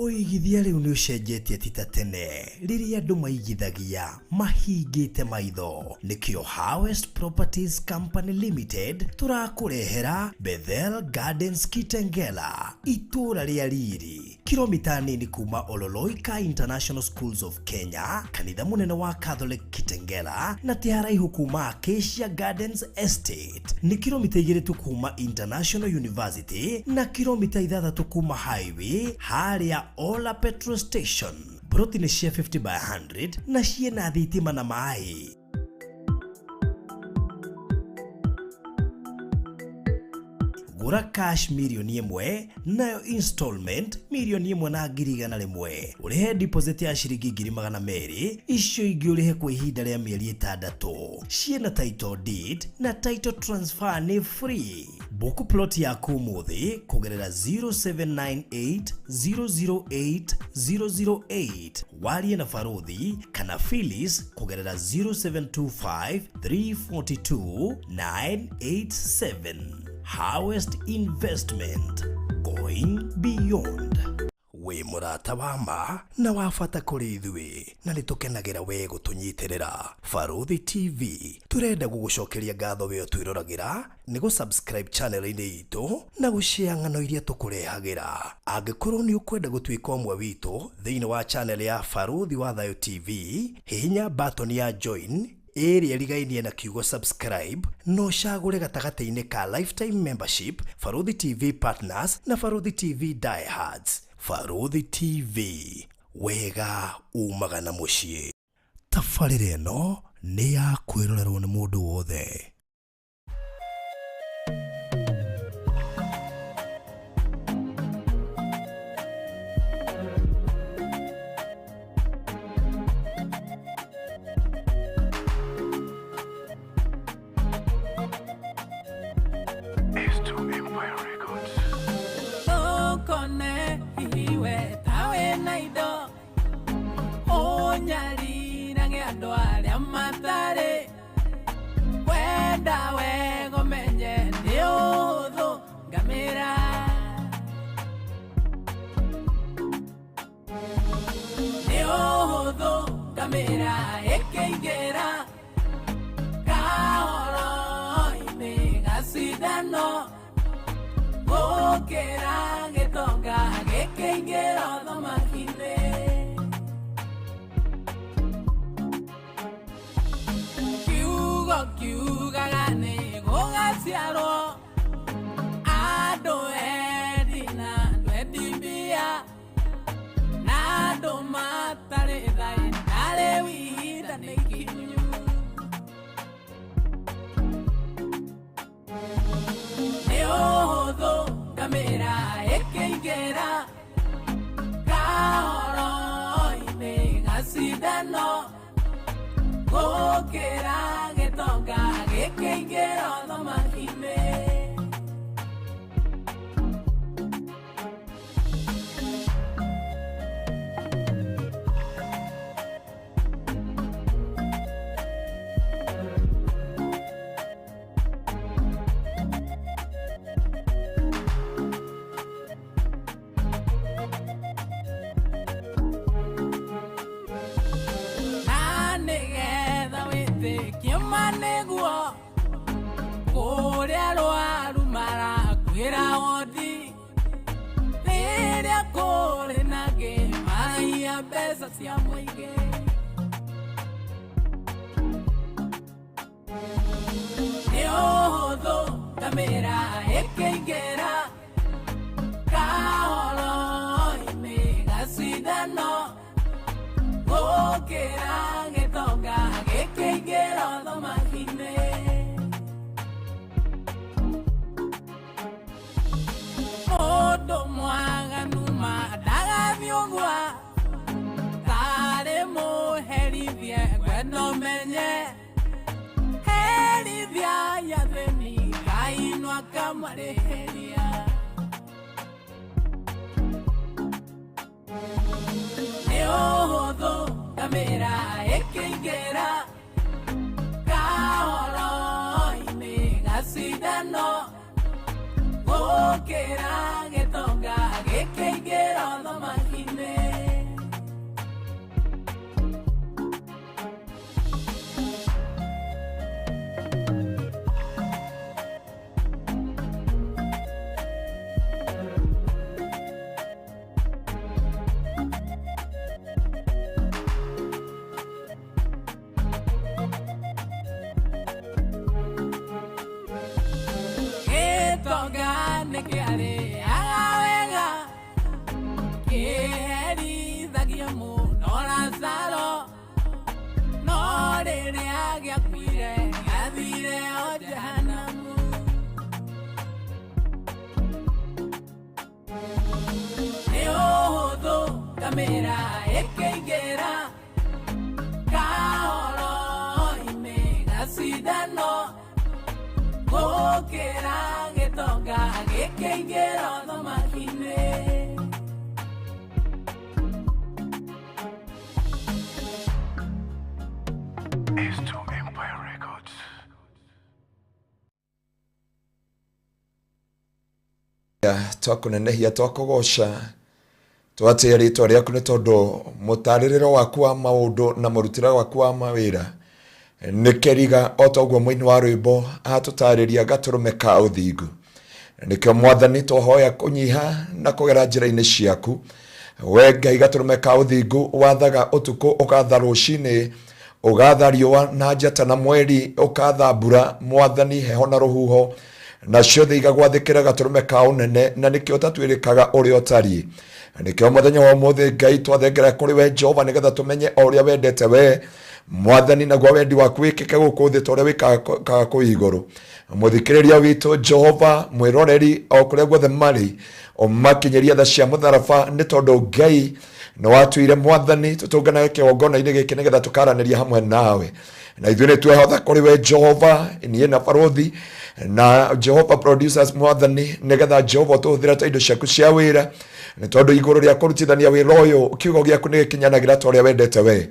Ũigithia rĩu nĩ ũcenjetie ti ta tene rĩrĩa andũ maigithagia mahingĩte maitho. Nĩkĩo Harvest Properties Company Limited tũrakũrehera Bethel Gardens Kitengela, itũũra rĩa riri, kilomita nini kuma Ololoika International Schools of Kenya, kanitha mũnene wa Catholic Kitengela, na ti haraihu kuma Acacia Gardens Estate. Nĩ kilomita 2 tu kuma International University na kilomita 6 kuma highway harĩa Ola Petrol Station. Broti nĩ cia 50 by 100 na ciĩna thitima na maĩ. Gũra cash 1 mirioni nayo installment 1,100,000, ũrĩhe deposit ya ciringi 200,000, icio ingĩ ũrĩhe kwa ihinda rĩa mĩeri 6. Ciĩna title deed na title transfer nĩ free. Book plot yaku ũmũthĩ kũgerera 0798 008 008, warie na Baruthi kana Phyllis kũgerera 0725 342 987. Harvest Investment, going beyond. Wĩ mũrata wa ma na wa bata kũrĩ ithuĩ na nĩ tũkenagĩra we gũtũnyitĩrĩra. Baruthi TV tũrenda gũgũcokeria ngatho we ũtwĩroragĩra nĩ gũ-subscribe channel-inĩ itũ na gũshare ng'ano iria tũkũrehagĩra. Angĩkorwo nĩ ũkwenda gũtuĩka ũmwe witũ thĩinĩ wa channel ya Baruthi wa Thayo TV, hihinya button ya join ĩrĩa ĩrigainie na kiugo subscribe na ũcagũre gatagatĩ-inĩ ka lifetime membership, Baruthi TV partners na Baruthi TV diehards. Baruthi TV, wega umaga na mũciĩ. Tabarĩra ĩno nĩ ya kwĩrorerwo nĩ mũndũ wothe. S2 Empire Records. Ndũkone hihi we tawe na indo ũnyarirage andũ arĩa matarĩ wenda wega ũmenye nĩ ũhũthũ ngamĩra nĩ ũhũthũ ngamĩra ĩkĩingĩra kahoro-inĩ gacindano gũkĩra gĩtonga gĩkĩingĩra ũthamaki-inĩ. Kiugo kiugaga nĩ gũgaciarwo andũ endi na andũ endi mbia na andũ matarĩ tha na rĩu ihinda nĩ ikinyu. Nĩ ũhũthũ ngamĩra ĩkĩingĩra kahoro-inĩ gacindano gũkĩra gĩtonga gĩkĩingĩra ũthamaki-inĩ. Na nĩgetha wĩtĩkie ma nĩguo kũrĩa arwaru marakuĩra wodi rĩrĩa kũrĩ na ngĩmahia mbeca cia mũingĩ. Nĩ ũhũthũ ngamĩra ĩkĩingĩra kahoro-inĩ gacindano gũkĩra gĩtonga gĩkĩingĩra ũthamaki-inĩ. Mũndũ mwaganu ma ndagathiĩ ũguo tarĩ mũherithie ngwenda ũmenye herithia yathĩni Ngai no akamarĩhĩria. Nĩ ũhũthũ ngamĩra ĩkĩingĩra kahoro-inĩ gacindano gũkĩra gĩtonga gĩkĩingĩra ũthamaki-inĩ. Ngamĩra ĩkĩingĩra kahoro-inĩ gacindano gũkĩra gĩtonga gĩkĩingĩra ũthamaki-inĩ. S2 Empire Records. Twakũnenehia, twakũgoca, twatĩĩa rĩtwa rĩaku nĩ tondũ mũtarĩrĩro waku wa maũndũ na mũrutĩre waku wa mawĩra nĩ kĩriga, o ta ũguo mũini wa rwĩmbo atũtarĩria gatũrũme ka ũthingu. Nĩkĩo Mwathani twahoya kũnyiha na kũgera njĩra-inĩ ciaku. We Ngai gatũrũme ka ũthingu, wathaga ũtukũ, ũgatha rũcinĩ, ũgatha riũa na njata na mweri, ũkatha mbura, Mwathani, heho na rũhuho, na ciothe igagwathĩkĩra gatũrũme ka ũnene, na nĩkĩo ũtatuĩrĩkaga ũrĩa ũtariĩ. Nĩkĩo mũthenya wa ũmũthĩ Ngai twathengera kũrĩ we Jehova, nĩgetha tũmenye o ũrĩa wendete we Mwathani, naguo wendi waku wĩkĩke gũkũ thĩ ta ũrĩa wĩkaga kũu igũrũ. Mũthikĩrĩria witũ Jehova, mwĩroreri o kũrĩa guothe marĩ, ũmakinyĩria tha cia mũtharaba, nĩ tondũ Ngai nĩ watuire Mwathani tũtũnganage kĩgongona-inĩ gĩkĩ nĩgetha tũkaranĩria hamwe nawe. Na ithuĩ nĩ twehotha kũrĩ we Jehova, niĩ na barũthi na Jehova producers Mwathani, nĩgetha Jehova ũtũhũthĩre ta indo ciaku cia wĩra, nĩ tondũ igũrũ rĩa kũrutithania wĩra ũyũ kiugo gĩaku nĩ gĩkinyanagĩra ta ũrĩa wendete we.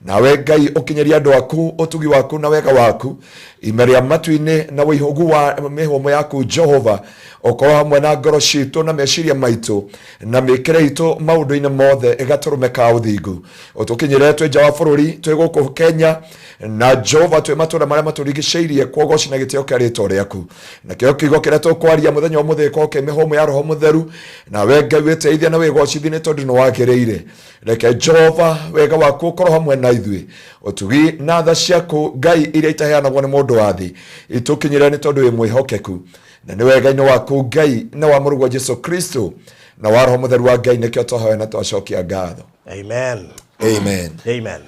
Nawe Ngai ũkinyĩria andũ aku ũtugi waku na wega waku, ime rĩa matu-inĩ na ũihũgu wa mĩhũmũ yaku Jehova, ũkorwo hamwe na ngoro citũ na meciria maitũ na mĩkĩre itũ maũndũ-inĩ mothe gatũrũme ka ũthingu. Ũtũkinyĩre twĩ nja wa bũrũri, twĩ gũkũ Kenya, na Jehova twĩ matũũra marĩa matũrigicĩirie, kwogoci na gĩtĩo kĩa rĩtwa rĩaku. Nakĩo kiugo kĩrĩa tũkwaria mũthenya wa ũmũthĩ gĩkorwo kĩ mĩhũmũ ya Roho Mũtheru, nawe Ngai wĩteithie na wĩgocithie nĩ tondũ nĩ wagĩrĩire. Reke Jehova wega waku ũkorwo hamwe na ithuĩ, ũtugi na tha ciaku Ngai iria itaheanagwo nĩ mũndũ wa thĩ itũkinyĩre, nĩ tondũ wĩ mwĩhokeku, na nĩ wega-inĩ waku Ngai na wa mũrũguo Jesu Kristo na wa Roho Mũtheru wa Ngai nĩkĩo twahoya na twacokia ngatho. Amen. Amen. Amen.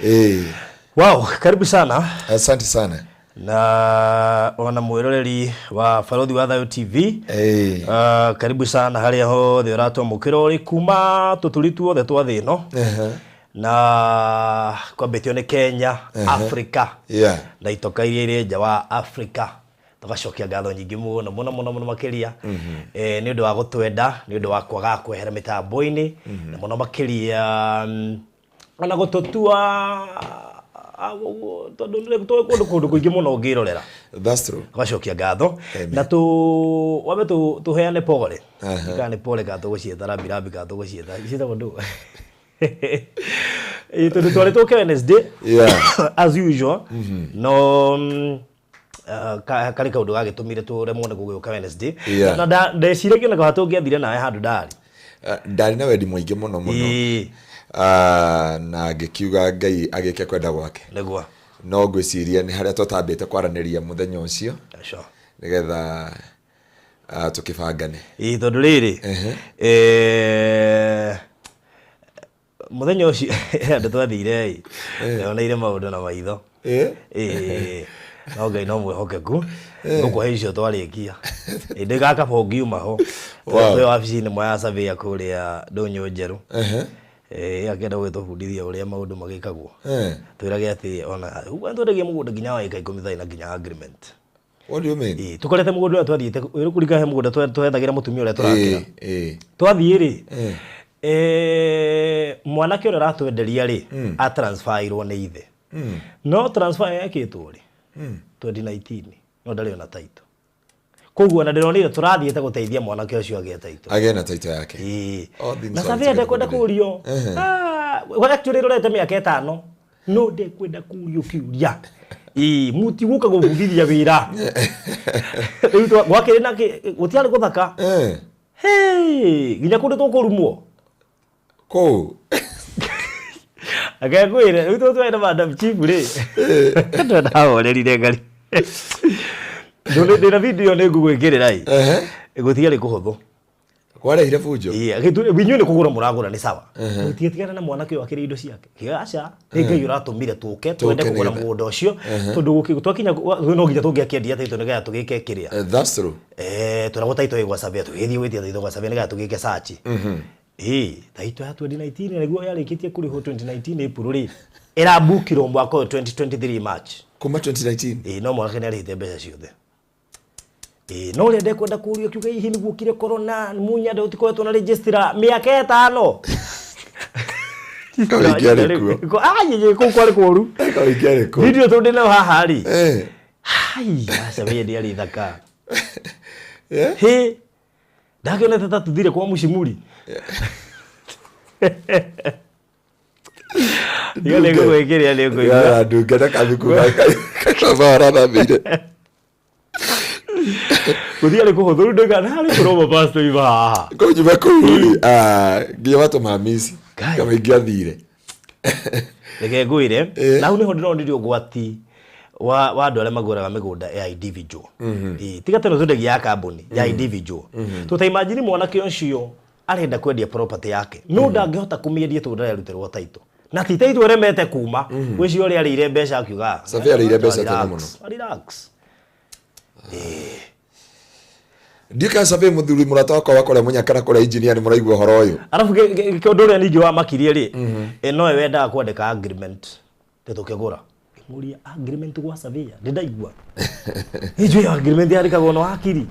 Eh. Wow, karibu sana. Asante sana. Na ona mwĩroreri wa Barothi wa Thayo TV. Karibu sana harĩa hothe ũratwamũkĩra ũrĩ kuma tũturi tuothe twa thĩ ĩno, na kwambĩtio nĩ Kenya, Africa na itoka iria irĩ nja wa Africa. Tũgacokia ngatho nyingĩ mũno mũno mũno mũno makĩria nĩ ũndũ wa gũtwenda, nĩ ũndũ wa kwaga kwehera mĩtambo-inĩ, na mũno makĩria ona gũtũtua tondũ nĩ tũĩ kũndũ kũingĩ mũno ũngĩrorera. That's true. Tũgacokia ngatho. Amen. Na tũ wambe tũheane pole, kana nĩ pole kana tũgũciĩta rambirambi kana tũgũciĩta ciĩtagwo ndũ. Ĩ, tondũ twarĩ tũke Wednesday as usual, no karĩ kaũndũ gagĩtũmire tũremwo nĩ gũgĩũka Wednesday. Na ndeciragia na kaha tũngĩathire nawe handũ ndarĩ. Ndarĩ na wendi mũingĩ mũno mũno. Na ngĩkiuga Ngai agĩke kwenda gwake. Nĩguo. No ngwĩciria nĩ harĩa tũtambĩte kwaranĩria mũthenya ũcio nĩgetha tũkĩbangane. Ĩ, tondũ rĩrĩ, mũthenya ũcio andũ twathire ĩ, ndoneire maũndũ na maitho. Ĩ, no Ngai no mwĩhokeku, ngũkũhe icio twarĩkia. Ĩ, ndĩ gaka ngiuma ho. Twĩ wabici-inĩ ĩmwe ya surveyor kũrĩa Ndũnyũ Njerũ. Ĩ, akĩenda gũgĩtũbundithia ũrĩa maũndũ magĩkagwo. Twĩrage atĩ ona twendagia mũgũnda nginya wa ĩka 10 tharĩ na nginya agreement. What do you mean? Ĩ, tũkorete mũgũnda ũrĩa twathiĩte kũrika he mũgũnda twethagĩra mũtumia ũrĩa tũrakĩra. Twathiĩ rĩ, mwanake ũrĩa ũratwenderia rĩ, atransferirwo nĩ ithe. No transfer yekĩtwo rĩ 2019, no ndarĩ ona title. Koguo ona ndĩronire tũrathiĩte gũteithia mwanake ũcio agĩe title. Agĩe na title yake. Ĩĩ. All things Na work surveyor together ndekwenda for good. kũrio. Actually rorete mĩaka 5, no ndekwenda kũrio kĩũria. Ĩĩ, mũtigũka gũbundithia wĩra. Rĩu gwakĩrĩ na gũtiarĩ gũthaka. Hey, nginya kũndũ tũkũrumwo. Kũu. Reke ngwĩre, rĩu tũtwarĩ na Madam Chief rĩ. Ndahorerire ngari. Ndĩna video nĩ ngũgwĩkĩrĩra ĩ. Gũtiarĩ kũhũthũ. Kwarehire bunjo. Ĩĩ, inyuĩ nĩ kũgũra mũragũra nĩ sawa. Mũtigĩtigana na mwanake ũyũ akĩrĩa indo ciake. Aca, nĩ Ngai ũratũmire tũke twende Tũke kũgũra nĩgetha. mũgũnda ũcio, tondũ twakinya no nginya tũngĩakĩendia title nĩgetha tũgĩke kĩrĩa. That's true. Tũragwo title ĩ gwa surveyor, tũgĩthiĩ gwĩtia title gwa surveyor nĩgetha tũgĩke search. Ĩĩ, title ya 2019 na nĩguo yarĩkĩtie kũrĩhwo 2019 April rĩ, ĩrabukirwo mwaka ũyũ 2023 March. Kuma 2019. Ĩĩ, no mwanake nĩarĩhĩte mbeca ciothe. Ĩĩ, no ũrĩa ndekwenda kũrio kiuga hihi nĩguo kire corona munya ndũtikoretwo na registrar mĩaka 5. Kawĩingĩ arĩ kuo. Ai, kũu kwarĩ kũru. Kawĩingĩ arĩ kuo. Video tondũ ndĩnayo haha rĩ. Eh. Hai, aca we ndĩarĩ thaka. Eh? Hĩ, ndakĩonete ta tũthire kwa mũcimuri. Iyo nĩ ngũgwĩkĩrĩra nĩ ngũigua. Ya, ndunge na kamĩkuga kaimabararamĩire. Gũthiĩ arĩ kũhũthũ rĩu ndauga harĩ kũroma pastor iba haha. Kũu nyuma kũu rĩ, ah, nginya matũ ma mici. Ngai. Kawĩingĩ athire. Reke ngwĩre, Eh. na hau nĩho ndĩronire ũgwati wa andũ arĩa magũraga mĩgũnda ya individual. Ĩĩ, tiga teno twendagia ya kambuni, ya individual. Tũ ta imagine mwanake ũcio arenda kwendia property yake, no ndangĩhota kũmĩendia tondũ ndararutĩrwo title. Na ti title ĩremete kuma, gwĩcio ũrĩa arĩire mbeca akiuga, Surveyor arĩire mbeca tene relax, relax. Ndiũĩ survey mũthuri mũrata wakwa wa kũrĩa mũnyaka na kũrĩa engineer nĩ mũraigua ũhoro ũyũ. Arabu ũndũ ũrĩa ningĩ wamakirie rĩ, nowe wendaga kwandĩka agreement tĩ tũkĩgũra. Ngĩmũria agreement gwa surveyor, ndĩ ndaigua. Nĩnjũĩ agreement yandĩkagwo na wakiri.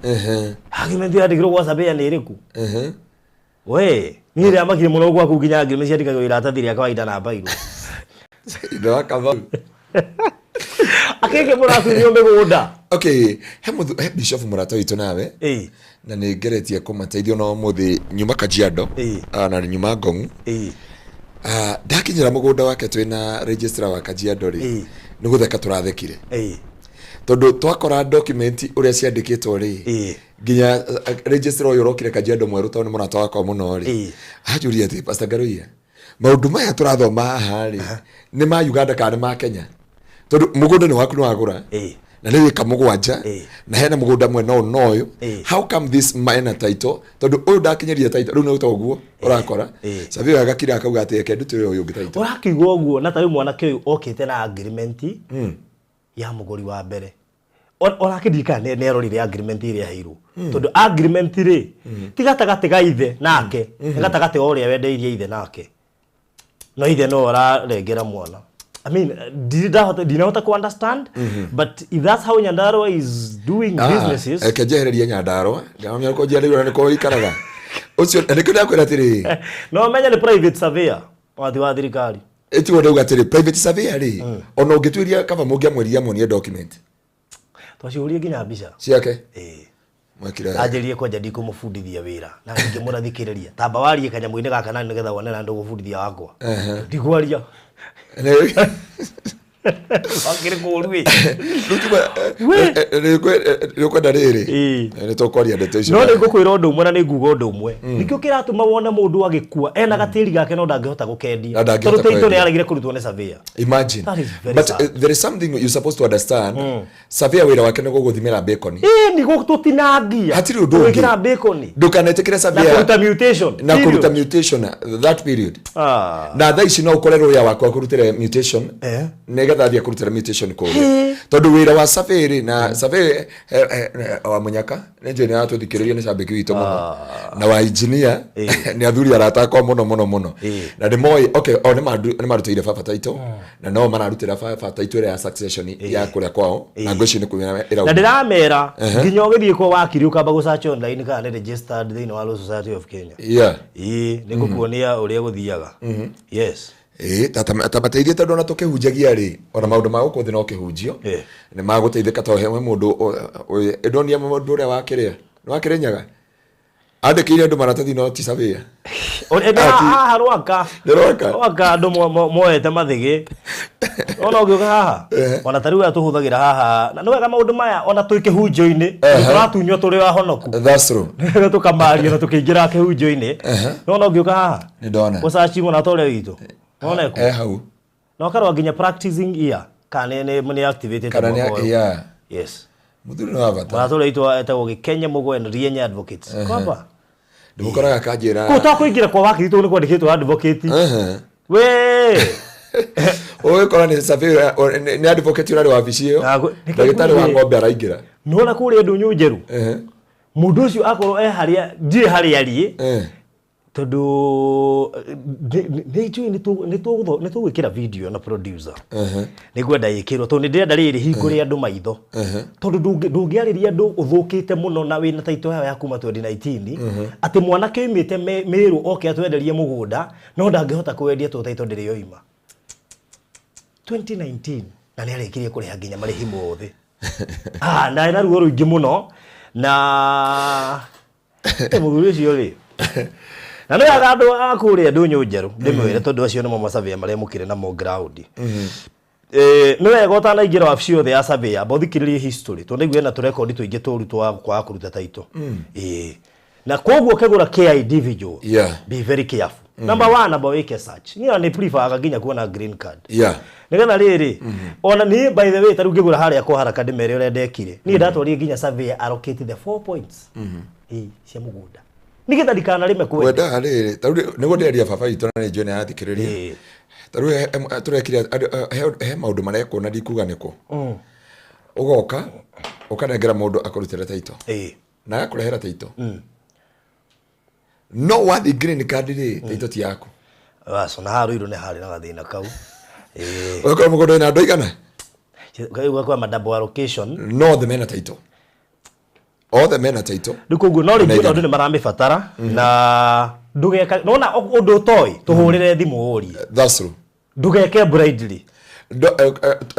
Agreement yandĩkirwo gwa surveyor nĩ ĩrĩkũ? We, niĩ ndĩramakirie mũno gwaku nginya agreement ciandĩkagwo iratathi rĩa kawaida na mbairũ. Ithe wa Kamau. Akĩngĩ mũratunywo mĩgũnda. Okay, he bishop mũrata witũ nawe. Ĩĩ. Na nĩ ngeretie kũmateithia ona ũmũthĩ nyuma Kajiado. Ĩĩ. Na nyuma Ngong'u. Ĩĩ. Ndakinyĩra mũgũnda wake twĩna registrar wa Kajiado rĩ, Ĩĩ. nĩ gũtheka tũrathekire. Ĩĩ. Tondũ twakora document ũrĩa ciandĩkĩtwo rĩ, Ĩĩ. nginya registrar ũyũ ũrokire Kajiado mwerũ tondũ nĩ mũrata wakwa mũno rĩ, Ĩĩ. anjũria atĩ Pastor Ngaruiya, maũndũ maya tũrathoma haha rĩ, nĩ ma Uganda kana nĩ ma Kenya? Tondũ mũgũnda nĩ waku nĩ wagũra. Ĩĩ. Na nĩ wĩka mũgwanja, Ĩĩ. na hena mũgũnda mwena ũyũ na ũyũ. Ĩĩ. How come this minor title? Tondũ ũyũ ndakinyĩria title, rĩu nĩ ũguo ũrakora. Ĩĩ. Surveyor agakira akauga atĩ reke ndutĩre ũyũ ũngĩ title. Ũrakiuga ũguo na ta rĩu mwanake ũyũ okĩte na agreement ya mũgũri wa mbere. Onake ndirikana nĩ arorire agreement ĩrĩa aheirwo. Tondũ agreement rĩ, ti gatagatĩ ga ithe nake, nĩ gatagatĩ wa ũrĩa wendeirie ithe nake. No ithe no ararengera mwana. I mean, ndinahota ku understand, but if that's how Nyandarua is doing businesses. Reke njehererie Nyandarua, ngamenya ko njiarĩirwo na nĩkuo ũikaraga. Ũcio na nĩkĩo ndakwĩra atĩrĩ, No menye nĩ private surveyor, wathi wa thirikari. ĩtiguo ndauga atĩrĩ, private surveyor rĩ, ona ũngĩtuĩria kaba mũngĩamwĩrire amuonie document Twaciũrie nginya mbica. ciake. Ĩĩ. Mwekire wega. Anjĩrire kwanja ndikũmũbundithia wĩra na ndingĩmũrathikĩrĩria. Tamba warie kanyamũ-inĩ gaka na nĩgetha wone na ndũgũbundithia wakwa. Ndikwaria. Wakĩrĩ kũũru ĩ. Rĩu tuma, We. nĩ ũkwenda rĩrĩ, Ĩĩ. nĩ tũkwaria ndeto icio. No nĩ ngũkwĩra ũndũ ũmwe na nĩ nguga ũndũ ũmwe. Nĩkĩo kĩratũma wone mũndũ agĩkua ena gatĩri gake no ndangĩhota gũkendia. Na ndangĩhota Tondũ title kwendia. nĩ aregire kũrutwo nĩ surveyor. Imagine. That is very But sad. there is something you're supposed to understand. Surveyor wĩra wake nĩ gũgũthimĩra bacon. Ĩĩ nĩ gũtũtinangia. Hatirĩ ũndũ ũngĩ. Gwĩkĩra bacon. Ndũkanetĩkĩre Na surveyor kũruta mutation. na kũruta Period. mutation that period. Ah. Na thaa ici no ũkore lawyer waku akũrutĩre mutation Eh. nĩgetha athiĩ akũrutĩre mutation kũrĩa. Tondũ wĩra wa survey rĩ, na survey wa Mũnyaka nĩ njũĩ nĩ aratũthikĩrĩria nĩ cambĩki witũ mũno, na wa engineer nĩ athuri arata akwa mũno mũno mũno, na nĩ moĩ okay, o nĩ marutĩire baba taitũ, na no mararutĩra baba taitũ ĩrĩa ya succession ya kũrĩa kwao, na ngwĩciria nĩ kumĩra Na ĩrauma. ndĩramera nginya ũgĩthiĩ kwa wakiri ũkamba gũsearch online kana nĩ registered thĩinĩ wa Law Society of Kenya. Yeah. Ĩĩ nĩ ngũkuonia ũrĩa gũthiaga. Yes. Ĩĩ, ta mateithie tondũ ona tũkĩhunjagia rĩ, ona maũndũ ma gũkũ thĩ no kĩhunjio Ĩĩ. nĩ magũteithĩka tondũ he mũndũ ndonire mũndũ ũrĩa wakĩrĩa nĩ wakĩrĩnyaga andĩkĩire andũ maratathi no ti surveyor. Haha Rwaka. Nĩ Rwaka? Rwaka andũ moete mathĩgĩ. Ona ũngĩũka haha, ona ta rĩu aya tũhũthagĩra haha, na nĩ wega maũndũ maya ona twĩ kĩhunjio-inĩ, tũratunywo tũrĩ ahonoku. That's true. Nĩwega tũkamaria na tũkĩingĩra kĩhunjio-inĩ. Nĩwona ũngĩũka haha, Nĩ ndona. gũcaci mũno ta ũrĩa witũ. Nĩwona ĩkũ? Eh hau. Na ũkarora nginya practicing year kana nĩ activated Kana mwaka ũyũ. yeah. Yes. Mũthuri nĩ wa bata. Mũrata ũrĩa witũ etagwo Gĩkenya Mũgwe and Rienya Advocates. Kwamba. Ndĩmũkoraga kanjĩra. Kũu twakũingĩra kwa wakiri tũ nĩ kwandĩkĩtwo advocate. We. Ũgĩkora nĩ surveyor nĩ advocate ũrarĩ wabici ĩyo. Ndagĩtarĩ wa ng'ombe araingĩra. Nĩwona kũrĩa ndũnyũ njerũ. Mũndũ ũcio akorwo e harĩa ndirĩ harĩa ariĩ. Tondũ nĩ njũĩ nĩ tũgwĩkĩra video na producer. Nĩ ngwenda ĩkĩrwo tondũ nĩ ndĩrenda rĩrĩ hingũre andũ maitho. Tondũ ndũngĩarĩria andũ ũthũkĩte mũno na wĩna title yao ya kuma 2019 atĩ mwanake oimĩte Mĩrũ oke atwenderie mũgũnda no ndangĩhota kũwendia tondũ title ndĩrĩ yoima. 2019 na nĩ arĩkirie kũrĩha nginya marĩhi mothe. Ah, na ena ruo rũingĩ mũno na mũthuri ũcio rĩ na nĩ wega andũ a kũrĩa ndũnyũ njerũ ndĩmwĩre tondũ acio nĩmo masurveyor marĩa mũkĩrĩ namo ground. Nĩ wega ũtanaingĩra wabici yothe ya surveyor amba ũthikĩrĩrie history tondũ ndaigua ena tũrekondi tũingĩ tũru twa kwaga kũruta title. Na koguo ũkĩgũra kĩa individual, be very careful. Number one, amba wĩke search. Niĩ ona nĩ preferaga nginya kuona green card. Nĩgetha rĩrĩ, ona niĩ by the way ta rĩu ngĩgũra harĩa kwa haraka ndĩmere ũrĩa ndekire. Niĩ ndatwarire nginya surveyor allocate the 4 points. Cia mũgũnda. Nĩgetha ndikanarĩme kwenda. Kwenda rĩrĩ, ta rĩu nĩguo ndĩraria baba witũ na nĩ njũĩ nĩ arathikĩrĩria. Ta rĩu tũrekire he maũndũ marekwo na ndikuga nĩkũ. Ũgoka ũkanengera mũndũ akũrutĩre title. Na agakũrehera title. No wathiĩ green card rĩ, title ti yaku. Aca, na haha Ruiru nĩ harĩ na gathĩna kau. Ũgakora mũgũnda wĩna andũ aigana? Ũgakora ma double allocation. No othe mena title. Othe mena title. Rĩu koguo no rĩngĩ andũ nĩ maramĩbatara na ndũgeka, nona ũndũ ũtoĩ tũhũrĩre thimũ ũrie. That's true. Ndũgeke blindly.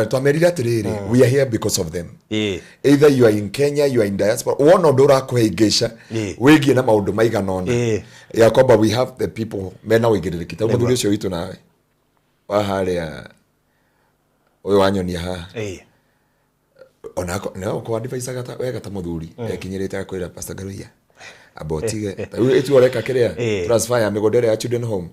Twamerire atĩrĩrĩ, we are here because of them. Either you are in Kenya, you are in diaspora. Wona ũndũ ũrakũhĩngĩca wĩgiĩ na maũndũ maigana ũna. Ya kwamba we have the people mena ũigĩrĩrĩki. Ta mũthuri ũcio witũ nawe wa harĩa ũyũ wanyonia haha. Ona no kwa advice agata wega ta mũthuri ekinyĩrĩte akwĩra Pastor Ngaruiya amba ũtige rĩu ĩtua ũreka kĩrĩa transfer ya mĩgũnda ĩrĩa ya children home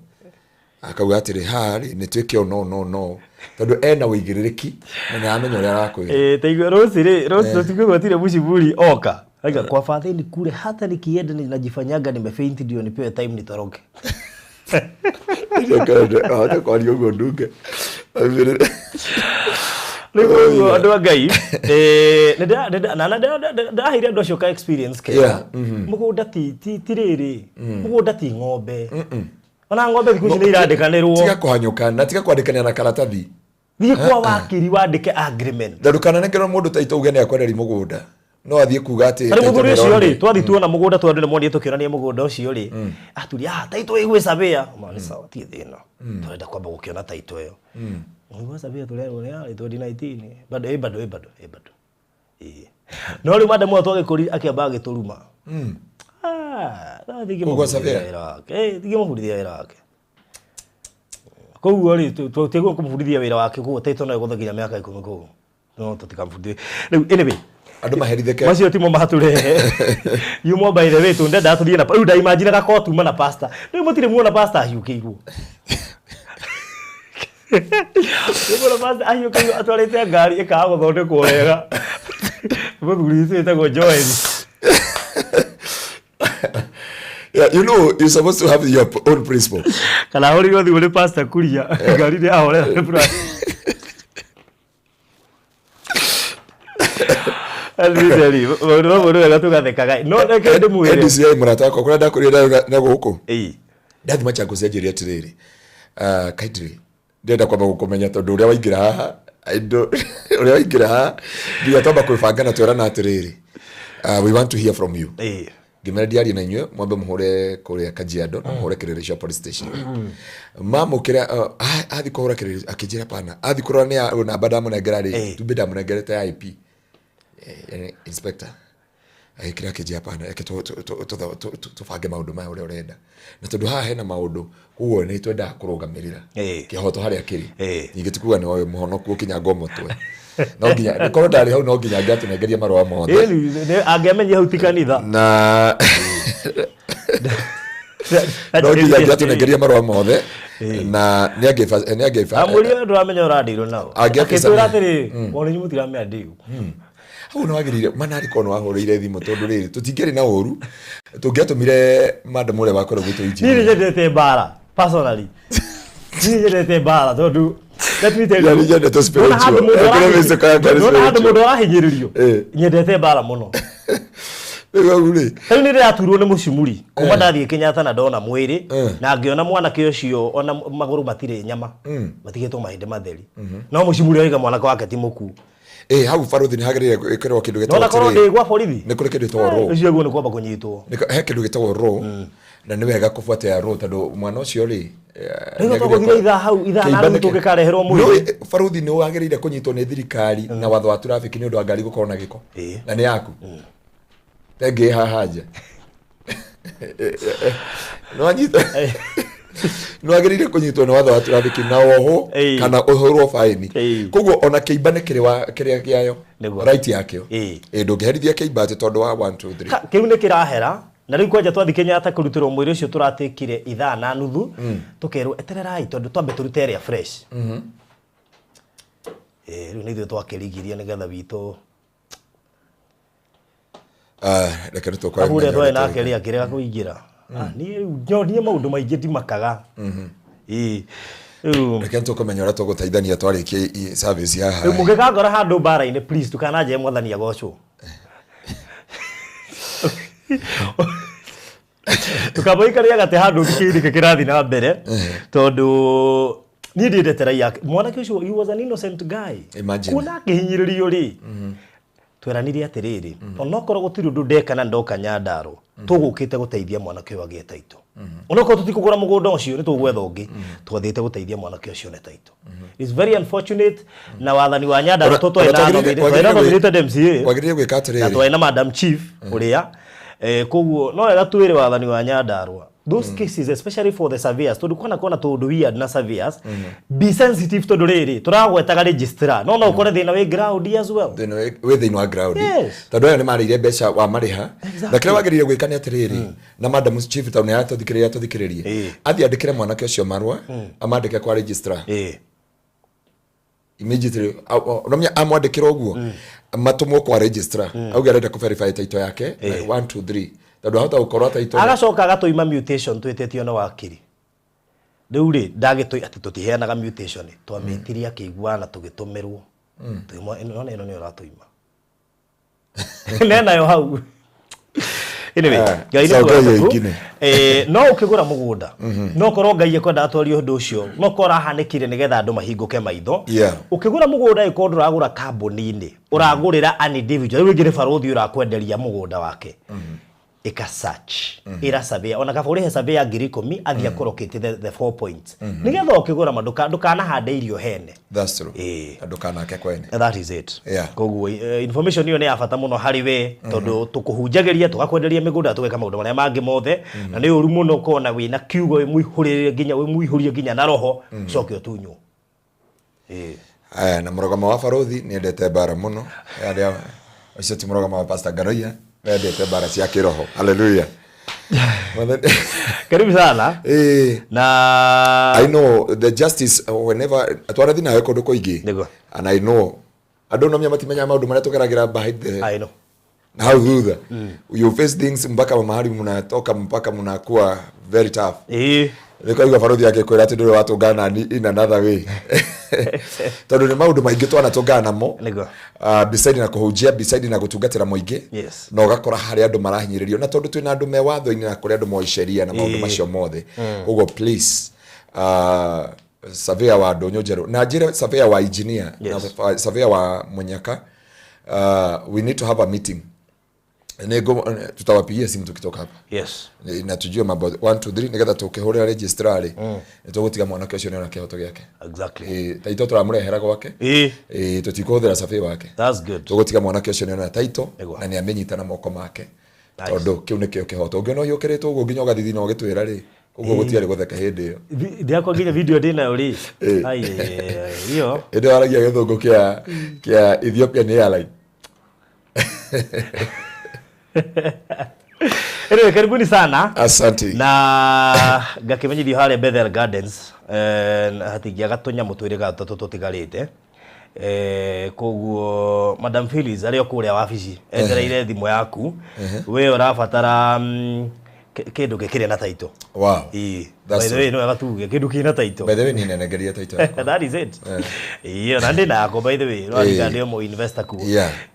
akauga atĩrĩ haha rĩ nĩ twĩke ũũ no no no tondũ ena ũigĩrĩrĩki na nĩ aramenya ũrĩa arakwĩra. Taigua rũci rĩ, rũci tũtikuigua mũciburi oka. Aiga kwa father ni kule hata nikienda ninajifanyaga nimefaint ndio nipewe time nitoroke. Ahote kwaria ũguo ndunge. Rĩu andũ a Ngai, ndaheire andũ acio ka experience kega. Mũgũnda ti rĩrĩ, mũgũnda ti ng'ombe. Ona ng'ombe thikũ ici nĩ irandĩkanĩrwo. Tiga kũhanyũka na tiga kwandĩkanĩra na karatathi. Thiĩ kwa wakiri wandĩke agreement. Na ndũkananengerwo mũndũ ta itũ uge nĩ akwenderia mũgũnda. No athiĩ kuga atĩ Tarĩ mũthuri ũcio rĩ, twathiĩ tuona mũgũnda tondũ nĩ monire tũkĩonania mũgũnda ũcio rĩ, aturia, title ĩ gwĩ surveyor. Ma nĩ sawa, ti thĩna. Tũrenda kwamba gũkĩona title ĩyo. Mũgũnda surveyor tũrerwo nĩ yarĩ 2019. Bado ĩ bado ĩ bado ĩ bado. No rĩu madam twagĩkũri akĩamba agĩtũruma. Koguo surveyor? Tingĩmũbundithia wĩra wake. Koguo rĩ, tũtigwo kũmũbundithia wĩra wake koguo title no ĩgũthe nginya mĩaka 10 koguo. No tũtikamũbundithie. Rĩu anyway, andũ maherithĩke. Macio timo matũrehe. Yumo by the way tũndendaga tũthiĩ na rĩu ndaimagine gakorwo tuma na pastor. Rĩu mũtirĩ muona pastor ahiũkĩirwo. Rĩu muona pastor ahiũkĩirwo atwarĩte ngari ĩkaga gũthondekwo wega. Mũthuri ũcio wĩtagwo Joel. Yeah, you know, you're supposed to have your own principle. Kana ahũrĩirwo thimũ nĩ pastor Kuria, ngari nĩ ahorera nĩ plan. Maũndũ mamwe nĩ wega tũgathekaga. No reke ndĩmwĩre. NDCI mũrata wakwa kũrĩa ndakũrire na gũkũ. Ndathi Machakos anjĩrire atĩrĩrĩ, kindly, ndĩrenda kwamba gũkũmenya tondũ ũrĩa waingĩra haha, ũrĩa waingĩra haha, nginya twamba kwĩbanga na twerana atĩrĩrĩ, we want to hear from you. Ngĩmera ndiarie na inyuĩ, mwambe mũhũre kũrĩa Kajiado na mũhũre Kĩrĩrĩcia police station. Mamũkĩra, athi kũhũra Kĩrĩrĩcia, akĩnjĩra pana, athi kũrora nĩ ya namba ndamũnengera rĩ, tumbĩ ndamũnengerete ya IP. Inspector. Agĩkĩra akĩnjĩra pana, reke tũbange maũndũ maya ũrĩa ũrenda. Na tondũ haha hena maũndũ, koguo nĩ twendaga kũrũgamĩrĩra kĩhoto harĩa kĩrĩ. Ningĩ ti kuga nĩ woe mũhonoku ũkinyangwo mũtwe. No nginya, korwo ndarĩ hau no nginya angĩatũnengeria marũa mothe. Angĩamenyire hau ti kanitha. Na no nginya angĩatũnengeria marũa mothe. Na nĩ angĩba, nĩ angĩba. Amũria andũ amenya ũrandirwo nao. Angĩabicana. Akĩtwĩra atĩrĩ, ona inyuĩ mũtiramenya ndiũ. Hau nĩ wagĩrĩire, mana arĩ korwo nĩ wahũrĩire thimũ tondũ rĩrĩ, tũtingĩarĩ na ũru, tũngĩatũmire madam ũrĩa wakorwo gwitũ engineer. Niĩ nĩ nyendete mbara, personally. Niĩ nĩ nyendete mbara tondũ let me tell you. Niĩ nĩ nyendete spiritual. Ndona handũ mũndũ Ekĩra mĩcũka yakwa ndona handũ spiritual. mũndũ arahinyĩrĩrio. Nyendete mbara mũno. Rĩu hau rĩ. Rĩu nĩ ndĩraturwo nĩ mũcumuri kuma ndathiĩ Kenyatta na ndona mwĩrĩ na ngĩona mwanake ũcio ona magũrũ matirĩ nyama, matigĩtwo mahĩndĩ matheri, no mũcumuri oiga mwanake wake ti mũkuũ. Ĩ hau baruthi nĩ hagĩrĩire gwĩkĩrwo kĩndũ gĩtagwo Nona korwo atĩrĩrĩ, ndĩ gwa borithi, nĩ kũrĩ kĩndũ gĩtagwo raw. Ũcio guo nĩ kwamba kũnyitwo. He kĩndũ gĩtagwo raw, na nĩ wega kũbuatĩrĩra raw tondũ mwana ũcio rĩ Rĩu nĩagĩrĩire tũgũthire ithaa hau, ithaa na Kĩimba nuthu nĩkĩ- tũngĩkareherwo mwĩrĩ. Nĩũĩ, baruthi nĩ wagĩrĩire kũnyitwo nĩ thirikari na watho wa traffic nĩ ũndũ wa ngari gũkorwo na gĩko. Na nĩ yaku tengĩ haha nja nĩwanyita, nĩwagĩrĩire kũnyitwo nĩ watho wa traffic na wohwo kana ũhũrwo baĩni. Koguo ona kĩimba nĩ kĩrĩ wa kĩrĩa kĩayo, right yakĩo. Ĩ ndũngĩherithia kĩimba atĩ tondũ wa 1 2 3. Kĩu nĩ kĩrahera na rĩu kwanja twathi Kenyatta kũrutĩrwo mwĩrĩ ũcio tũratĩkire ithaa na nuthu, tũkerwo etererai tondũ twambe tũrute ĩrĩa fresh. Ĩ rĩu nĩ ithuĩ twakĩrigirie nĩgetha witũ. Ah, reke rĩu tũkore Abu ũrĩa menya twarĩ ũrĩa nake rĩ akĩrega kũingĩra. Ah, niĩ rĩu niĩ maũndũ maingĩ ndimakaga. Ĩ rĩu Reke tũkũmenya ũrĩa tũgũteithania twarĩkia service haha. Rĩu mũngĩkangora handũ mbara-inĩ, please ndũkananjĩre mwathani agocwo. Ndũkamũikarie gatĩ handũ thikĩrĩrie kĩrathiĩ na mbere tondũ niĩ ndiendete raia mwanake ũcio, he was an innocent guy. Imagine. Kuona akĩhinyĩrĩrio rĩ, tweranire atĩrĩrĩ, onokorwo gũtirĩ ũndũ ndeka na ndoka Nyandarua, tũgũkĩte gũteithia mwanake ũyũ agĩe taito. Onokorwo tũtikũgũra mũgũnda ũcio nĩ tũgwetha ũngĩ, twathiĩte gũteithia mwanake ũcio ne taito. It's very unfortunate na wathani wa Nyandarua Ona- tũ twarĩ ona na twarĩ na nominated MCA wagĩrĩire gwĩka na atĩrĩrĩ. twarĩ na Madam Chief ũrĩa koguo no wega twĩre wathani wa Nyandarua those cases, especially for the surveyors, tondũ kwana kona tũndũ weird na surveyors, be sensitive tondũ rĩrĩ tũragwetaga registrar no no ũkore thĩna wĩ ground as well. Thĩna wĩ thĩinĩ wa ground. Yes. Tondũ aya nĩ marĩire mbeca wa marĩha. Exactly. Na kĩrĩa wagĩrĩire gwĩka nĩ atĩrĩrĩ, na madam chief tondũ nĩ aratũthikĩrĩria atũthikĩrĩrie, athiĩ andĩkĩre mwanake ũcio marũa, amandĩke kwa registrar immediately. Ũramenya amwandĩkĩra ũguo matũmwo kwa registrar, auge arenda kũ verify title yake 1 2 3 tondũ ahota gũkorwo title Agacoka agatũima mutation twĩtĩtio na wakiri rĩu rĩ ndagĩtũ atĩ tũtiheanaga mutation, twamĩtirie akĩiguana tũgĩtũmĩrwo. Tũkĩmwa ĩno nona ĩno nĩyo ũratũima nenayo hau. Anyway, Ah, Ngai nĩ sauti hiyo mwega. ingine. No ũkĩgũra mũgũnda no korwo Ngai ekwendaga twarie ũndũ ũcio, no korwo ũrahanĩkire nĩgetha andũ mahingũke maitho. Ũkĩgũra mũgũnda ĩkorwo ndũragũra kambuni-inĩ, ũragũrĩra an individual, rĩu rĩngĩ nĩ barũthi ũrakwenderia mũgũnda wake, ĩka search, ĩra surveyor ona kaba ũrĩhe surveyor 10,000 athiĩ akũrokĩte the four points nĩgetha ũkĩgũra ma ndũkanahande irio hene. That's true. Ĩĩ. Na ndũkanake kwene. That is it. Koguo information ĩyo nĩ ya bata mũno harĩ we tondũ tũkũhunjagĩria tũgakwenderia mĩgũnda tũgeka maũndũ marĩa mangĩ mothe, na nĩ ũru mũno ũkona wĩna kiugo wĩmũihũrĩrie nginya wĩmũihũrie nginya na roho ũcoke ũtunywo. Ĩĩ. Aya, na mũrũgamo wa baruthi nĩendete mbara mũno, arĩa ũcio ti mũrũgamo wa Pastor Ngaroia wendete mbara cia kĩroho. Hallelujah. Karibu sana. Ĩĩ. Na I know the justice whenever twarathi nawe kũndũ kũingĩ. Nĩguo. And I know andũ no matimenyaga maũndũ marĩa tũgeragĩra behind the I know. na hau thutha. You face things mpaka mahali mnatoka mpaka mnakuwa very tough. Ĩĩ. Nĩkaigua baruthi akĩkwĩra atĩ ndũrĩ watũngana nani in another way tondũ nĩ maũndũ maingĩ twanatũngana namo. Nĩguo. Beside na kũhunjia, beside na gũtungatĩra mũingĩ, na ũgakora harĩa andũ marahinyĩrĩrio, na tondũ twĩna andũ me watho-inĩ na kũrĩ andũ moĩ sheria na maũndũ macio mothe. Koguo please, surveyor wa ndũnyũ njerũ na njĩre surveyor wa engineer na surveyor wa Munyaka, we need to have a meeting. Tutawapigia simu tukitoka hapa. Na tujue mambo 1 2 3 nigetha tukihurira registrar ri ni tugutiga mwanake ucio niona kihoto giake. Taito turamurehera gwake. Tutikuhuthira survey wake. That's good. Tugutiga mwanake ucio niona taito Nĩguo. na niamenyita na moko make. Nice. Tondu kiu nikio kihoto ungiona uhiukiritwo uguo nginya ugathithina na ugitwira ri uguo gutiarĩ gutheka hindi iyo. Ndĩrakwa nginya video ndĩnayo rĩ. Ai, iyo. Hindi waragia gĩthũngũ kĩa Ethiopian Airline. Anyway, karibuni sana. Asante. Na ngakĩmenyithio harĩa Bethel Gardens, hatingĩaga tũnyamũ twĩrĩ ga tũtatũ tũtigarĩte. Koguo Madam Phyllis arĩ o kũrĩa wabici etereire thimũ yaku, we ũrabatara kĩndũ gĩkĩrĩ na title. Wow. Ĩĩ. That's By the way, no wega tuge kindu kina title. By the way, niĩ nenengeria title yakwa. That is it. Iyo na ndĩ nako, by the way, no Eh. ndĩ mo investor kuo.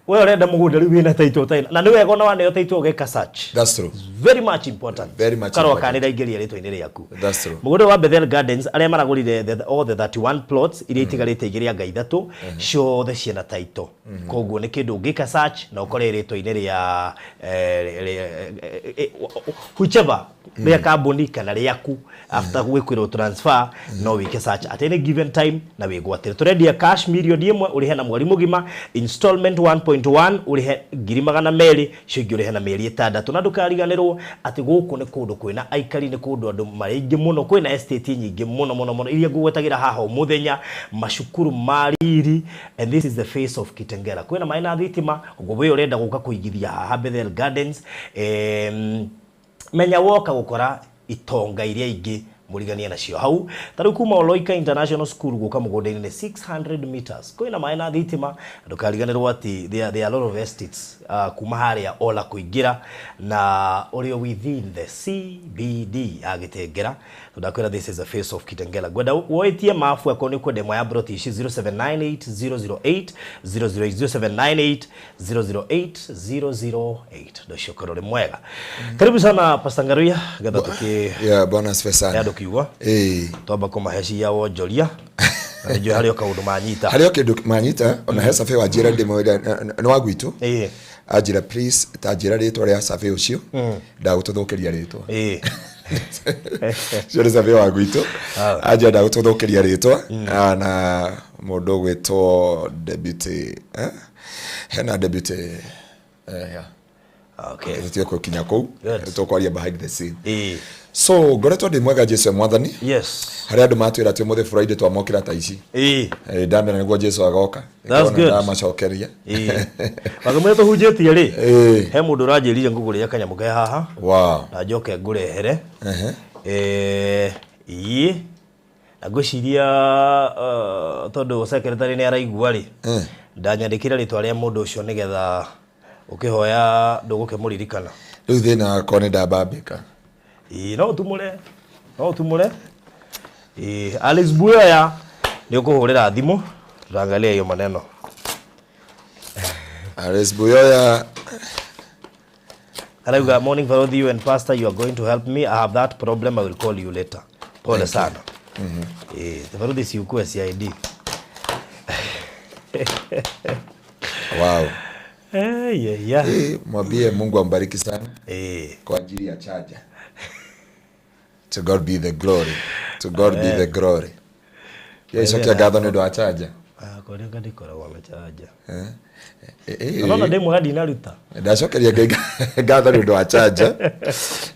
We ũrenda mũgũnda rĩu wĩna title ũtarĩ na nĩ wega ona waneo title ũgeka search. That's true. Very much important. Very much Karora important. kana nĩraingĩria rĩtwa-inĩ rĩaku. That's true. Mũgũnda wa Bethel Gardens arĩa maragũrire all the 31 plots iria itigarĩte igĩrĩ anga ithatũ ciothe ciĩna title. Koguo nĩ kĩndũ ũngĩka search na ũkore rĩtwa-inĩ rĩa whichever rĩa kambuni kana rĩaku after gwĩkwĩrwo transfer, no wĩke search at any given time na wĩgwatĩre. Tũrendia cash 1 million ũrĩhe na mweri mũgima, installment 1.1 ũrĩhe 200,000, icio ingĩ ũrĩhe na mĩeri 6. Na ndũkariganĩrwo atĩ gũkũ nĩ kũndũ kwĩna aikari, nĩ kũndũ andũ marĩ aingĩ mũno, kwĩna estate nyingĩ mũno mũno mũno iria ngũgwetagĩra haha o mũthenya, macukuru ma riri, and this is the face of Kitengela. Kwĩna maĩ na thitima. Ũguo we ũrenda gũka kũigithia haha Bethel Gardens, menya woka gũkora itonga iria ingĩ mũriganie nacio hau. Ta rĩu kuma Oloika International School gũka mũgũnda-inĩ nĩ 600 meters. Kwĩna maĩ na thitima. Ndũkariganĩrwo atĩ there are a lot of estates kuma harĩa Ola kũingĩra na ũrĩ within the CBD ya Gĩtengera. Ndakwĩra, this is the face of Kitengela. Ngwenda woitie mabu akorwo nĩ ũkwenda ĩmwe ya broti ici, 0798 008 008, 0798 008 008. Ndocio korwo ũrĩ mwega. Karibu sana, Pastor Ngaruiya, getha tuki Yeah, bwana asifiwe sana. andũ kiugo. Twamba kũmahe cia wonjoria na nĩnjũĩ harĩ o kaũndũ manyita. Harĩ o kĩndũ manyita. Ona he survey wanjĩra ndĩmwĩre nĩ wa gwitũ. Anjĩra, "Please, ta njĩra rĩtwa rĩa survey ũcio, ndagũtũthũkĩria rĩtwa." Ũcio nĩ survey wa gwitũ. Anjĩra ndagũtũthũkĩria rĩtwa. Ah, na mũndũ ũgwĩtwo deputy, eh? Hena deputy, yeah. Tũtige gũkinya kũu. Tũkwaria behind the scene. So ngoretwo ndĩ mwega, Jesu e mwathani. Harĩ andũ matwĩra atĩ ũmũthĩ Friday twamokĩra ta ici. Ndamera nĩguo Jesu agoka. That's good. Ndamacokeria. Wagĩmwĩra tũhunjĩtie rĩ, he mũndũ ũranjĩrire ngũgũrĩre kanyamũ ke haha na njoke ngũrehere. Ĩĩ, na ngwĩciria tondũ secretary nĩ araigua rĩ, ndanyandĩkĩre rĩtwa rĩa mũndũ ũcio nĩgetha ũkĩhoya ndũgũkĩmũririkana. Rĩu thĩna wakwa nĩ ndambambĩka. Ĩĩ, no ũtumũre, no ũtumũre. Ĩĩ, Alice Buyoya nĩ ũkũhũrĩra thimũ, tutaangalia hiyo maneno. Alice Buyoya. Arauga, "Morning Farodhi, you and pastor, you are going to help me. I have that problem, I will call you later." Pole sana. Farodhi, si ukue CID. Yeah. Mwambie Mungu ambariki sana kwa ajili ya chaja. To God be the glory. To God be the glory. Icokia ngatho nĩ ũndũ wa chaja. Ah, kũrĩa ndikoragwo na chaja. Eh. Unaona ndĩ mwega, ndinaruta. Ndacokeria Ngai ngatho nĩ ũndũ wa chaja.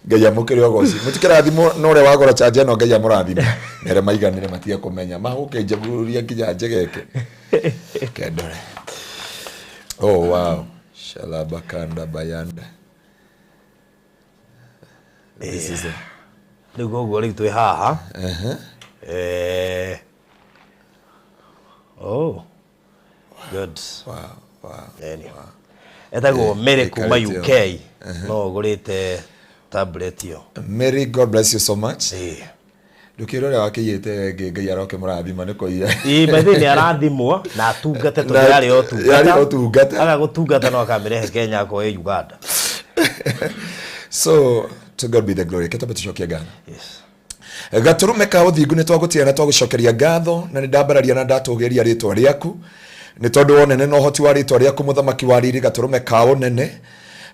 Ngai amũkĩre ũgoci. Mũtikĩrathimwo na ũrĩa wagũra chaja ĩno, Ngai amũrathime. Mere maiganĩre matige kũmenya. Mahũke njamũria nginya njegeke. Kendore. Oh wow. Shalabakanda bayanda. This is a Rĩu koguo rĩu twĩ haha. Oh. Good. Anyway. Etagwo Mary kuma ĩikarĩte. UK. No ũgũrĩte tablet ĩyo. Mary, God bless you so much. Ndũkĩra ũrĩa wakĩiyĩte ngĩ Ngai aroke mũrathima nĩ kũiya. Ĩĩ, by the way, nĩ arathimwo na atungate tondũ yarĩ o tungata. Yarĩ o tungata. Aga gũtungata no akamĩrehe Kenya akorwo ĩ Uganda. So to God be the glory. Kĩtũme tũcokie ngatho. Yes. Gatũrũme ka ũthingu, nĩ twagũtĩa na twagũcokeria ngatho, na nĩ ndambararia na ndatũgĩria rĩtwa rĩaku nĩ tondũ wa ũnene na ũhoti wa rĩtwa rĩaku, mũthamaki wa riri, gatũrũme ka ũnene,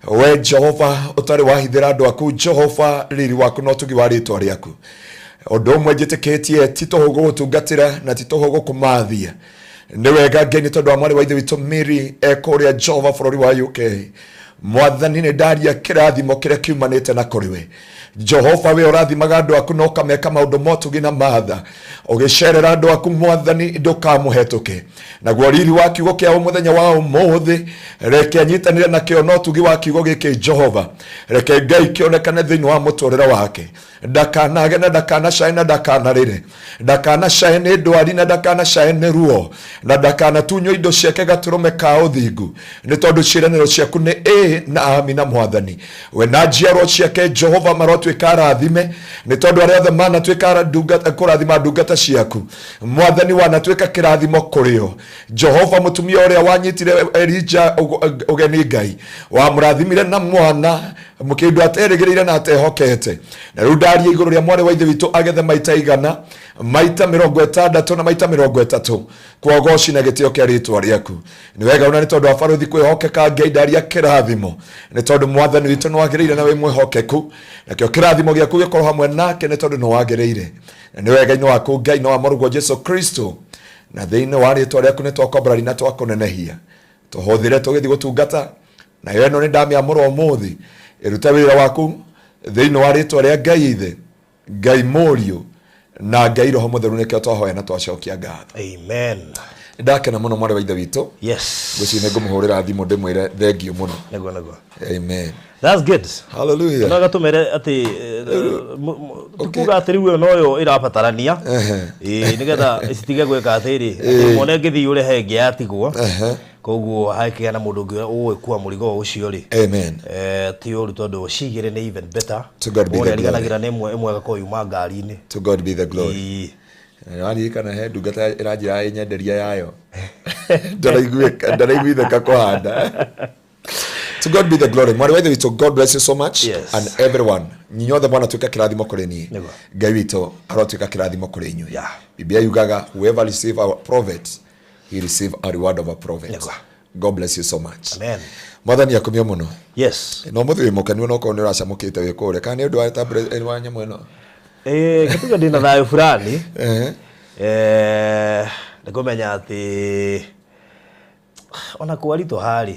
we Jehova ũtarĩ wahithĩra andũ aku. Jehova, riri waku na ũtugi wa rĩtwa rĩaku, ũndũ ũmwe njĩtĩkĩtie ti tũhũ gũgũtungatĩra na ti tũhũ gũkũmathia. Nĩ wega Ngai nĩ tondũ wa mwarĩ wa ithe witũ Mary ekũrĩa Jehova bũrũri wa UK. Mwathani, nĩ ndaria kĩrathimo kĩrĩa kiumanĩte na kũrĩ we Jehova, we ũrathimaga andũ aku na ũkameka maũndũ motugi na matha ũgĩcerera andũ aku. Mwathani, ndũkamũhetũke naguo riri wa kiugo kĩa mũthenya wa ũmũthĩ, reke anyitanĩre nakĩo na ũtugi wa kiugo gĩkĩ. Jehova, reke Ngai kĩonekane thĩinĩ wa mũtũrĩre wake, ndakanage na ndakanacae na ndakanarĩre, ndakanacae nĩ ndwari na ndakanacae nĩ ruo na ndakanatunywo indo ciake. Gatũrũme ka ũthingu, nĩ tondũ ciĩranĩro ciaku nĩ ĩ na amina. Mwathani, we na njiarwo ciake Jehova marotuĩka Mũrotwĩka arathime nĩ tondũ arĩa othe manatuĩka kũrathima ndungata ciaku mwathani wanatuĩka kĩrathimo kũrĩ o. Jehova mũtumia ũrĩa wanyitire Elija ũgeni Ngai wamũrathimire na mwana mũkĩndũ aterĩgĩrĩire na atehokete. Na rĩu ndaria igũrũ rĩa mwarĩ wa ithe witũ agethe maita 100 maita 60 na maita 30 kwa ũgoci na gĩtĩo kĩa rĩtwa rĩaku. Nĩ wega ona nĩ tondũ wa barũthi kwĩhokeka Ngai ndaria kĩrathimo nĩ tondũ mwathani witũ nĩ wagĩrĩire na wĩ mwĩhokeku, nakĩo kĩrathimo gĩaku gĩkorwo hamwe nake nĩ tondũ nĩ wagĩrĩire. Na nĩ wega-inĩ waku Ngai na wa mũrũguo Jesu Kristo, na thĩinĩ wa rĩtwa rĩaku nĩ twakwambarari na twakũnenehia. Tũhũthĩre tũgĩthiĩ gũtungata nayo ĩno nĩ ndamĩamũra ũmũthĩ ĩrute wĩra waku thĩinĩ wa rĩtwa rĩa Ngai Ithe, Ngai Mũriũ na Ngai Roho Mũtheru, nĩkĩo twahoya na twacokia ngatho. Amen. Ndakena mũno mwarĩ wa ithe witũ. Yes. Ngwĩciria nĩ ngũmũhũrĩra thimũ ndĩmwĩre thengiũ mũno. Nĩguo nĩguo. Amen. That's good. Hallelujah. No gatũmere atĩ tukuga atĩ rĩu ĩyo noyo ĩrabatarania ĩĩ nĩgetha citige gwĩka atĩrĩ atĩ mwana ĩngĩthiĩ ũrehe ĩngĩ yatigwo, koguo hakĩgĩa na mũndũ ũngĩ ũgũgĩkua mũrigo ũcio rĩ. Amen. Ti ũru tondũ cigĩrĩ nĩ even better. To God be the Ũrĩa glory. ariganagĩra nĩ ĩmwe ĩmwe ĩgakorwo yuma ngari-inĩ. To God be the glory. Waririkana he ndungata ĩranjĩra ĩnyenderia yayo ndaraiguithĩka kũhanda. To God be the glory. Mwarĩ wa ithe witũ, God bless you so much. Yes. And everyone. Inyuothe mwanatuĩka kĩrathimo kũrĩ niĩ. Nĩguo. Ngai witũ arotuĩka kĩrathimo kũrĩ inyuĩ. Yeah. Biblia yugaga whoever receive our prophet, he receive a reward of a prophet. Nĩguo. God bless you so much. Amen. Mwathani akumio mũno. Yes. No mũthĩ wĩ mũkenu no korwo nĩ ũracamũkĩte wĩ kũrĩa kana nĩ ũndũ wa tablet wa nyamũ ĩno. Kĩtuga ndĩna thayũ fulani. Nĩ kũmenya atĩ ona kwaritũha rĩ,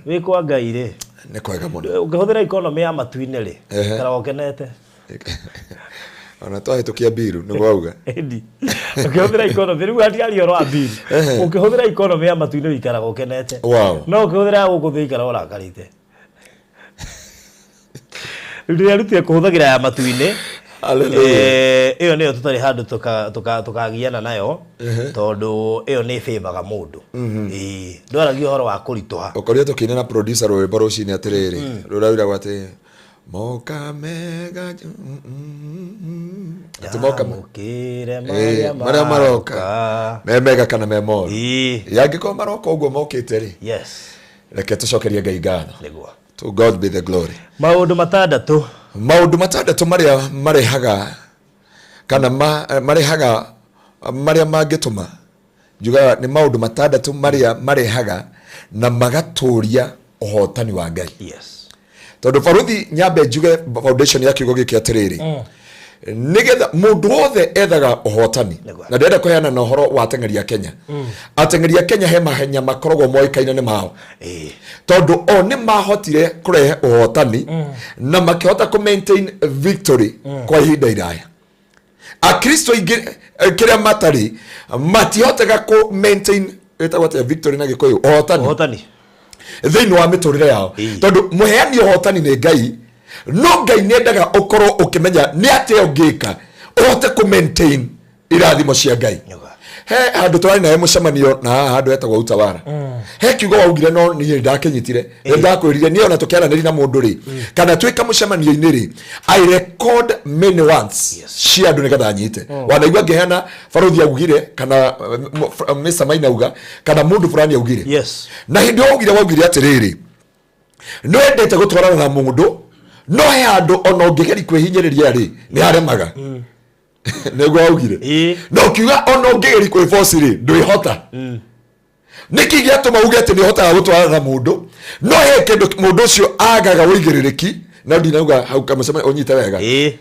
wĩ kwa Ngai rĩ, Nĩ kwega mũno. ũngĩhũthĩra economy ya matu-inĩ rĩ, ikaraga ũkenete. Ona twahĩtũkia mbiru nĩguo wauga. Ĩni. Ũkĩhũthĩra economy rĩu hatiaria ũhoro wa mbiru. Ũkĩhũthĩra economy ya matu-inĩ ũikaraga ũkenete. Wow. No ũkĩhũthĩra ya gũkũ thĩ ũikaraga ũrakarĩte. Rĩu ndĩrerutire kũhũthagĩra ya matu-inĩ. Hallelujah. Ĩyo nĩyo tũtarĩ handũ tũkagiana nayo tondũ ĩyo nĩ ĩbĩbaga mũndũ. Ĩĩ, ndwaragia ũhoro wa kũritũha. Ũkoria tũkĩina na producer rwĩmbo rũcinĩ atĩrĩrĩ rũrĩa atĩ moka mega atĩ moka Ndamũkĩre marĩa maroka me mega kana me moru. Ĩĩ. Yangĩkorwo maroka ũguo mokĩte rĩ, Yes. reke tũcokerie Ngai ngatho. Nĩguo. To God be the glory. Maũndũ matandatũ. Maũndũ matandatũ marĩa marehaga kana marehaga marĩa mangĩtũma njugaga nĩ maũndũ matandatũ marĩa marehaga na magatũria ũhotani wa Ngai. Yes. Tondũ baruthi nyambe njuge foundation ya kiugo gĩkĩ atĩrĩrĩ, nĩgetha mũndũ wothe ethaga ũhotani, na ndĩrenda kũheana na ũhoro wa ateng'eri a Kenya. Ateng'eri a Kenya he mahenya makoragwo moĩkaine nĩ mao, tondũ o nĩ mahotire kũrehe ũhotani na makĩhota kũ maintain victory kwa ihinda iraya. Akristo aingĩ kĩrĩa matarĩ matihotaga kũ maintain ĩtagwo atĩa victory na Gĩkũyũ, ũhotani Ũhotani thĩinĩ wa mĩtũrĩre yao, tondũ mũheani ũhotani nĩ Ngai, no Ngai nĩendaga ũkorwo ũkĩmenya nĩ atĩa ũngĩka ũhote kũ maintain irathimo cia Ngai. He handũ tũrarĩ nawe mũcemanio na haha handũ hetagwo Utawara, he kiugo waugire no niĩ ndakĩnyitire, nĩ ndakwĩrire niĩ ona tũkĩaranĩria na mũndũ rĩ kana twĩka mũcemanio-inĩ rĩ, I record many words cia andũ nĩgetha nyite. Wanaigua ngĩheana baruthi augire kana Mr. Maina auga kana mũndũ fulani augire. Yes. Na hĩndĩ ĩyo waugire waugire atĩrĩrĩ, nĩ wendete gũtwarana na mũndũ no he handũ ona ũngĩgeria kwĩhinyĩrĩria rĩ nĩ haremaga. Nĩguo waugire. Na ũkiuga ona ũngĩgeria kwĩboci rĩ ndwĩhota. Nĩkĩ gĩatũma uge atĩ nĩũhotaga gũtwarana na mũndũ no he kĩndũ mũndũ ũcio agaga ũigĩrĩrĩki? Na ndinauga hau kamũcemanio ũnyite wega. He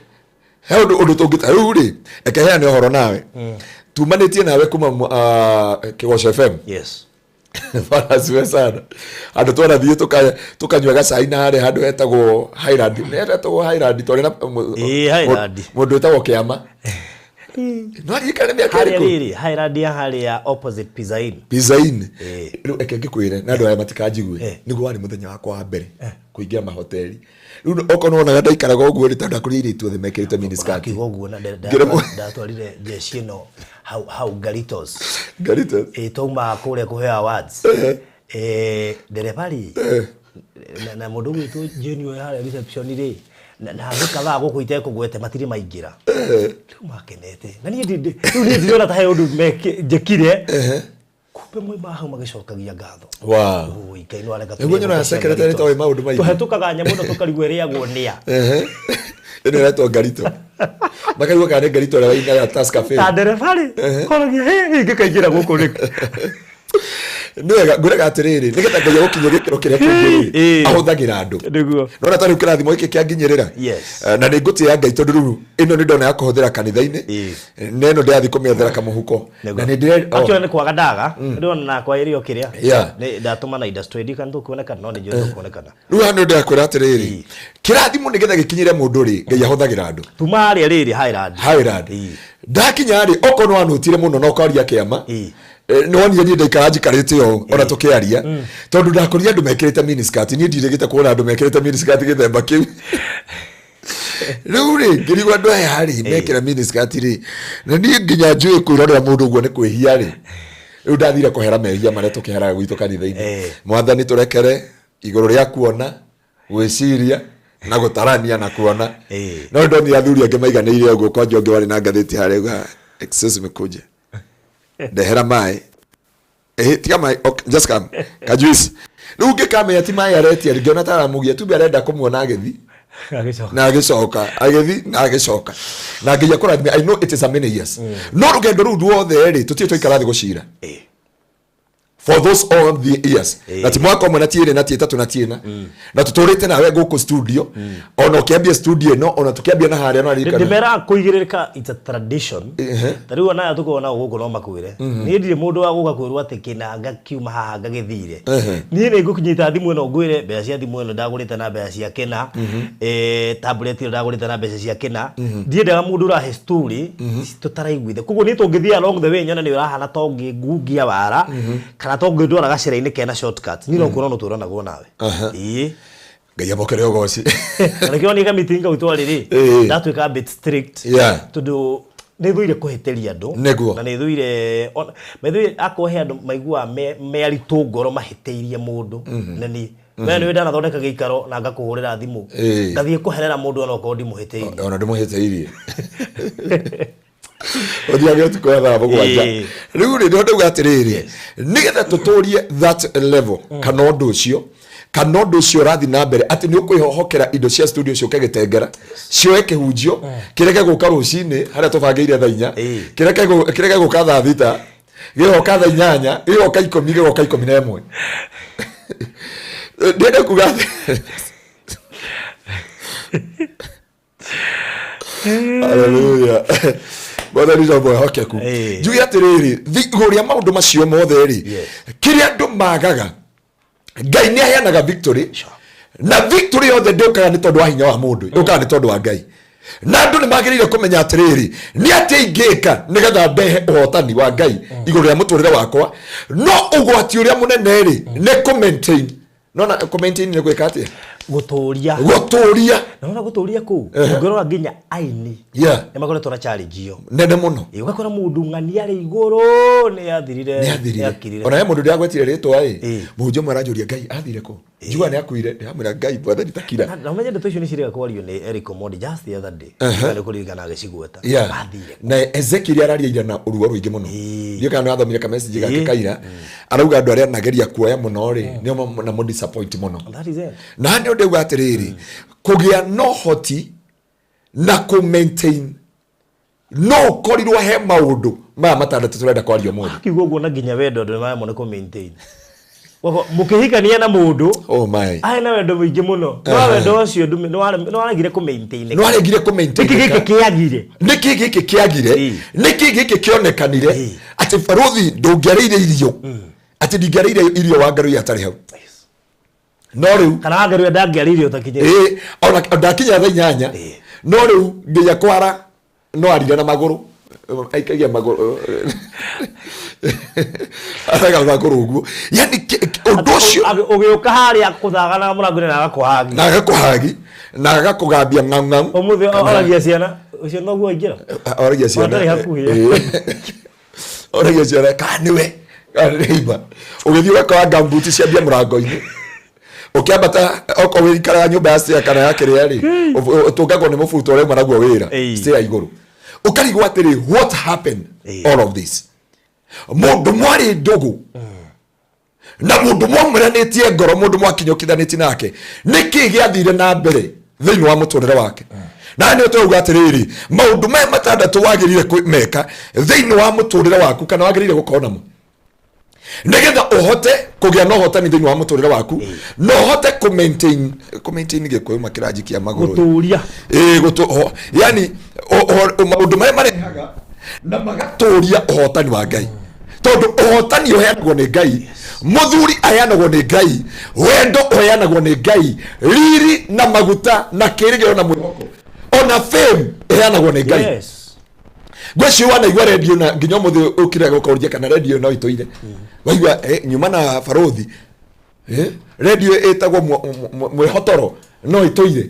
ũndũ ũndũ tũngĩta rĩu rĩ, reke heane ũhoro nawe tumanĩtie nawe kuma Kĩgoco FM. Yes. Bwana sana. Andũ twarathiĩ tukanyua gacai na harĩa handũ hetagwo Highland. Nĩ hetagwo Highland twarĩ na Highland. Mũndũ wĩtagwo Kĩama. No aririkane mĩaka Harĩa ĩrĩkũ? rĩrĩ Highland ya harĩa opposite Pizza Inn. Pizza Inn. Rĩu reke ngĩkwĩre na andũ aya matikanjigue. Nĩguo warĩ mũthenya wakwa wa mbere kũingĩra mahoteli. Rĩu okorwo nĩwonaga ndaikaraga ũguo rĩ, tondũ ndakũrĩa airĩtu othe mekĩrĩte miniskirt. Akiuga ũguo na ndatwarire jeshi ĩno hau Garitos. Garitos. Twauma kũrĩa kũheo awards. Ndereba rĩ, na mũndũ ũgwĩtwo Jane ũyũ harĩa reception rĩ, Na andũ kadhaa gũkũ itekũgwete matirĩ maingĩra. Rĩu makenete na niĩ rĩu niĩ ndirona ta he ũndũ njĩkire, kumbe moima hau magĩcokagia ngatho. Wow. Oi, Ngai no areka. Nĩguo nyonaga secretary toĩ maũndũ maingĩ. Tũhetũkaga nyamũ ĩno tũkarigwo ĩrĩagwo nĩa. Ĩno ĩretwo ngarito, makarigwo kana nĩ ngarito ũrĩa wainaga Tusker Fame. Ta ndereba rĩ, koragia ingĩkaingĩra gũkũ rĩkĩ? Nĩ wega ngwĩraga atĩrĩrĩ, nĩgetha Ngai agũkinyie gĩkĩro kĩrĩa kĩngĩ rĩ, ahũthagĩra andũ. Nĩguo. Nona ta rĩu kĩrathimo gĩkĩ kĩanginyĩrĩra. Na nĩ ngũtĩĩa Ngai tondũ rĩu ĩno nĩ ndona ya kũhũthĩra kanitha-inĩ, na ĩno ndĩrathiĩ kũmĩethera kamũhuko na nĩ ndĩre oh. Actually nĩ kwaga ndaga ndĩrona nakwa ĩrĩ o kĩrĩa Yeah. nĩ ndatũma na industry ndikana tũkuonekana, no nĩ njũĩ tũkuonekana. Rĩu haha nĩ ndĩrakwĩra atĩrĩrĩ, kĩrathimo nĩgetha gĩkinyĩre mũndũ rĩ, Ngai ahũthagĩra andũ. Tuma harĩa rĩrĩ Highland. Highland. Ndakinya rĩ, okorwo nĩ wanũtire mũno na ũkaria kĩama, nĩ wonire niĩ ndaikara njikarĩte ũũ ona tũkĩaria, tondũ ndakorire andũ mekĩrĩte miniskirt. Niĩ ndirĩgĩte kuona andũ mekĩrĩte miniskirt gĩthemba kĩu. Rĩu rĩ, ngĩrigwo andũ aya rĩ mekĩra miniskirt rĩ, na niĩ nginya njũĩ kwĩrorera mũndũ ũguo nĩ kwĩhia rĩ. Rĩu ndathire kũhera mehia marĩa tũkĩheraga gwitũ kanitha-inĩ. Mwathani, tũrekere igũrũ rĩa kuona, gwĩciria na gũtarania na kuona. No ndonire athuri angĩ maiganĩire ũguo, kwanja ũngĩ warĩ na ngathĩti harĩa uga, "Excuse me, kuja ndehera maĩ." Tiga maĩ, okay, just come kajuice. Rĩu ngĩkamenya ti maĩ aretia, ngĩona ta aramũgia tumbe arenda kũmuona agĩthi Agĩcoka. Na agĩcoka, agĩthi na agĩcoka, na Ngai akũrathime. I know it is a many years, no rũgendo rũu ruothe rĩ, tũtirĩ twaikara thĩ gũcira for those all the years, na ti mwaka ũmwe, na ti ĩrĩ, na ti ĩtatũ, na ti ĩna, na tũtũrĩte nawe gũkũ studio, ona ũkĩambia studio ĩno, ona tũkĩambia na harĩa no ririkana. Ndĩmeraga kũigĩrĩrĩka, it's a tradition. Ta rĩu onaya tũkoragwo nao gũkũ no makwĩre, niĩ ndirĩ mũndũ wa gũka kwĩrwo atĩ kĩnanga kiuma haha ngagĩthire. Niĩ nĩ ngũkinyita thimũ ĩno ngwĩre mbeca cia thimũ ĩno ndagũrĩte na mbeca cia kĩna, tablet ĩyo ndagũrĩte na mbeca cia kĩna. Ndiendaga mũndũ ũrahe story tũtaraiguitha. Koguo niĩ tũngĩthiĩ along the way nyone nĩ ũrahana ta ũngĩngungia wara kana ta ũngĩndwara gacĩra-inĩ kena shortcut, niĩ no kuona no tũranagwo nawe. Ĩĩ. Ngai amũkĩre ũgoci. Na nĩkĩo niĩ kamiti kau twarĩ rĩ, ndatuĩka a bit strict, tondũ nĩ thũire kũhĩtĩria andũ. Na nĩ thũire methũire akorwo he andũ maiguaga me aritũ ngoro mahĩtĩirie mũndũ, na niĩ we nĩ ndanathondeka gĩikaro na ngakũhũrĩra thimũ, ngathiĩ kũherera mũndũ onokorwo ndimũhĩtĩirie. Ona ndĩmũhĩtĩirie, ũthiage ũtukũ wa thaa 7. Rĩu rĩ, nĩho ndauga atĩrĩrĩ, nĩgetha tũtũrie that level, kana ũndũ ũcio ũrathiĩ na mbere atĩ nĩ ũkwĩhohokera indo cia studio ciũke gĩtengera, cioe kĩhunjio kĩreke gũka rũcinĩ harĩa tũbangĩire thaa 4, kĩreke gũka thaa 6, gĩgoka thaa 8, gĩgoka 10, gĩgoka 11. Ndĩrenda kuga atĩ haleluya, Mwathani no mwĩhokeku. Njuge atĩrĩrĩ, igũrũ rĩa maũndũ macio mothe rĩ, kĩrĩa andũ magaga, Ngai nĩ aheanaga victory, na victory yothe ndĩũkaga nĩ tondũ wa hinya wa mũndũ, yũkaga nĩ tondũ wa Ngai. Na andũ nĩ magĩrĩire kũmenya atĩrĩrĩ, nĩ atĩa ingĩka nĩgetha ndehe ũhotani wa Ngai igũrũ rĩa mũtũrĩre wakwa? No ũgwati ũrĩa mũnene rĩ, nĩ kũ maintain. Nona kũ maintain nĩ gwĩka atĩa? Gũtũria. Gũtũria. Na wona gũtũria kũu, ũngĩrora nginya aini nĩ makoretwo na challenge ĩyo nene mũno. Ũgakora mũndũ ng'ania arĩ igũrũ nĩ athirire. Nĩ athirire. Nĩ akirire. Ona he mũndũ ndĩragwetire rĩtwa ĩ, mũhunjia ũmwe aranjũria, "Ngai athire kũ?" Njuga nĩ akuire. Ndĩramwĩra, "Ngai Mwathani takira." Na ũmenye ndeto icio nĩ cirega kwario nĩ Eric Omondi just the other day. Nĩ kũririkana agĩcigweta. Athire. Na Ezekiel araria ira na ũruo rũingĩ mũno. Ndiũ kana nĩwathomire ka message gake kaira, arauga andũ arĩa anageria kuoya mũno rĩ, nĩo na mũ disappoint mũno. That is it. Na nĩ ndauga atĩrĩrĩ, kũgĩa na ũhoti na kũ maintain, no ũkorirwo he maũndũ maya matandatũ tũrenda kwaria ũmũthĩ. Kiugo ũguo na nginya wendo andũ nĩmaremwo nĩ kũ maintain. Mũkĩhikania na mũndũ Oh my. arĩ na wendo mũingĩ mũno, no wendo ũcio nĩwaregire kũ maintain. Nĩ waregire kũ maintain. Nĩkĩ gĩkĩ kĩagire? Nĩkĩ gĩkĩ kĩagire? Nĩkĩ gĩkĩ kĩonekanire atĩ barũthi ndũngĩarĩire irio, atĩ ndingĩarĩire irio wa Ngarũi atarĩ hau? No rĩu Kana wangarũya ndangĩarĩire ũtakinyĩte. Ĩĩ, ona ndakinya thaa 8. No rĩu nginya kwara no arire na magũrũ, aikagia magũrũ, araga magũrũ ũguo, yani ũndũ ũcio. Ũgĩũka harĩa kũthagana mũrango-inĩ na agakũhagi. Na agakũhagi na agakũgambia ng'au ng'au. Ũmũthĩ oragia ciana, "Ũcio noguo aingĩra?" Oragia ciana. Ona ndarĩ hakuhĩ. Oragia ciana kana nĩwe, kana nĩ neighbor. Ũgĩthiĩ ũgakora ngambuti ciambia mũrango-inĩ. Ũkĩambata okorwo wĩikaraga nyũmba ya stair kana ya kĩrĩa rĩ, ũtũngagwo nĩ mũbuto ũrĩa uma naguo wĩra stair igũrũ. Ũkarigwo atĩrĩ, what happened all of this? Mũndũ mwarĩ ndũgũ na mũndũ mwamũranĩtie ngoro, mũndũ mwakinyũkithanĩtie nake, nĩkĩ gĩathire na mbere thĩinĩ wa mũtũrĩre wake? Na nĩ tũrauga atĩrĩrĩ, maũndũ maya matandatũ wagĩrĩire meka thĩinĩ wa mũtũrĩre waku, kana wagĩrĩire gũkorwo namo nĩgetha ũhote kũgĩa na ũhotani thĩinĩ wa mũtũrĩre waku, na ũhote kũ maintain Gĩkũyũ makĩranjikia magũrũ. Gũtũria. Ĩĩ, yani maũndũ marĩa marehaga na magatũria ũhotani wa Ngai, tondũ ũhotani ũheanagwo nĩ Ngai, mũthuri aheanagwo nĩ Ngai, wendo ũheanagwo nĩ Ngai, riri na maguta na kĩrĩgĩrĩro na mwĩhoko ona fame ĩheanagwo nĩ Ngai. Ngwĩciria wanaigua redio na nginya ũmũthĩ ũkire gũkũria kana redio no ĩtũire waigua nyuma na barothi, redio ĩtagwo mwĩhotoro no ĩtũire,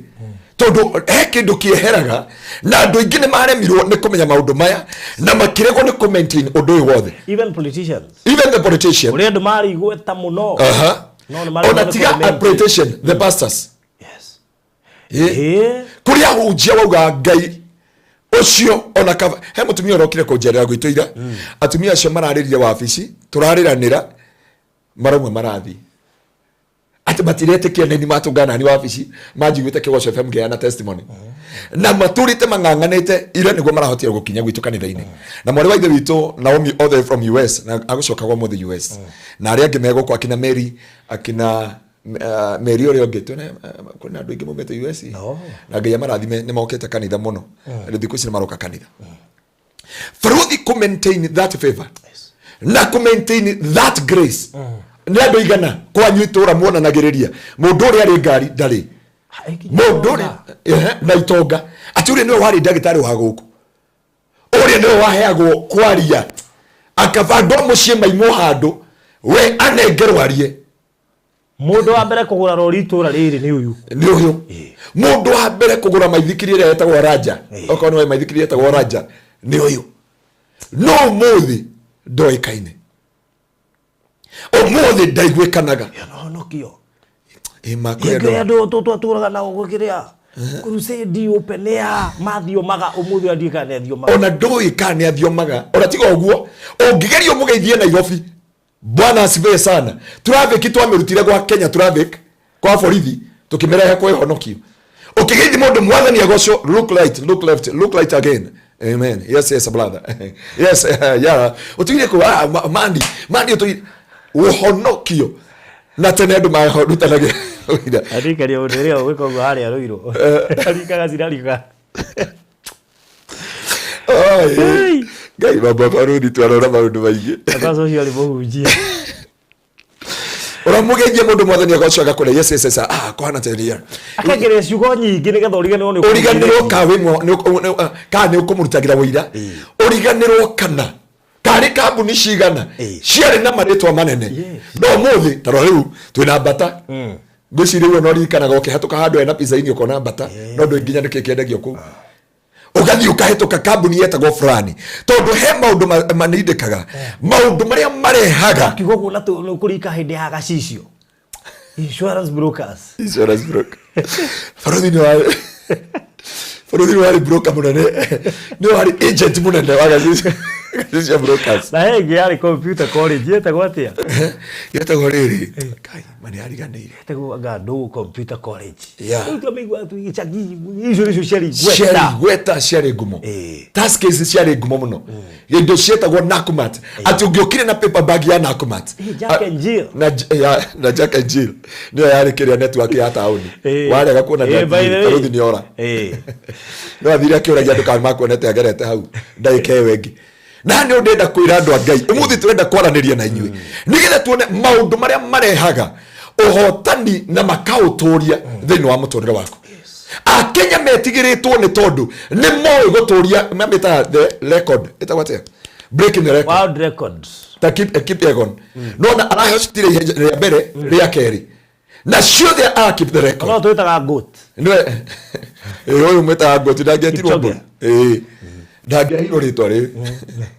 tondũ he kĩndũ kĩeheraga na andũ aingĩ nĩ maremirwo nĩ kũmenya maũndũ maya na makĩregwo nĩ kũ maintain ũndũ ũyũ wothe. Even politicians. Even the politician. Ũrĩa andũ marĩ igweta mũno. No nĩ maremwo Ona nĩ tiga a kũ-maintain. politician, the pastors. Kũrĩa ahunjia wauga Ngai ũcio ona kaba he mũtumia ũrokire kũnjerera gwitũ ira, atumia acio mararĩrire wabici, tũrarĩranĩra, marauma marathiĩ atĩ matiretĩkia nĩ matũngana nani wabici, manjiguĩte Kĩgoco FM ngĩheana testimony na matũrĩte mang'ang'anĩte ira nĩguo marahotire gũkinya gwitũ kanitha-inĩ. Na mwarĩ wa ithe witũ Naomi all the way from US, na agũcoka gwa mũthĩ US, na arĩa angĩ megũkũ, akina Mary, akina Mary ũrĩa ũngĩ twĩna, kwĩna andũ aingĩ maumĩte US. Na Ngai amarathime, nĩ mokĩte kanitha mũno. Rĩu thikũ ici nĩ maroka kanitha. Barothi kũ maintain that favor na kũ maintain that grace, nĩ andũ igana kwanyu itũra muonanagĩrĩria mũndũ ũrĩa arĩ ngari ndarĩ, mũndũ ũrĩa na itonga, atĩ ũrĩa nĩwe warĩ ndagĩtarĩ wa gũkũ, ũrĩa nĩwe waheagwo kwaria, akaba andũ a mũciĩ maimwo handũ we anengerwo arie. Mũndũ wa mbere kũgũra rori itũra rĩrĩ nĩ ũyũ. Nĩ ũyũ mũndũ wa mbere kũgũra maithikiri ĩrĩa yetagwo Raja, okorwo nĩwe maithikiri yetagwo Raja nĩ ũyũ. No ũmũthĩ ndoĩkaine, ũmũthĩ ndaiguĩkanaga. Honokio. Ĩ, ma kũrĩ Kĩrĩa andũ andũ twatũraga nao gũkĩrĩa crusade open air mathiomaga, ũmũthĩ andiĩ kana nĩ athiomaga. Ona ndũĩ kana nĩ athiomaga. Ona tiga ũguo, ũngĩgeria ũmũgeithie Nairobi, bwana asifiwe sana, traffic twamĩrutire gwa Kenya traffic kwa borithi tũkĩmĩrehe kwĩ honokio, ũkĩgeithia mũndũ mwathani agocwo, look right, look left, look right again, amen, yes, brother, yes, yeah, ũtigire kũ ah, mandi mandi ũtũgire ũhonokio na tene andũ marutanagia wĩra. Arikaria mũndũ ũrĩa ũgwĩka ũguo harĩa Rũirũ arikaga cirarika. Oi, Ngai baba baruthi twarora maũndũ maingĩ. Kwanza ũcio arĩ mũhunjia. Ũramũgeithia mũndũ mwathani agocwo, agakũra yes, ah, kũhana tĩria. Akengeria ciugo nyingĩ nĩgetha ũriganĩrwo nĩ Ũriganĩrwo ka wĩ ka nĩ ũkũmũrutagĩra wũira, ũriganĩrwo kana karĩ kambuni cigana ciarĩ na marĩtwa manene. No ũmũthĩ ta rora rĩu twĩna mbata, ngwĩciria ũguo no ririkanaga ũkĩhatũka handũ hena pizza-inĩ ũkona mbata, no ndũĩ nginya nĩkĩ kĩendagio kũu. Ũgathiĩ ũkahĩtũka kambuni yetagwo fulani, tondũ he maũndũ manindĩkaga, maũndũ marĩa marehaga. Kiugo ũguo na kũrika hĩndĩ ya gacicio insurance brokers. Insurance broker, barothi nĩ warĩ, barothi nĩ warĩ broker mũnene, nĩ warĩ agent mũnene wa Gacicio brokers. Na he ĩngĩ yarĩ computer college yetagwo atĩa? Yetagwo rĩrĩ, Ngai ma nĩ ariganĩire. Yetagwo anga ndũ computer college. Rĩu twamĩigua tu icagi icio nĩcio ciarĩ igweta. Ciarĩ igweta, ciarĩ ngumo. Task ciarĩ ngumo mũno, indo cietagwo Nakumatt, atĩ ũngĩokire na paper bag ya Nakumatt. Jack and Jill. Na Jack and Jill nĩyo yarĩ kĩrĩa network ya taũni. Warega kuona by the way. Baruthi nĩ ora. No athire akĩũragia andũ kana makuonete agerete hau ndagĩka ĩyo ĩngĩ. Na nĩ ndĩrenda kwĩra andũ a Ngai, ũmũthĩ tũrenda kwaranĩria na inyuĩ nĩgetha tuone maũndũ marĩa marehaga ũhotani na makaũtũria thĩinĩ wa mũtũrĩre waku. Akenya metigĩrĩtwo nĩ tondũ nĩ moĩ gũtũria, mamĩtaga the record, ĩtagwo atĩa, breaking the record. World records. Ta Kipyegon, nona arahotire ihenya rĩa mbere, rĩa kerĩ, na ciothe ara keep the record. No twĩtaga goat. Nĩwe ũyũ mwĩtaga ngoti, ndangĩetirwo Kipchoge. mbũri. Ĩĩ, ndangĩaheirwo rĩtwa rĩrĩ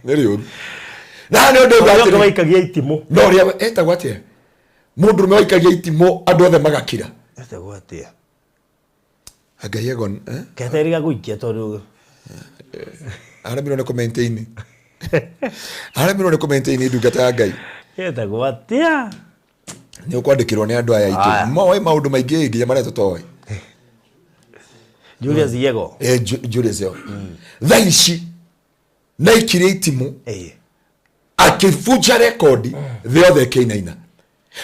nĩ rĩũru na nĩ ũndũ Ũrĩa atĩrĩ waikagia itimũ. No ũrĩa etagwo atĩa? Mũndũrũme waikagia itimũ andũ othe magakira. Etagwo atĩa? Ngai Egon, eh? Keterĩga gũikia tondũ Aremirwo nĩ kũ-maintain. Aremirwo nĩ kũ-maintain ndungata ya Ngai. Etagwo atĩa? Nĩ ũkwandĩkĩrwo nĩ andũ aya aitũ. Aya. Moĩ maũndũ maingĩ nginya marĩa tũtoĩ. Julius Yego. Eh, Julius Yego. Thaa ici naikirie itimũ akĩbunja rekondi thĩ yothe ĩkĩinaina.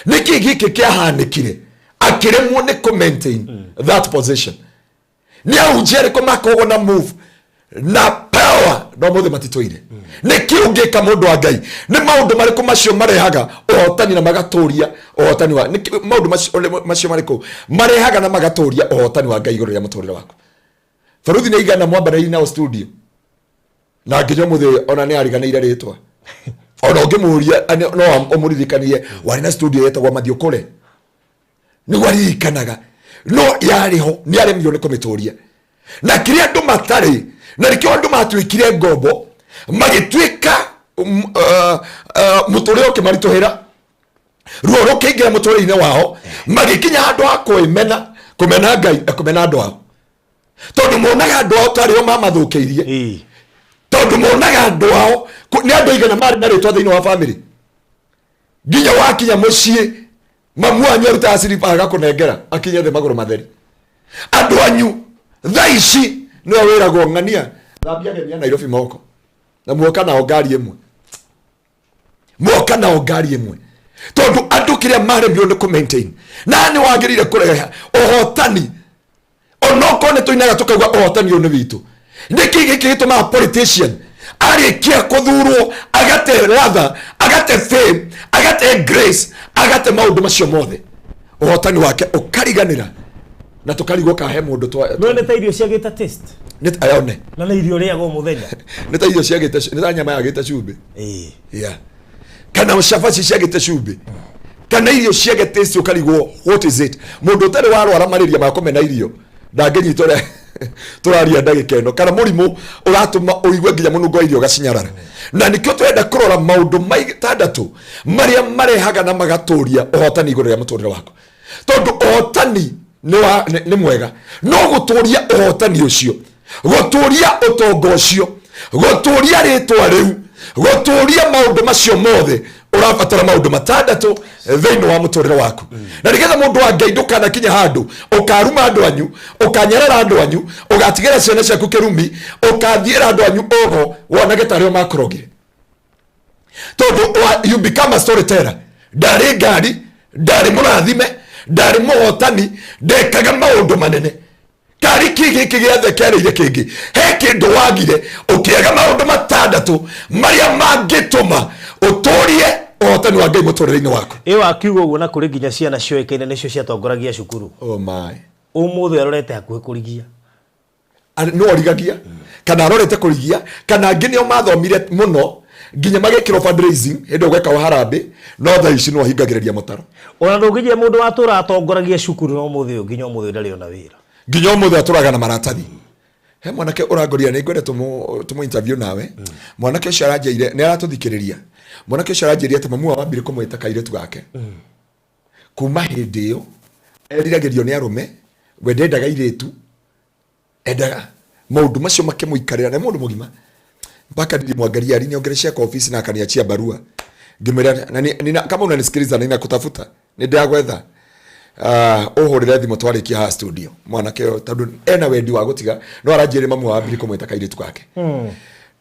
Nĩkĩ gĩkĩ kĩahanĩkire? Akĩremwo nĩ kũ maintain that position. Nĩ ahunjia arĩkũ makoragwo na move na power no mũthĩ matitũire? Nĩkĩ ũngĩka mũndũ wa Ngai? Nĩ maũndũ marĩkũ macio marehaga ũhotani na magatũria ũhotani wa nĩkĩ maũndũ macio marĩkũ marehaga na magatũria ũhotani wa Ngai igũrũ rĩa mũtũrĩre waku? Baruthi nĩ aigana mwambanĩrĩire nao studio na nginya ũmũthĩ ona nĩ ariganĩire rĩtwa, ona ũngĩmũria no ũmũririkanie warĩ na studio yetagwo Mathiũkũre, nĩguo aririkanaga, no yarĩ ho nĩ aremirwo nĩ kũmĩtũria. Na kĩrĩa andũ matarĩ na nĩkĩo andũ matuĩkire ngombo, magĩtuĩka mũtũrĩre ũkĩmaritũhĩra, ruo rũkĩingĩra mũtũrĩre-inĩ wao, magĩkinya handũ ha kwĩmena, kũmena Ngai na kũmena andũ ao, tondũ monaga andũ ao tarĩ o mamathũkĩirie. Tondũ monaga andũ ao nĩ andũ aigana marĩ na rĩtwa thĩinĩ wa family, nginya wakinya mũciĩ mamu wanyu arutaga silipa agakũnengera akinye thĩ magũrũ matheri. Andũ anyu thaa ici nĩwe wĩragwo ng'ania thambia ageni a Nairobi moko, na muoka nao ngari ĩmwe, muoka nao ngari ĩmwe, tondũ andũ kĩrĩa maremirwo nĩ kũ maintain. Na nĩ wagĩrĩire kũreha ũhotani, onokorwo nĩ tũinaga tũkauga ũhotani ũyũ nĩ witũ. Nĩkĩ gĩkĩ gĩtũmaga politician arĩkia kũthurwo agate latha, agate fame, agate grace, agate maũndũ macio mothe, ũhotani wake ũkariganĩra na tũkarigwo kahe mũndũ No nĩ ta irio ciagĩte taste. Ayone. Na nĩ irio ũrĩaga o mũthenya. Nĩ ta irio ciagĩte, nĩ ta nyama yagĩte cumbĩ. Yeah. Kana cabaci ciagĩte cumbĩ, kana irio ciage taste, ũkarigwo what is it. Mũndũ ũtarĩ warwara malaria ma kũmena irio ndangĩnyita ũrĩa tũraria ndagĩka ĩno, kana mũrimũ ũratũma ũigue nginya mũnungo wa irio ũgacinyarara. Na nĩkĩo tũrenda kũrora maũndũ matandatũ marĩa marehaga na magatũria ũhotani igũrũ rĩa mũtũrĩre waku, tondũ ũhotani nĩ mwega, no gũtũria ũhotani ũcio, gũtũria ũtonga ũcio, gũtũria rĩtwa rĩu, gũtũria maũndũ macio mothe, ũrabatara maũndũ matandatũ thĩinĩ wa mũtũrĩre waku. Na nĩgetha mũndũ wa Ngai ndũkanakinya handũ ũkaruma andũ anyu, ũkanyarara andũ anyu, ũgatigĩra ciana ciaku kĩrumi, ũkathiĩra andũ anyu oho wonage tarĩo makũrogire, tondũ you become a storyteller. Ndarĩ ngari, ndarĩ mũrathime, ndarĩ mũhotani, ndekaga maũndũ manene, karĩ kĩ gĩkĩ gĩothe kĩarĩire kĩngĩ? He kĩndũ wagire, ũkĩaga maũndũ matandatũ marĩa mangĩtũma ũtũrie ũhotani wa Ngai mũtũrĩre-inĩ waku. Ĩ wakiuga ũguo, na kũrĩ nginya ciana cioĩkaine nĩcio ciatongoragia cukuru. Oh my. Ũmũthĩ arorete hakuhĩ kũrigia. No origagia kana arorete kũrigia, kana angĩ nĩo mathomire mũno nginya magekĩrwo fundraising hĩndĩ ĩyo gwekagwo harambĩ, no thaa ici no ahingagĩrĩria mũtaro. Ona ndũngĩnjĩra mũndũ watũra atongoragia cukuru na ũmũthĩ ũyũ, nginya ũmũthĩ ũyũ ndarĩ ona wĩra. Nginya ũmũthĩ atũraga na maratathi. He mwanake ũrangoria, nĩ ngwenda tũmũ interview nawe. Mwanake ũcio aranjĩire nĩ aratũthikĩrĩria. Mwanake ũcio aranjĩire atĩ mamu wao ambire kũmwĩta kairĩtu gake. Kuma hĩndĩ ĩyo eriragĩrio nĩ arũme, we ndendaga irĩtu, endaga maũndũ macio makĩmũikarĩra na mũndũ mũgima, mpaka nilimwangalia, aliniongeleshea kwa ofisi na akaniachia barua. Ngĩmwĩra na kama unanisikiliza, ninakutafuta, nĩ ndĩragwetha, ũhũrĩre thimũ twarĩkia haha studio. Mwanake ũyũ tondũ ena wendi wa gũtiga, no aranjĩrĩ mamu wao ambire kũmwĩta kairĩtu gake.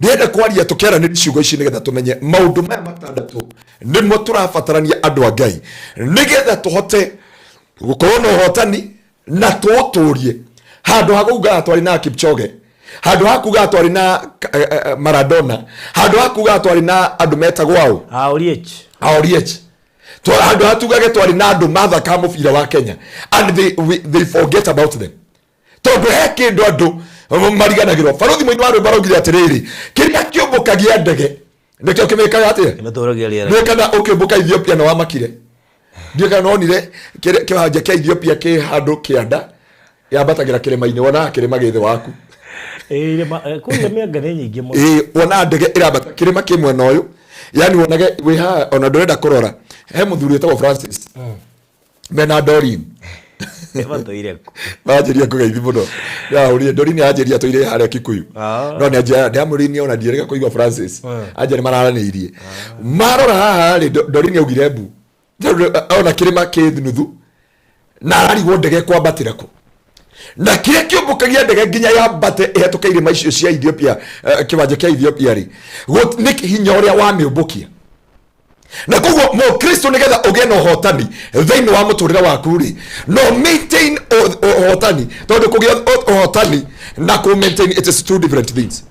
Ndĩrenda kwaria tũkĩaranĩria ciugo ici nĩgetha tũmenye maũndũ maya matandatũ nĩmo tũrabatarania, andũ a Ngai, nĩgetha tũhote gũkorwo na ũhotani na tũũtũrie. Handũ ha kuga twarĩ na Kipchoge, handũ ha kuga twarĩ na Maradona, handũ ha kuga twarĩ na andũ metagwo aũ. Oliech. Oliech, handũ ha tugage twarĩ na andũ mathakaga mũbira wa Kenya, and they forget about them, tondũ he kĩndũ andũ mariganagĩrwo. Baruthi mũini wa rwĩmbo araugire atĩrĩrĩ, kĩrĩa kĩũmbũkagia ndege nĩkĩo kĩmĩkaga atĩa? Kĩmĩtũragia rĩera. Nĩ kana ũkĩũmbũka Ethiopia na wamakire, ndiũ kana nonire kĩwanja kĩa Ethiopia kĩ handũ kĩanda yambatagĩra kĩrĩma-inĩ, wonaga kĩrĩma gĩ thĩ waku. Ĩ, kũrĩa mĩanga nĩ nyingĩ mũno. Ĩ, wonaga ndege ĩrambata kĩrĩma kĩ mwena ũyũ, yani wonage wĩ haha ona ndũrenda kũrora. He mũthuri wĩtagwo Francis. Mena Doreen. Matũire kũ? Manjĩria kũgeithi mũno. Ndahũrire Doreen, anjĩria tũire harĩa Kikuyu. No nĩ anjĩra ndamũrinie ona ndiĩrĩga kũigua Francis. Anjĩra nĩ mararanĩirie. Marora haha rĩ, Doreen augire mbu. Tondũ ona kĩrĩma kĩ nuthu na ararigwo ndege kwambatĩra kũ, na kĩrĩa kĩũmbũkagia ndege nginya yambate ĩhetũke irĩma icio cia Ethiopia, kĩwanja kĩa Ethiopia rĩ, nĩ hinya ũrĩa wamĩũmbũkia. Na koguo mũkristo, nĩgetha ũgĩe na ũhotani thĩinĩ wa mũtũrĩre waku rĩ, no maintain ũhotani, tondũ kũgĩa ũhotani na kũ maintain, it is two different things.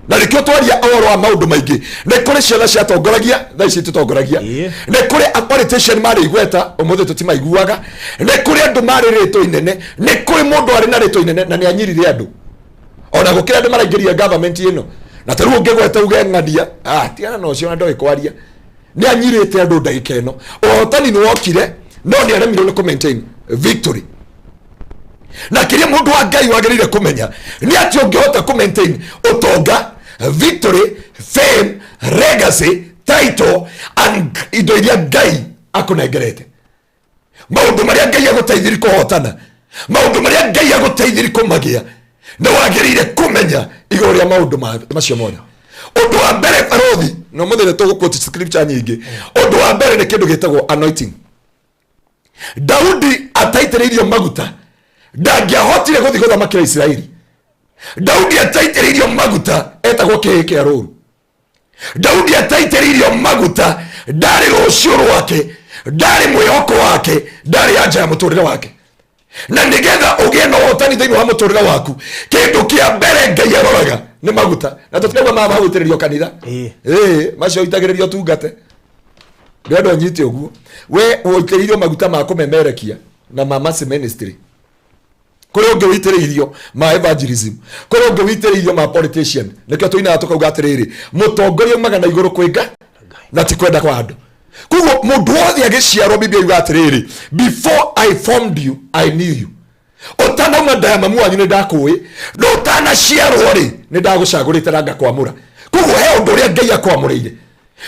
Na nĩkĩo twaria ũhoro wa maũndũ maingĩ. Nĩ kũrĩ ciana ciatongoragia, thaa ici tũtongoragia. Nĩ kũrĩ politician marĩ igweta, ũmũthĩ tũtimaiguaga. Nĩ kũrĩ andũ marĩ rĩtwa inene, nĩ kũrĩ mũndũ arĩ na rĩtwa inene na nĩ anyirire andũ ona gũkĩra andũ maraingĩria government ĩno. Na ta rĩu ũngĩgweta uge ng'ania, ah, tigana na ũcio, na ndoĩ kwaria, nĩ anyirĩte andũ ndagĩka ĩno. Ũhotani nĩ wokire, no nĩ aremirwo nĩ kũ maintain victory. Na kĩrĩa mũndũ wa Ngai wagĩrĩire kũmenya nĩ atĩ ũngĩhota kũ maintain ũtonga, victory, fame, legacy, title and indo iria Ngai akũnengerete, maũndũ marĩa Ngai agũteithirie kũhotana, maũndũ marĩa Ngai agũteithirie kũmagĩa, nĩ wagĩrĩire kũmenya igũrũ rĩa maũndũ macio mothe. Ũndũ wa mbere, barothi, na ũmũthĩ nĩ tũgũquote scripture nyingĩ, ũndũ wa mbere nĩ kĩndũ gĩtagwo anointing. Daudi ataitĩrĩirio maguta ndangĩahotire gũthiĩ gũthamakĩra Isiraeli. Daudi ataitĩrĩirio maguta etagwo kĩhĩ kĩa rũru. Daudi ataitĩrĩirio maguta ndarĩ rũciũ rwake, ndarĩ mwĩhoko wake, ndarĩ anja ya mũtũrĩre wake. Na nĩgetha ũgĩe na ũhotani thĩinĩ wa mũtũrĩre waku, kĩndũ kĩa mbere Ngai aroraga nĩ maguta. Na tũtirauga maya ma gũitĩrĩrio kanitha. Ĩĩ, macio ũitagĩrĩrio tungate. Ndĩrenda ũnyite ũguo, we ũitĩrĩirio maguta ma kũmemerekia na ma mercy ministry, kũrĩ ũngĩ ũitĩrĩirio ma evangelism, kũrĩ ũngĩ ũitĩrĩirio ma politician. Nĩkĩo tũinaga tũkauga atĩrĩrĩ, mũtongoria umaga na igũrũ kwĩ Ngai na ti kwenda kwa andũ. Koguo mũndũ wothe agĩciarwo, Biblia yuga atĩrĩrĩ, "Before I formed you, I knew you." Ũtanauma nda ya mamu wanyu nĩ ndakũĩ, no ũtanaciarwo rĩ, nĩ ndagũcagũrĩte na ngakwamũra. Koguo he ũndũ ũrĩa Ngai akwamũrĩire.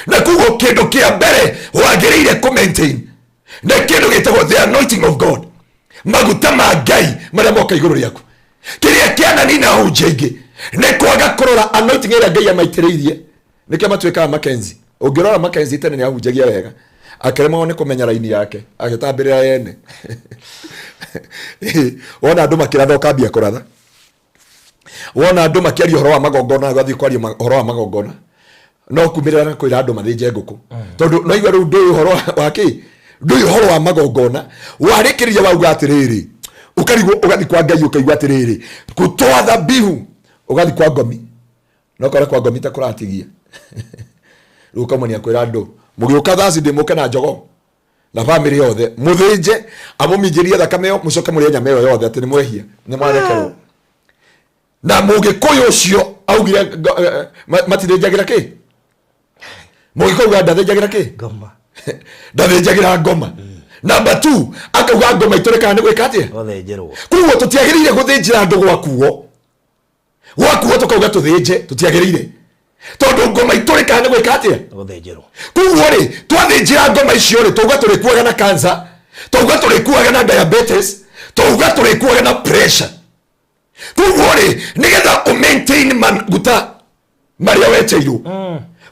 Na koguo kĩndũ kĩa mbere wagĩrĩire kũ maintain nĩ kĩndũ gĩtagwo the anointing of God, maguta ma Ngai marĩa moka igũrũ rĩaku. Kĩrĩa kĩananina hunjia ingĩ nĩ kwaga kũrora anointing ĩrĩa Ngai amaitĩrĩirie. Nĩkĩo matuĩkaga Mackenzie. Ũngĩrora Mackenzie, tene nĩ ahunjagia wega, akĩremwo nĩ kũmenya raini yake, agĩtambĩrĩra yene. Wona andũ makĩratha, ũkambia kũratha. Wona andũ makĩaria ũhoro wa magongona, ũgathiĩ kwaria ũhoro wa magongona, no kumĩrĩra na kwĩra andũ mathĩnje ngũkũ, tondũ no igua rĩu ndũĩ ũhoro wa kĩ, ndũĩ ũhoro wa magongona. Warĩkĩrĩria wauga atĩrĩrĩ, ũkarigwo, ũgathiĩ kwa Ngai ũkaigua atĩrĩrĩ, kutoa dhabihu, ũgathiĩ kwa ngomi, no kore kwa ngomi ta kũratigia. Rĩu ũkaumania kwĩra andũ mũgĩũka Thursday mũke na jogoo na bamĩrĩ yothe, mũthĩnje, amũminjĩrie thakame ĩyo, mũcoke mũrĩe nyama ĩyo yothe, atĩ nĩ mwehia, nĩ mwarekerwo. Na mũgĩkũyũ ũcio augire matithĩnjagĩra kĩ? Mũgĩkũyũ auga ndathĩnjagĩra kĩ? Ngoma. Ndathĩnjagĩra ngoma. Number two, akauga ngoma itũrĩkaga nĩ gwĩka atĩa? Gũthĩnjĩrwo. Koguo tũtiagĩrĩire gũthĩnjĩra andũ gwakuo, gwakuo tũkauga tũthĩnje, tũtiagĩrĩire, tondũ ngoma itũrĩkaga nĩ gwĩka atĩa? Gũthĩnjĩrwo. Koguo rĩ, twathĩnjĩra ngoma icio rĩ, twauga tũrĩkuaga na cancer, twauga tũrĩkuaga na diabetes, twauga tũrĩkuaga na pressure. Koguo rĩ, nĩgetha ũ maintain maguta marĩa weteirwo,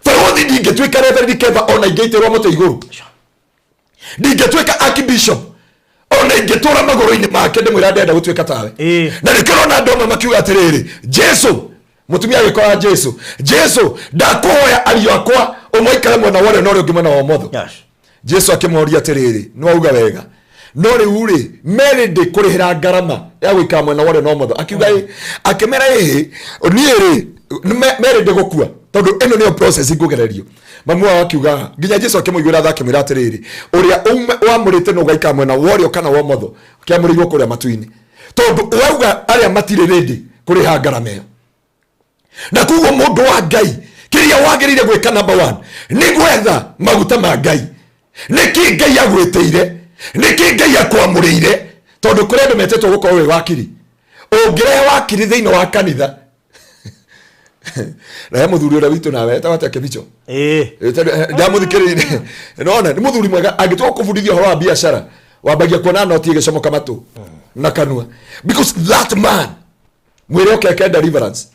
barothi, ndingĩtuĩka Reverend Keva ona ingĩitĩrwo mũtĩ igũrũ, ndingĩtuĩka archbishop ona ingĩtũra magũrũ-inĩ make ndĩmwĩra ndenda gũtuĩka tawe. Na nĩkĩo ũrona andũ amwe makiuga atĩrĩrĩ, Jesu, mũtumia agĩkora Jesu, "Jesu, ndakũhoya ariũ akwa, ũmwe aikare mwena wa ũrĩo na ũrĩa ũngĩ mwena wa ũmotho." Jesu akĩmoria atĩrĩrĩ, "Nĩ wauga wega, no rĩu rĩ, merĩ ndĩkũrĩhĩra ngarama ya gũikara mwena wa ũrĩo na ũmotho?" Akiuga ĩ, akĩmera ĩhĩ, "Niĩ rĩ, merĩ ndĩgũkua, tondũ ĩno nĩyo process ngũgererio." Mamu wao akiuga, nginya Jesu akĩmũiguĩra tha, akĩmwĩra atĩrĩrĩ, "Ũrĩa wamũrĩte nĩ ũgaikara mwena wa ũrĩo kana wa ũmotho kĩamũrĩirwo kũrĩa matu-inĩ, tondũ wauga arĩa matirĩ ready kũrĩha ngarama ĩyo." Na koguo mũndũ wa Ngai, kĩrĩa wagĩrĩire gwĩka number one nĩ gwetha maguta ma Ngai. Nĩkĩ Ngai agwĩtĩire? Nĩkĩ Ngai akwamũrĩire? Tondũ kũrĩ andũ metĩtwo gũkorwo wĩ wakiri. Ũngĩrehe wakiri thĩinĩ wa kanitha, Na he mũthuri ũrĩa witũ nawe etagwo atĩa Kĩbicho? Ĩĩ. Ndamũthikĩrĩirie nona nĩ mũthuri mwega angĩtua gũkũbundithia ũhoro wa biacara wambagia kuona noti ĩgĩcomoka matũ na kanua, because that man mwĩre ũkeke deliverance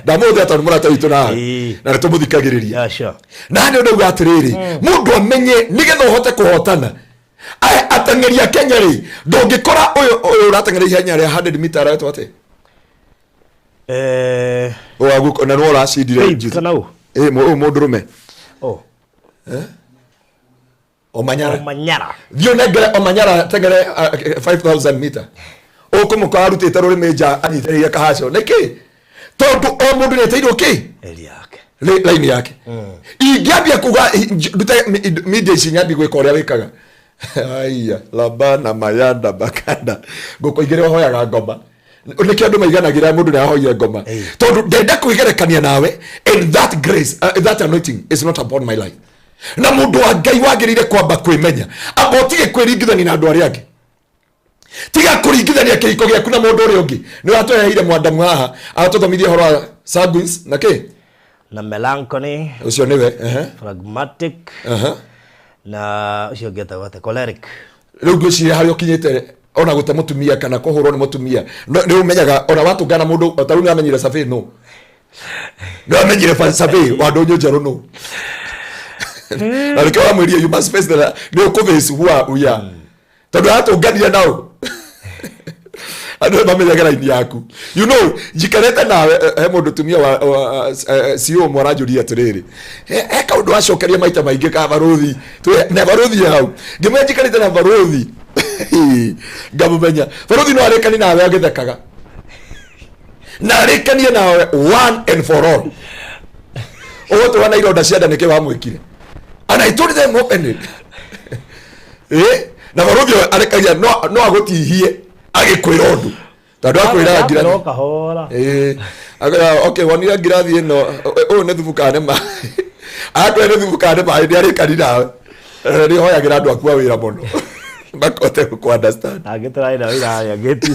ndamũthĩa tondũ mũrata witũ nawe na nĩ tũmũthikagĩrĩria. Yeah, sure. Na nĩ ndauga atĩrĩrĩ, mũndũ amenye nĩgetha ũhote kũhotana. Ateng'eri a Kenya rĩ, ndũngĩkora ũyũ ũyũ ũrateng'era ihenya rĩa 100 mita aretwo atĩa? Ũyũ na nĩwe ũracindire Faith juzi. Kana ũ? Ũyũ mũndũrũme. Oh. Omanyala. Omanyala. Thiĩ ũnengere Omanyala teng'ere 5000 mita, ũkũmũkora arutĩte rũrĩmĩ nja anyitĩrĩire kahaco. Nĩkĩ? Tondũ o mũndũ nĩ eteirwo kĩ? Area yake. Line yake. Ingĩambia kuga ndute media ici nyambie gwĩka ũrĩa wĩkaga, aya labana mayanda bakanda ngũkũ igĩrĩ ũhoyaga ngoma, nĩkĩo andũ maiganagĩra mũndũ nĩ ahoire ngoma, tondũ ndenda kwĩgerekania nawe, and that grace, that anointing is not upon my life. Na mũndũ wa Ngai wagĩrĩire kwamba kwĩmenya, amba ũtige kwĩringithania na andũ arĩa angĩ, tiga kũringithania kĩhiko gĩaku na mũndũ ũrĩa ũngĩ. Nĩ watũheire mwandamu haha aratũthomithia ũhoro wa sanguines na kĩ? Na melancholy. Ũcio nĩwe, ehe. Phlegmatic. Na ũcio ũngĩ etagwo atĩa? Choleric. Rĩu ngwĩciria harĩa ũkinyĩte, ona gũte mũtumia kana kũhũrwo nĩ mũtumia, nĩ ũmenyaga ona watũngana mũndũ ta rĩu nĩ wamenyire Survey, no nĩ wamenyire Survey wa ndũnyũ njerũ, no na nĩkĩo wamwĩrire you must face the nĩ ũkũface who are we are, tondũ aratũnganire nao andũ nĩ mamenyaga raini yaku. Njikarĩte nawe, he mũndũ tumia wa CEO ũmwe aranjũria atĩrĩrĩ, he kaũndũ wacokeria maita maingĩ ka barũthi na barũthi hau ngĩmwĩra njikarĩte na barũthi ngamũmenya barũthi no arĩkani nawe agĩthekaga na arĩkanie nawe one and for all, ũgũtũra na ironda cia nda nĩkĩ wamwĩkire. And I told them openly, na barũthi ũyũ arekagia no agũtihie agĩkwĩra ũndũ tondũ akwĩraga ngirathi. No kahora. Akwĩra, okay, wonire ngirathi ĩno, ũyũ nĩ thubu kana nĩ maĩ? Akwĩra nĩ thubu kana nĩ maĩ, nĩ arĩkani nawe. Nĩ hoyagĩra andũ aku a wĩra mũno makote gũkũ understand. Angĩ tũrarĩ nao irarĩa ngĩti.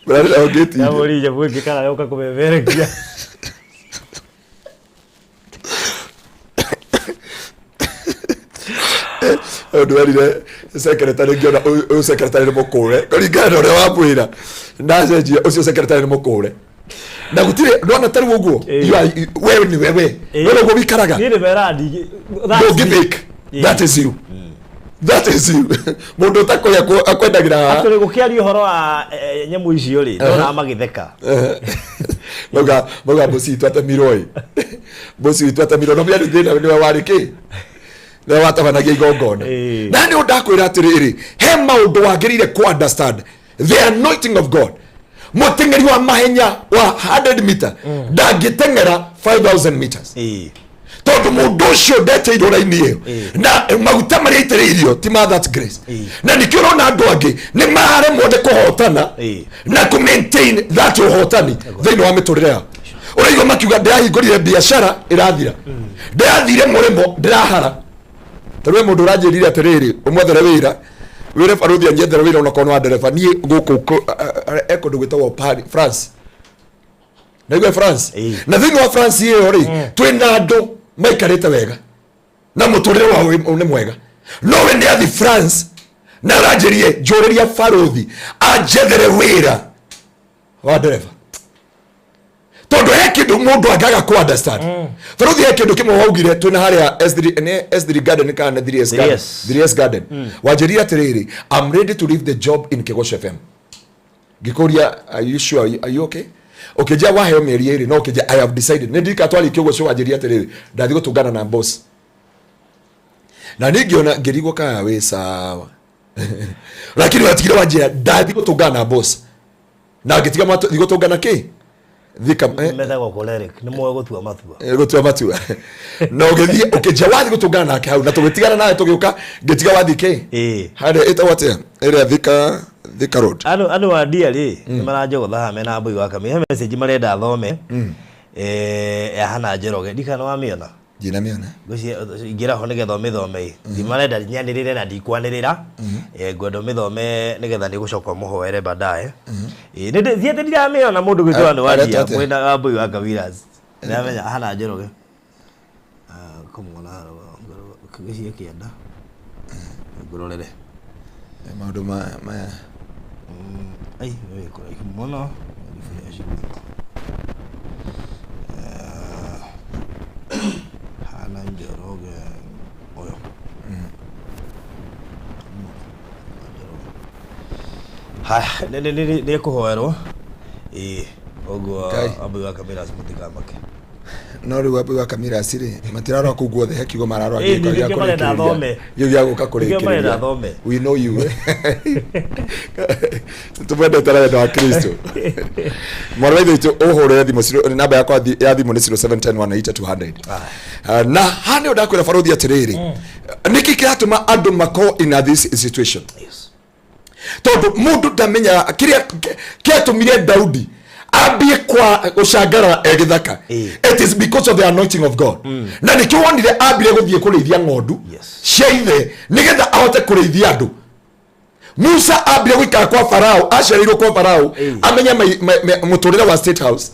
Mũrarĩ nao ngĩti-inĩ. Nyamũri nyamũ ĩngĩ kana yoka kũmemerekia. Ũndũ werire secretary ngĩona ũyũ secretary nĩ mũkũre kũringana na ũrĩa wamwĩra ndacenjia, ũcio secretary nĩ mũkũre na gũtirĩ ndona ta rĩu ũguo. We nĩ wewe, nona ũguo wikaraga. Niĩ nĩ meraga ndingĩ. Ndũngĩ fake. That is you, that is you. Mũndũ ũtakũrĩa akwendagĩra haha. Atũrĩ gũkĩaria ũhoro wa nyamũ icio rĩ, ndona magĩtheka. Mauga bosi witũ atemirwo ĩ, bosi witũ atemirwo no mĩarĩ thĩna nĩwe warĩ kĩ, nĩwe watabanagia igongona. Na nĩ ndakwĩra atĩrĩrĩ, he maũndũ wagĩrĩire ku understand the anointing of God. Mũteng'eri wa mahenya wa 100 meter ndangĩteng'era 5000 meters, tondũ mũndũ ũcio ndeteirwo raini ĩyo na maguta marĩa aitĩrĩirio ti ma that grace. Na nĩkĩo ũrona andũ angĩ nĩ mararemwo nĩ kũhotana na kũ maintain that ũhotani thĩinĩ wa mĩtũrĩre yao. Ũraigua makiuga ndĩrahingũrire biacara ĩrathira, ndĩrathire mũrĩmo ndĩrahara. Tarĩu he mũndũ ũranjĩrire atĩrĩrĩ, ũmwethere wĩra, wĩre barũthi anjethere wĩra onakorwo nĩ wa ndereba. Niĩ gũkũ e kũndũ gwĩtagwo France, naigua France. Na thĩinĩ wa France ĩyo rĩ, twĩna andũ maikarĩte wega na mũtũrĩre wao nĩ mwega, no we nĩ athi France na aranjĩrie njũrĩria barũthi anjethere wĩra wa ndereba, tondũ he kĩndũ mũndũ angaga ku understand. Barũthi, he kĩndũ kĩmwe waugire twĩna harĩa S3, nĩ S3 Garden kana nĩ 3S Garden? 3S. 3S Garden. Wanjĩrire atĩrĩrĩ, "I'm ready to leave the job in Kĩgoco FM." Ngĩkũria, "Are you sure? Are you okay?" Ũkĩnjia waheo mĩeri 2, no ũkĩnjia, "I have decided." Nĩ ndirika twarĩkia ũguo cio wanjĩrire atĩrĩrĩ, ndathiĩ gũtũngana na boss na niĩ ngĩona ngĩrigwo kana wĩ sawa, lakini watigire wanjĩra ndathiĩ gũtũngana na boss na ngĩtiga mathiĩ gũtũngana kĩ thika Metagwo choleric, nĩ moĩ gũtua matua. Gũtua matua, na ũgĩthiĩ ũkĩnjia wathiĩ gũtũngana nake hau na tũgĩtigana nawe tũgĩũka ngĩtiga wathiĩ kĩ harĩa ĩtagwo atĩa ĩrĩa Thika Road. Andũ a ndia rĩ, nĩ maranjogotha haha mena mbui wa kamĩ. He message marenda thome ya Hana Njoroge, ndikana wamĩona. Ndinamĩona. Ingĩra ho nĩgetha ũmĩthome. Ndimarenda nyanĩrĩre na ndikwanĩrĩra. Ngwenda ũmĩthome nĩgetha nĩgũcoka ũmũhoere baadaye. Thiĩte ndiramĩona mũndũ gwĩtwo nĩ waria mwena wa Mbui wa Kabiras. Ndĩramenya hana Njoroge. Kũmuona ngĩciria kĩanda. Ngũrorere. Maũndũ maya. Ai, wĩ kũraihu mũno. Hana Njoroge ũyũ. Haya, nĩ ekũhoerwo. Ĩĩ, ũguo Wambui wa Kabiras mũtikamake. No rĩu Wambui wa Kabiras rĩ, matirarora kũu guothe, he kiugo mararora gĩa kũrĩkĩrĩria. Gĩu gĩa gũka kũrĩkĩrĩria. We know you. Tũmwendete na wendo wa Kristo. Mwarĩ wa ithe witũ ũhũrĩre thimũ, namba yakwa ya thimũ nĩ 0710 180 Na haha nĩho ndakwĩra barũthi atĩrĩrĩ, nĩkĩ kĩratũma andũ makorwo in this situation? Tondũ mũndũ ndamenyaga kĩrĩa kĩatũmire Daudi ambie kwa gũcangara e gĩthaka. It is because of the anointing of God. Na nĩkĩo wonire ambire gũthiĩ kũrĩithia ng'ondu cia ithe nĩgetha ahote kũrĩithia andũ. Musa ambire gũikara kwa Farao, aciarĩirwo kwa Farao, amenye mũtũrĩre wa State House.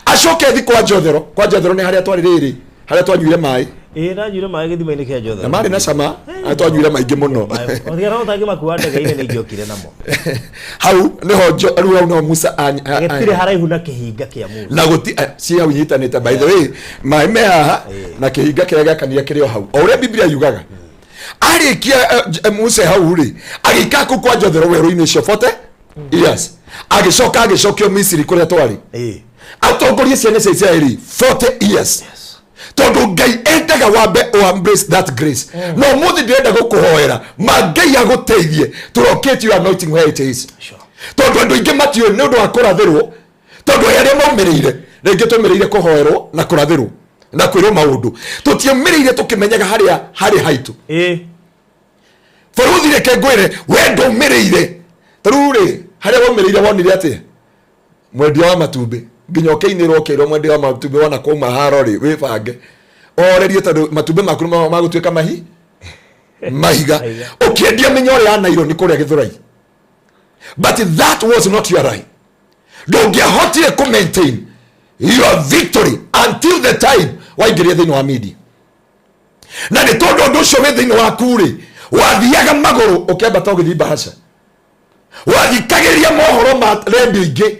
Acoke athi kwa Jothero, kwa Jothero nĩ harĩa twarĩ rĩrĩ, harĩa twanyuire maĩ. Ĩĩ, ndanyuire maĩ gĩthima-inĩ kĩa Jothero. Na marĩ na cama, twanyuire maingĩ mũno. Otigara ũtangĩmakua ndege-inĩ nĩ ingĩokire namo. Hau nĩho rĩu hau nĩho Musa Gĩtirĩ haraihu na kĩhinga kĩa Musa. Na gũti ci hau inyitanĩte, by the way, maĩ me haha na kĩhinga kĩrĩa gĩakanire kĩrĩ o hau. O ũrĩa Biblia yugaga. Arĩkia Musa hau rĩ, agĩikara kũu kwa Jothero werũ-inĩ ũcio 40 years. Agĩcoka agĩcokio Misiri kũrĩa twarĩ. Atongorie ciana cia Isiraeli 40 years. Tondũ Ngai endaga wambe o embrace that grace. No mũthĩ ndĩrenda gũkũhoera ma Ngai agũteithie to locate your anointing where it is. Tondũ andũ aingĩ matiũĩ nĩ ũndũ wa kũrathĩrwo, tondũ arĩa maumĩrĩire rĩngĩ tũmĩrĩire kũhoerwo na kũrathĩrwo na kwĩrwo maũndũ, tũtiũmĩrĩire tũkĩmenyaga harĩa harĩ haitũ. Bũrũthi reke ngwĩre, we ndũmĩrĩire. Ta rĩu rĩ, harĩa waumĩrĩire wonire atĩa? Mwendia wa matumbĩ nginya ũkĩinĩrwo ũkĩrwo mwendia wa matumbĩ wona kwauma haro rĩ, wĩbange orerie tondũ matumbĩ maku nĩ magũtuĩka mahiga. Ũkĩendia mĩnyore ya naironi kũrĩa Gĩthũrai, but that was not your right. Ndũngĩahotire kũ maintain your victory until the time waingĩrire thĩinĩ wa media. Na nĩ tondũ ũndũ ũcio wĩ thĩinĩ waku rĩ, wathiaga magũrũ ũkĩambata ũgĩthiĩ Bahasha, wathikagĩrĩria mohoro ma redio ingĩ,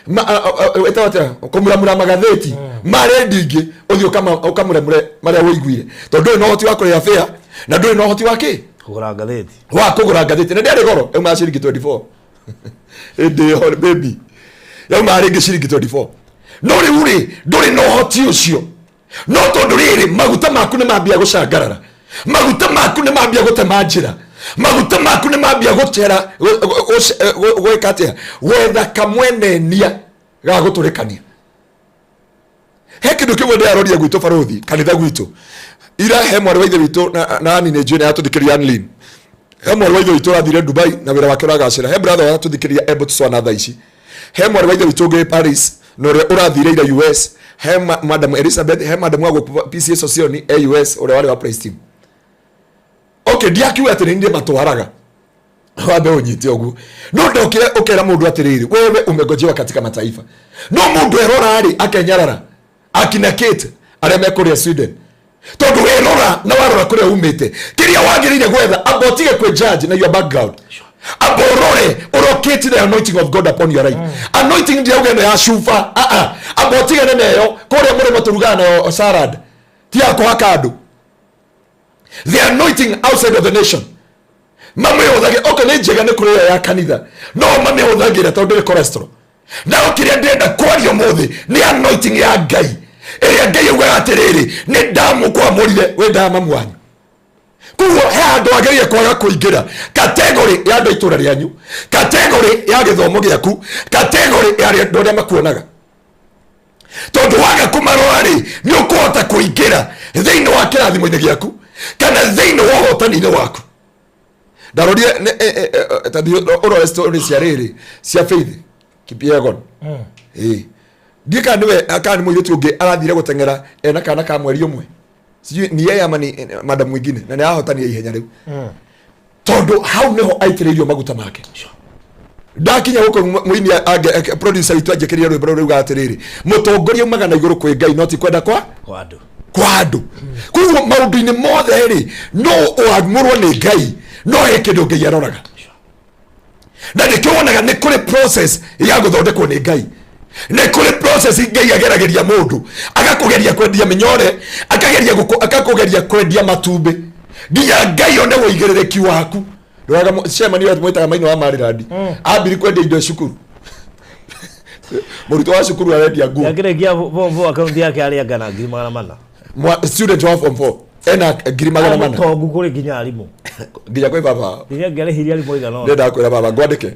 ĩtagwo atĩa, kũmuramura magathĩti ma redio ingĩ, ũthiĩ ũkamuramure marĩa ũiguire, tondũ ndũrĩ na ũhoti wa kũrĩha fare na ndũrĩ na ũhoti wa kĩ? Kũgũra ngathĩti. Wa kũgũra ngathĩti. Na ndĩarĩ goro, yaumaga ciringi 24 hĩndĩ ĩyo, baby, yaumaga rĩngĩ ciringi 24. No rĩu rĩ, ndũrĩ na ũhoti ũcio, no tondũ rĩrĩ, maguta maku nĩ mambia gũcangarara, maguta maku nĩ mambia gũtema njĩra, maguta maku nĩ mambia gũcera, gwĩka atĩa, gwetha kamwenenia ga gũtũrĩkania. He kĩndũ kĩmwe ndĩraroria gwitũ barũthi kanitha gwitũ ira, he mwarĩ wa ithe witũ na ani nĩ njũĩ nĩ aratũthikĩrĩria Anlin. He mwarĩ wa ithe witũ ũrathire Dubai na wĩra wake ũragacĩra. He brother ũratũthikĩrĩria e Botswana thaa ici. He mwarĩ wa ithe witũ ũngĩ Paris na ũrĩa ũrathire ira US. He Madam Elizabeth, he madam wa gũkũ PCA Sosioni e US, ũrĩa warĩ wa praise team. Okay, ndiakiuga atĩ nĩ niĩ matwaraga, wambe ũnyite ũguo, no ndokire ũkera mũndũ atĩrĩrĩ, wewe umengojewa katika mataifa. No mũndũ erora rĩ, akenyarara akina Kate arĩa mekũrĩa Sweden, tondũ werora na warora kũrĩa umĩte, kĩrĩa wagĩrĩire gwetha, amba ũtige kwĩ judge na your background, amba ũrore ũrokĩte the anointing of God upon your life. Anointing ndirauga ĩno ya cuba, amba ũtigane nayo kũrĩa mũrĩmo tũrugaga nayo salad, ti ya kũhaka andũ. The anointing outside of the nation mamĩhũthagĩra, okay, nĩ njega nĩ kũrĩa ya kanitha, no mamĩhũthagĩra tondũ ndĩrĩ cholesterol. Na kĩrĩa ndĩrenda kwaria ũmũthĩ nĩ anointing ya Ngai, ĩrĩa Ngai augaga atĩrĩrĩ, nĩ ndamũkwamũrire wĩ nda mamu wanyu. Koguo he handũ wagĩrĩire kwaga kũingĩra category ya andũ a itũra rĩanyu, category ya gĩthomo gĩaku, category ya andũ arĩa makuonaga, tondũ waga kũmarora rĩ, nĩ ũkũhota kũingĩra thĩinĩ wa kĩrathimo-inĩ gĩaku kana thĩinĩ wa ũhotani-inĩ waku. Ndarorire tathiĩ ũrore story cia rĩrĩ cia Faith Kipyegon. Ĩĩ, ndiĩ kana nĩwe kana nĩ mũirĩtu ũngĩ arathire gũteng'era ena kana ka mweri ũmwe. Sijui ni yeye ama ni madam mwingine, na nĩ ahotania ihenya rĩu, tondũ hau nĩho aitĩrĩirio maguta make. Ndakinya gũkũ, mũini producer witũ anjĩkĩrire rwĩmbo rũu rauga atĩrĩrĩ, mũtongoria umaga na igũrũ kwĩ Ngai, no ti kwenda kwa kwa andũ. Kwa andũ. Koguo maũndũ-inĩ mothe rĩ, no ũamũrwo nĩ Ngai, no he kĩndũ Ngai aroraga, na nĩkĩo wonaga nĩ kũrĩ process ya gũthondekwo nĩ Ngai, nĩ kũrĩ process Ngai ageragĩria mũndũ, agakũgeria kwendia mĩnyore, akageria akakũgeria kwendia matumbĩ, nginya Ngai one ũigĩrĩrĩki waku. Ndũraga chairman ũrĩa mwĩtaga Maina wa Maryland ambiri kwendia indo cukuru, mũrutwo wa cukuru arendia nguo. Yakĩrĩkia form 4, akaunti yake arĩ na 400,000. Student wa form 4 ena 400,000. Mũtongu kũrĩ nginya arimũ. Nginya kwĩ baba. Nginya ngĩarĩhirie arimũ igana ũna. Ndĩrenda kwĩra baba ngwandĩke,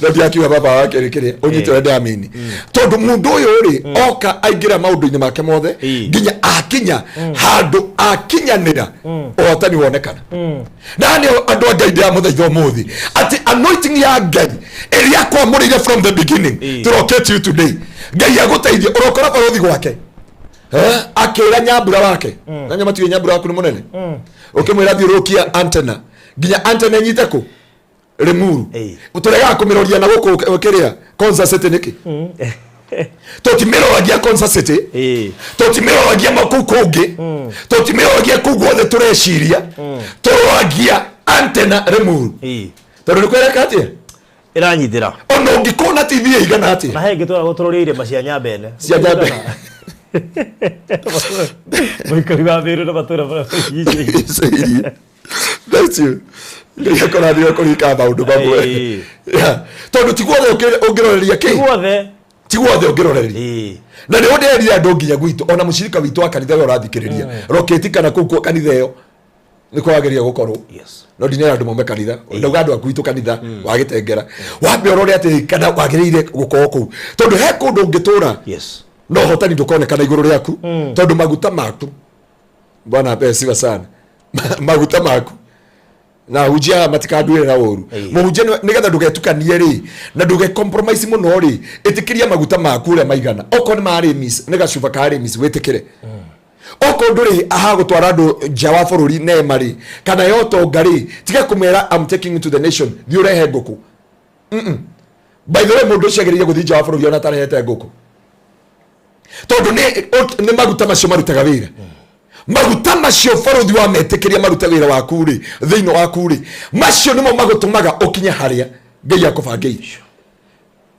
no ndiakiuga baba wake rĩ kĩrĩa ũnyite ũrĩa ndĩramini, tondũ mũndũ ũyũ rĩ oka aingĩra maũndũ-inĩ make mothe nginya akinya handũ akinyanĩra, ũhotani wonekana. Na nĩ andũ a Ngai, ndĩramũthaitha ũmũthĩ atĩ anointing ya Ngai ĩrĩa akwamũrĩire from the beginning to locate you today, Ngai agũteithie. Ũrokora barothi gwake, akĩra nyambura wake na nyamatiwe nyambura waku nĩ mũnene, ũkĩmwĩra thiũrũrũkia antenna nginya antenna ĩnyite kũ Limuru. Tũregaga kũmĩroria na gũkũ kĩrĩa Konza City nĩkĩ? Tũtimĩroragia Konza City, tũtimĩroragia kũu kũngĩ, tũtimĩroragia kũu guothe tũreciria, tũroragia antenna Limuru, tondũ nĩ kwereka atĩa? Ĩranyitĩra. Ona ũngĩkorwo na TV ĩigana atĩa. Na he ĩngĩ tũragwo tũrorie irĩma cia Nyambene. Cia Nyambene. Mũikari wa Mĩrũ na matũũra marĩa marigicĩirie. That's you. Ngai akorathire kũrika maũndũ mamwe. Yeah. Tondũ ti guothe ũngĩroreria kĩ. Guothe. Ti guothe ũngĩroreria. Na nĩ ũndĩrire andũ nginya gwitũ, ona mũcirika witũ wa kanitha ũrĩa ũrathikĩrĩria roketi kana kũu kwa kanitha ĩyo nĩ kwagĩrĩire gũkorwo, no ndinera andũ maume kanitha, ndauga andũ a gwitũ kanitha wa Gĩtengera, wambe ũrore atĩ kana wagĩrĩire gũkorwo kũu, tondũ he kũndũ ũngĩtũra no ũhotani ndũkonekana igũrũ rĩaku, tondũ maguta maku, Bwana apewe sifa sana, maguta maku na hunjia aya matikanduĩre na ũru. Mũhunjia nĩgetha ndũgetukanie rĩ na ndũge compromise mũno rĩ, ĩtĩkĩria maguta maku ũrĩa maigana. Okorwo nĩ marĩ miss, nĩ gacuba karĩ miss, wĩtĩkĩre. Okorwo ndũrĩ ha gũtwara andũ nja wa bũrũri nema rĩ, kana ya ũtonga rĩ, tiga kũmera, "I'm taking you to the nation," thiĩ ũrehe ngũkũ. By the way, mũndũ ũcio agĩrĩire gũthiĩ nja wa bũrũri ona atarehete ngũkũ, tondũ nĩ maguta macio marutaga wĩra. Maguta macio barothi wa metĩkĩria marute wĩra waku rĩ, thĩinĩ waku rĩ, macio nĩmo magũtũmaga ũkinye harĩa Ngai akũbangĩire,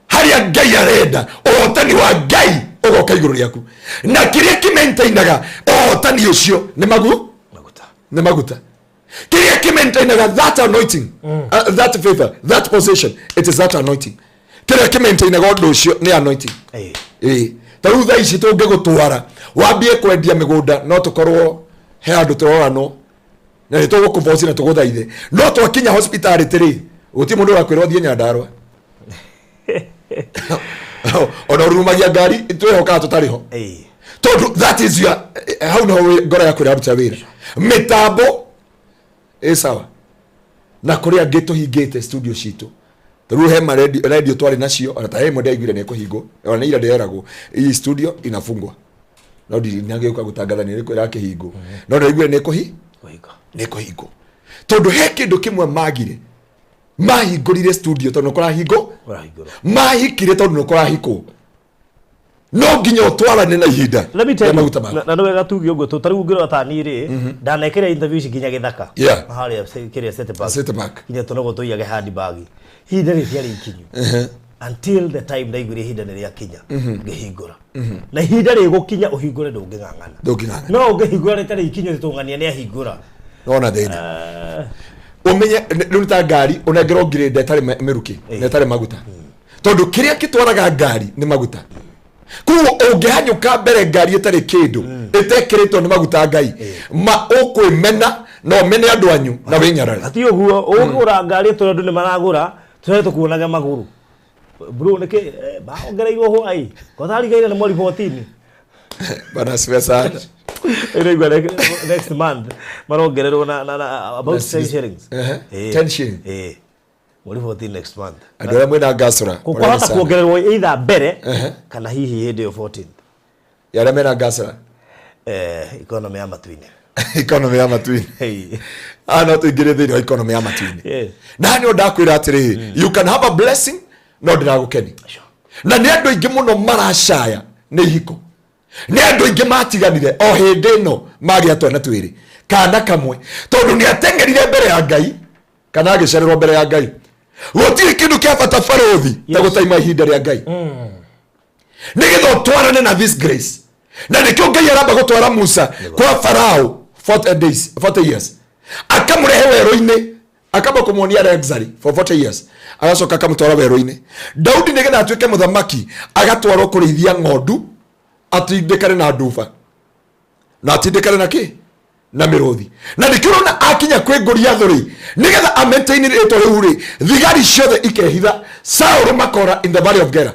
harĩa Ngai arenda. Ũhotani wa Ngai ũgoka igũrũ rĩaku, na kĩrĩa kĩmaintainaga ũhotani ũcio nĩ magu Maguta. Nĩ maguta. Kĩrĩa kĩmaintainaga that anointing, that favor, that position, it is that anointing. Kĩrĩa kĩmaintainaga ũndũ ũcio nĩ anointing. Ĩĩ, ta rĩu thaa ici tũngĩgũtwara wambie kwendia mĩgũnda, no tũkorwo he handũ tũroranwo na nĩ tũgũkũboci na tũgũthaithe, no twakinya hospitality rĩ, gũtirĩ mũndũ ũrakwĩra ũthiĩ Nyandarũa, ona ũrurumagia ngari twĩhokaga tũtarĩ ho, tondũ that is your hau nĩho ngoro yaku ĩraruta wĩra. Mĩtambo ĩ sawa, na kũrĩ angĩ tũhingĩte studio citũ. Rĩu he ma radio twarĩ nacio, ona ta he ĩmwe ndaiguire nĩ ĩkũhingwo, ona nĩ ira ndĩreragwo hii studio inafungwa, no ndinagĩũka gũtangatha nĩ ĩrĩkũ ĩrakĩhingwo, no ndaiguire nĩ ĩkũhi Kũhinga. Nĩ ĩkũhingwo, tondũ he kĩndũ kĩmwe magire mahingũrire studio tondũ nĩ kũrahingwo. Ũrahingũrwo. Mahikire tondũ nĩ kũrahikwo. No nginya ũtwarane na ihinda Let me tell rĩa you, maguta maku. Na nĩ wega tuge ũguo, tondũ ta rĩu ũngĩrora ta niĩ rĩ, ndanekĩra interview ici nginya gĩthaka harĩa kĩrĩa City Park. City Park. Nginya tũnogwo tũiyage handbag. Ihinda rĩtiarĩ ikinyu until the time ndaiguire ihinda nĩ rĩakinya, ngĩhingũra. Na ihinda rĩgũkinya ũhingũre, ndũngĩng'ang'ana. Ndũngĩng'ang'ana. No ũngĩhingũra rĩtarĩ ikinyu, tũng'ania nĩ ahingũra. Nona thĩna ũmenye rĩu nĩ ta ngari ũnengerwo ngirĩnda ĩtarĩ mĩrukĩ na ĩtarĩ maguta, tondũ kĩrĩa kĩtwaraga ngari nĩ maguta. Koguo ũngĩhanyũka mbere ngari ĩtarĩ kĩndũ, ĩtekĩrĩtwo nĩ maguta Ngai ma, ũkwĩmena na ũmene andũ anyu na wĩnyarare. Ati ũguo ũgũra ngari tondũ andũ nĩ maragũra, tũrĩa tũkuonaga magũrũ bro nĩkĩ baongereirwo hwai kotarigaire nĩ mweri 14. Bwana asifiwe sana. Ĩraigua next month marongererwo na about Na 10 shillings. 10 shilling. Mweri 14, next month. Andũ arĩa mwĩna ngasũra Kwahota kuongererwo either mbere kana hihi hĩndĩ ĩyo 14. Arĩa mena ngasũra. Economy ya matu-inĩ. Economy ya matu-inĩ. Ah, no tũingĩre thĩinĩ wa economy ya matu-inĩ. Na nĩ ndakwĩra atĩrĩrĩ, you can have a blessing no ndĩragũkeni. Na nĩ andũ aingĩ mũno maracaya nĩ ihiko. Nĩ andũ aingĩ matiganire o hĩndĩ ĩno magĩa twana twĩrĩ kana kamwe, tondũ nĩ ateng'erire mbere ya Ngai kana agĩcererwo mbere ya Ngai. Gũtirĩ kĩndũ kĩa bata barũthi ta gũtaima ihinda rĩa Ngai. Nĩgetha ũtwarane na this grace. Na nĩkĩo Ngai aramba gũtwara Musa kwa Farao 40 days, 40 years. Akamũrehe werũ-inĩ, akamba kũmuonia luxury for 40 years, agacoka akamũtwara werũ-inĩ. Daudi nĩgetha atuĩke mũthamaki agatwarwo kũrĩithia ng'ondu, atindĩkane na nduba na atindĩkane na kĩ na mĩrũthi. Na nĩkĩo ũrona akinya kwĩ Goliathũ rĩ, nĩgetha a maintain rĩtwa rĩu rĩ, thigari ciothe ikehitha, Saũlũ makora in the valley of Gera.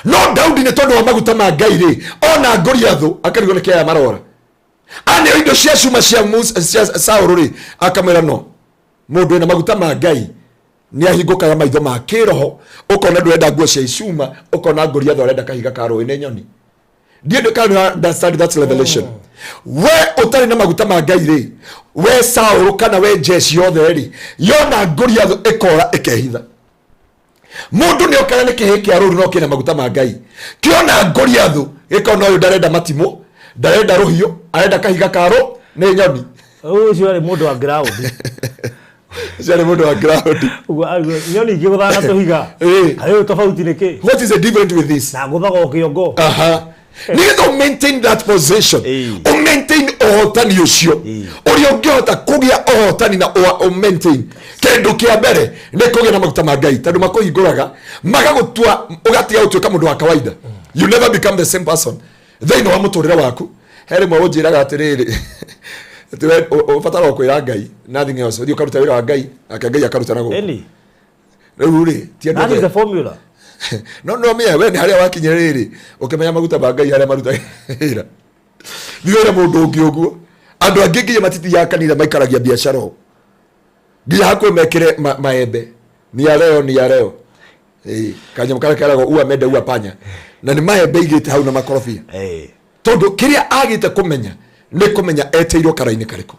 No Daudi nĩ tondũ wa maguta ma Ngai rĩ, ona Goliathũ akarigwo nĩ kĩaya marora. Aneo indo cia cuma cia Musa, cia Saũlũ rĩ, akamwĩra no mũndũ wĩna maguta ma Ngai nĩ ahingũkaga maitho ma kĩroho, ũkona ndũrenda nguo cia icuma, ũkona Goliathũ arenda kahiga ka rũĩ nĩ nyoni. Ndiĩ kana understand that revelation. We ũtarĩ na maguta ma Ngai rĩ, we Saũlũ kana we jeshi yothe rĩ, yona Goliathũ ĩkora ĩkehitha. Mũndũ nĩ okaga nĩ kĩhĩ kĩa rũru no kĩna maguta ma Ngai. Kĩona Goliathũ gĩkona ũyũ ndarenda matimũ, ndarenda rũhiũ, arenda kahiga ka rũ nĩ nyoni. Ũcio arĩ mũndũ wa ground. Ũcio arĩ mũndũ wa ground. Ũguo nyoni ikĩgũthana na tũhiga. Harĩ tofauti nĩ kĩ? What is the difference with this? Na ngũthaga o kĩongo. Nĩgetha ũ maintain that position, ũ maintain ũhotani ũcio, ũrĩa ũngĩhota kũgĩa ũhotani na ũ maintain. Kĩndũ kĩa mbere nĩ kũgĩa na maguta ma Ngai, tondũ makũhingũraga magagũtua ũgatiga gũtuĩka mũndũ wa kawaida. You never become the same person thĩinĩ wa mũtũrĩre waku. He rĩmwe ũnjĩraga atĩrĩrĩ, atĩ we ũbataraga kwĩra Ngai nothing else, ũthiĩ ũkaruta wĩra wa Ngai, nake Ngai akaruta na gũkũ. Rĩu rĩ, ti andũ That is othe. the formula. No, no, mĩa, we nĩ harĩa wakinya rĩrĩ, ũkĩmenya maguta ma Ngai harĩa maruta wĩra. Thiĩ wĩre mũndũ ũngĩ ũguo. Andũ angĩ nginya matithiaga kanitha, maikaragia biacara ũũ. Nginya hakuhĩ mekĩre maembe. Ni ya leo, ni ya leo. Kanyamũ karĩa keragwo ua mende ua panya. Na nĩ maembe igĩte hau na makorobia. Tondũ kĩrĩa agĩte kũmenya nĩ kũmenya etĩirwo karainĩ karĩkũ.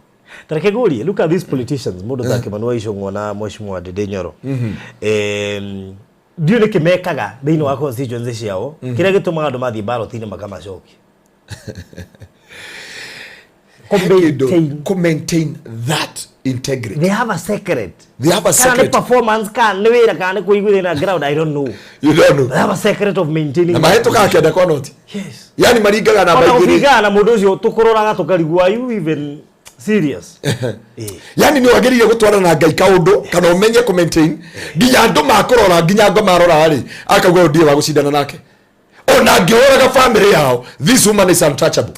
Tareke ngũrie, look at these politicians, mũndũ ta Kimani wa Ichung'wa na Mheshimiwa Ndindi Nyoro. Ndiũĩ nĩkĩ mekaga thĩinĩ wa constituency ciao, kĩrĩa gĩtũmaga andũ mathiĩ ballot-inĩ makamacokia. Kũ maintain that integrity. They have a secret. They have a Kana nĩ secret. performance, kana nĩ wĩra, kana nĩ kũiguithania na ground, I don't know. You don't know. They have a secret of maintaining. Na mahĩtũkaga kĩanda kwa noti. Yes. Yani maringaga namba Ona igĩrĩ. gũbingana na mũndũ ũcio tũkũroraga tũkarigwo, are you even serious? Yani nĩ wagĩrĩire gũtwarana na Ngai kaũndũ kana ũmenye kũ maintain nginya andũ makũrora, nginya ngoma marora rĩ, akauga ũyũ ndirĩ wa gũcindana nake. Ona ngĩũraga family yao, this woman is untouchable.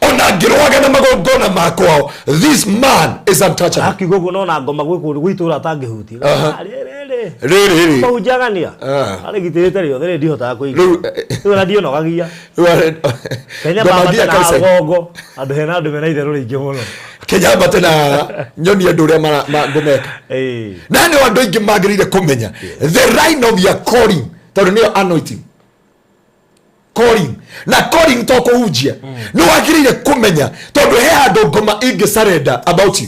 Ona ngĩrũaga na magongona makwao, this man is untouchable. Akiuga ũguo no na ngoma gwĩ kũndũ gwĩ itũũra atangĩhutia. Rĩrĩ, Rĩrĩ, rĩrĩ. Mahunjagania. Arĩgitĩrĩte rĩothe rĩrĩ ndihotaga kũigua. Rĩu ona ndionogagia. Kenya Ngoma baba nginya tena kanitha-inĩ. rũgongo. Andũ hena andũ mena itherũ rĩingĩ mũno. Kenya mbate na nyonie andũ ũrĩa ngũmeka. Na nĩ andũ aingĩ magĩrĩire kũmenya the line of your calling, tondũ nĩyo anointing. Calling. Na calling to kũhunjia. Nĩ wagĩrĩire kũmenya tondũ he handũ ngoma ingĩ surrender about you.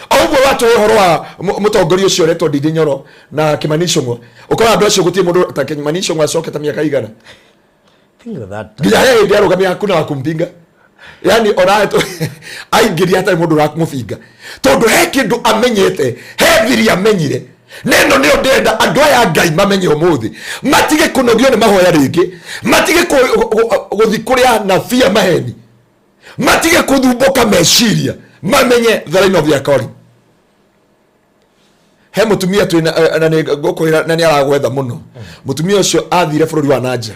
O ũguo watũhe ũhoro wa mũtongoria ũcio ũretwo Ndindi Nyoro na Kimani Ichung'wa. Ũkora andũ acio gũtirĩ mũndũ ta Kimani Ichung'wa acokete mĩaka igana. Think of that. Nginya he hĩndĩ arũgamia hakuna wa kumpinga. Yani ona aingĩria hatarĩ mũndũ ũramũbinga. Tondũ he kĩndũ amenyete, he thiri amenyire. Neno nĩyo ndĩrenda andũ aya Ngai mamenye ũmũthĩ. Matige kũnogio nĩ mahoya rĩngĩ. Matige gũthiĩ kũrĩa nabii a maheni. Matige kũthumbũka meciria. Mamenye the line of their calling. He mũtumia twĩna, na nĩ ngũkwĩra, na nĩ aragwetha mũno. Mũtumia ũcio athire bũrũri wa Nanja.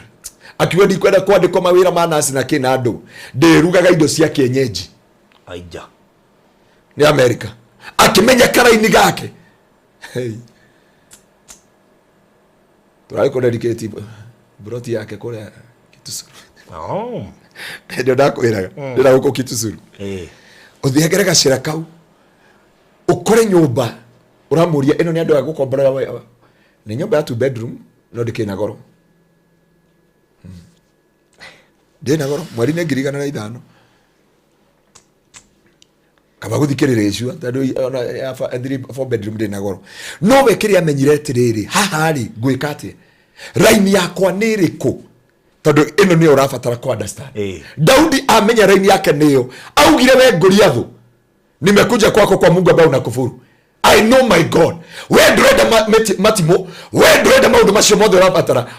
Akiuga ndikwenda kwandĩkwo mawĩra ma nurse na kĩ na andũ. Ndĩrugaga indo cia kienyeji. Aija. Nĩ America. Akĩmenya karaini gake. Hey. Tũrarĩ kũ dedicate broti yake kũrĩa Kitusuru. Ndio ndakwĩraga. Ndĩra gũkũ Kitusuru. Ũthiĩ gacĩra kau. Ũkore nyũmba ũramũria ĩno nĩ andũ a gũkomborera we. Nĩ nyũmba ya 2 bedroom no ndĩkĩrĩ na goro. Ndĩ na goro mweri nĩ ngiri igana rĩa ithano. Kaba gũthikĩrĩria icua tondũ ona ya 3 4 bedroom ndĩ na goro. No we kĩrĩa amenyire atĩrĩrĩ, haha rĩ ngwĩka atĩa, raini yakwa nĩ ĩrĩkũ? Tondũ ĩno nĩyo ũrabatara kũ understand. Daudi amenya raini yake nĩyo, augire, "We Goliathũ, nimekuja kwako kwa Mungu ambaye unakufuru. I know my God. We ndũrenda matimũ, we ndũrenda maũndũ macio mothe,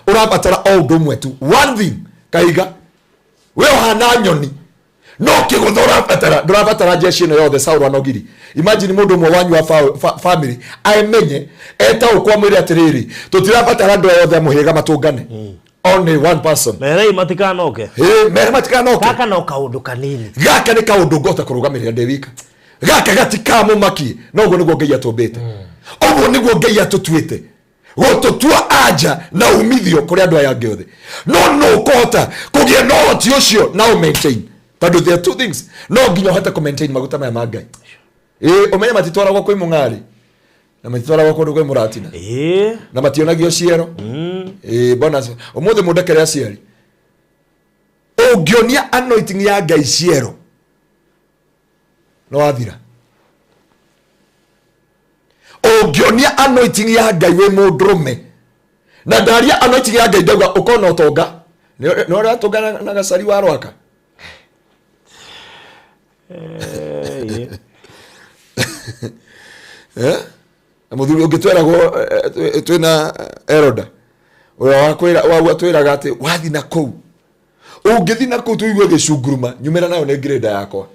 ũrabatara o ũndũ ũmwe tu, one thing." Kahiga we ũhana nyoni no kĩgũtha ũrabatara, ndũrabatara jeshi ĩno yothe. Saũlũ anogiri. Imagine mũndũ ũmwe wanyu wa family amenye etaũkwo, amwĩre atĩrĩrĩ, "Tũtirabatara andũ aya othe a mũhĩrĩga matũngane, only one person." Merei matikanoke. Ĩ, mere matikanoke. Gaka no kaũndũ kanini. Gaka nĩ kaũndũ ngũhota kũrũgamĩrĩra ndĩ wika, gaka gatikamũmakie. No ũguo nĩguo Ngai atũmbĩte, ũguo nĩguo Ngai atũtuĩte, gũtũtua anja na umithio kũrĩ andũ aya angĩ othe. No no ũkũhota kũgĩa na ũhoti ũcio na ũ maintain? Tondũ there are two things no nginya ũhote kũ maintain maguta maya ma Ngai. Ĩ, ũmenye matitwaragwo kwĩ mũng'arĩ na matitwaragwo kũndũ kwĩ mũratina na mationagio ciero. Ĩ, bonus ũmũthĩ mũndekere aciari, ũngĩonia anointing ya Ngai ciero no wathira. Ũngĩonia anointing ya Ngai wĩ mũndũrũme, na ndaria anointing ya Ngai ndauga ũkona ũtonga, nĩ ũratũnga na gacari wa rwaka. Eh? Na mũthuri ũngĩ tweragwo twĩna eroda ũrĩa wakwĩra wagua twĩraga atĩ wathi na kũu, ũngĩthi na kũu tũigue gĩcunguruma, nyumĩra nayo nĩ ngirĩnda yakwa.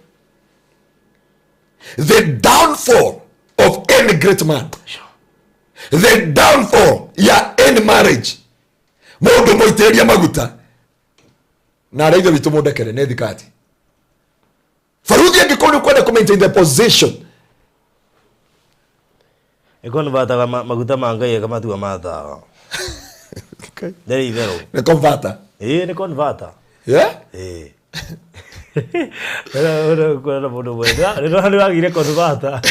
The downfall of any great man, the downfall ya any marriage, mũndũ mũitĩrĩrie maguta na arĩa ithe witũ mũndekere nĩ thikati. Baruthi, angĩkorwo nĩ ũkwenda kũ maintain the position, Ĩkonvataga maguta ma Ngai ĩkamatua ma tawa. Ndarĩ itherũ. Nĩ converter. Ĩĩ, nĩ converter. Yeah? Ĩĩ. Kwĩra mũndũ ũmwe nĩ wagire converter.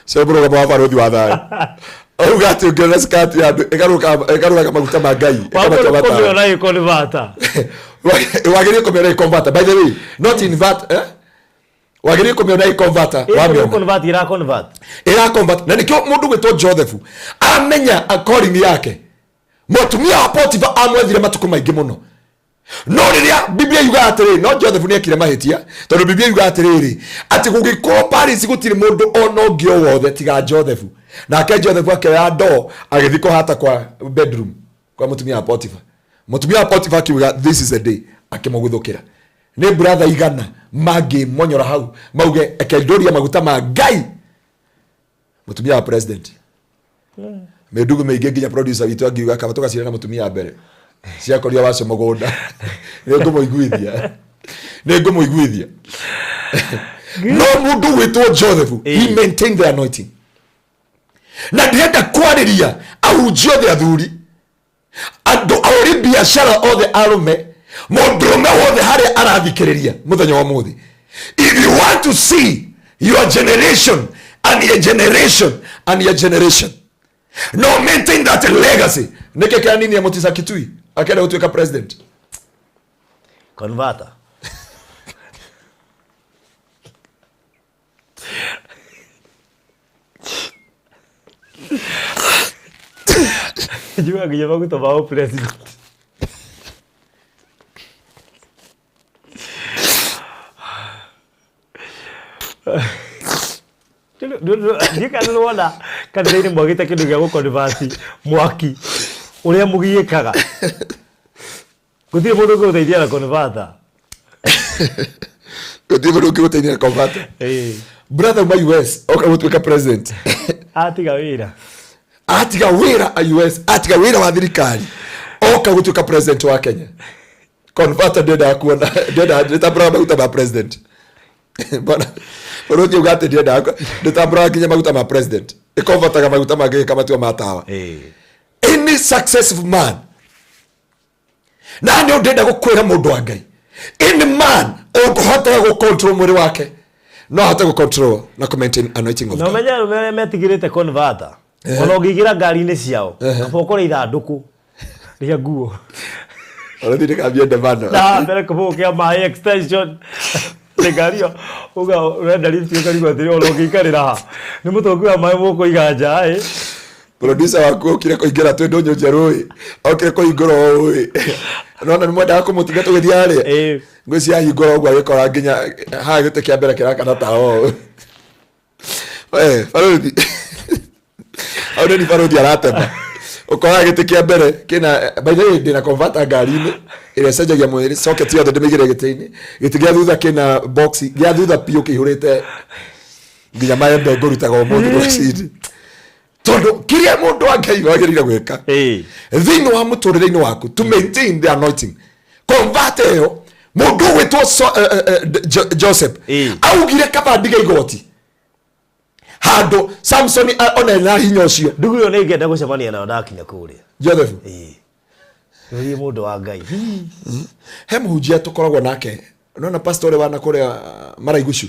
Cio mũrũgamo wa baruthi wa thayũ auga atĩ ũngĩona skati ya andũ ĩgarũraga maguta ma Ngai ĩkamatua matawa. Kũmĩona ĩ converter. Wagĩrĩire kũmĩona ĩ converter, by the way, not invert, eh? Wagĩrĩire kũmĩona ĩ converter wamĩona. Convert ira convert. Ĩra convert. Na nĩkĩo mũndũ gwĩtwo Joseph amenya calling yake, mũtumia wa Potifa amwethire matukũ maingĩ mũno. No rĩrĩa Biblia yugaga atĩrĩrĩ, no Joseph nĩ ekire mahĩtia, tondũ Biblia yugaga atĩrĩrĩ, atĩ gũgĩkorwo Paris gũtirĩ mũndũ ona ũngĩ o wothe tiga Joseph. Nake Joseph akĩoya ndoo agĩthiĩ kũhata kwa bedroom kwa mũtumia wa Potifa. Mũtumia wa Potifa akiuga, "This is the day." Akĩmũguthũkĩra. Nĩ brother igana mangĩmonyora hau mauge, "Eke ndũria maguta ma Ngai." Mũtumia wa president, mĩndugu mĩingĩ, nginya producer witũ angiuga kaba tũgacira na mũtumia mbere ciakoria wacio mũgũnda, nĩ ngũmũiguithia, nĩ ngũmũiguithia. No mũndũ gwĩtwo Joseph, he maintained the anointing. Na ndĩrenda kwarĩria ahunjia othe, athuri, andũ ahũri biacara othe, arũme, mũndũrũme wothe harĩa arathikĩrĩria mũthenya wa mũthĩ, if you want to see your generation and your generation and your generation no maintain that legacy. Nĩkĩ kĩanini ya Mutisa Kitui akĩenda gũtuĩka president? Converter. Njua nginya maguta ma president. Ndiũ kana nĩwona kanitha-inĩ mwagĩte kĩndũ gĩa gũconvert mwaki ũrĩa mũgiĩkaga, gũtirĩ mũndũ ũngĩgũteithia na converter. Gũtirĩ mũndũ ũngĩgũteithia na converter. Brother uma US oka gũtuĩka president. Atiga wĩra. Atiga wĩra a US, atiga wĩra wa thirikari, oka gũtuĩka president wa Kenya. Converter ndendaga kuona, ndendaga ndĩtambũraga maguta ma president. Bwana ũrũthi uga atĩ ndiendaga, ndĩtambũraga nginya maguta ma president, ĩkonvertaga maguta mangĩ ĩkamatua ma tawa. Any successful man, na nĩ ndĩrenda gũkwĩra mũndũ wa Ngai, any man ũngĩhotaga gũ control mwĩrĩ wake no ahote gũ control na kũ maintain anointing of Na God. ũmenye arũme arĩa metigĩrĩte converter, ona ũngĩingĩra ngari-inĩ ciao, kaba ũkore ithandũkũ rĩa nguo. Ũrũthi ndĩkambie ndemano. Na mbere kĩbũgũ kĩa maĩ, extension. Ngari ĩyo uga ũrenda lift ũkarigwo atĩrĩ ona ũngĩikarĩra ha nĩ mũtũngi wa maĩ mũkũiga nja ĩ. Producer waku okire kũingĩra twĩ ndũnyũ njerũ ĩ, okire kũhingũra ũũ ĩ, nona nĩ mwendaga kũmũtiga tũgĩthiĩ harĩa. Ngwĩciria ahingũra ũguo agĩkora nginya haha gĩtĩ kĩa mbere kĩrakana tawa ũũ. We barũthi, hau nĩ barũthi aratema, ũkoraga gĩtĩ kĩa mbere kĩna, by the way, ndĩna converter ngari-inĩ ĩrĩa ĩcenjagia mwĩrĩ, socket yothe ndĩmĩigĩre gĩtĩ-inĩ, gĩtĩ gĩa thutha kĩna box gĩa thutha biũ kĩihũrĩte nginya maembe ngũrutaga ũmũthĩ rũcinĩ, tondũ kĩrĩa mũndũ wa Ngai wagĩrĩire gwĩka thĩinĩ wa mũtũrĩre-inĩ waku to maintain the anointing, convert ĩyo. Mũndũ ũgwĩtwo Joseph augire kaba ndige igoti handũ Samson ona ena hinya ũcio. Ndugu ĩyo nĩ ingĩenda gũcemania nayo ndakinya kũrĩa. Joseph. Ĩĩ, ũrie mũndũ wa Ngai. He mũhunjia tũkoragwo nake, nona pastor ũrĩa wana kũrĩa Maraigucu,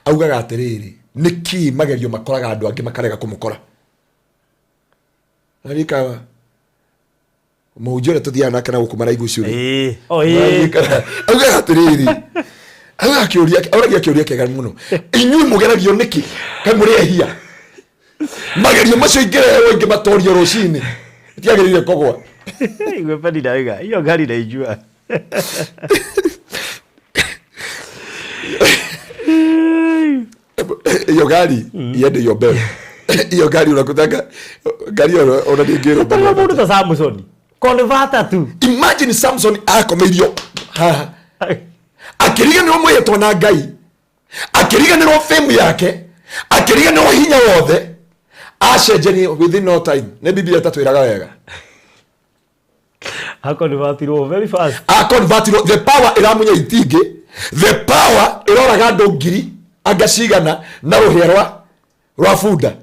augaga atĩrĩrĩ, nĩkĩ magerio makoraga andũ angĩ makarega kũmũkora? Narikawa mũhunjia ũrĩa tũthiaga nake na gũkũ Maraigucu rĩ. Ĩĩ, o ĩĩ. Augaga atĩrĩrĩ, augaga kĩũria, auragia kĩũria kĩega mũno, inyuĩ mũgeragio nĩkĩ? Kaĩ mũrĩ ehia? Magerio macio ingĩrehwo ingĩmatorio rũcinĩ, itiagĩrĩire kũgwa. Igwe peni ndauga hiyo ngari naijua. Hiyo gari iende iombewe, hiyo gari unakutaka ngari ĩyo ona ndĩngĩrwo. Tondũ mũndũ ta Samson converter tu. Imagine Samson akomeirio haha, akĩriganĩrwo mwĩhĩtwa na Ngai, akĩriganĩrwo fame yake, akĩriganĩrwo hinya wothe, acenjanie within no time. Nĩ Biblia ĩtatwĩraga wega. Aconvertirwo very fast. Aconvertirwo, the power ĩramunya itingĩ, the power ĩroraga andũ ngiri anga cigana na rũhĩa rwa bunda,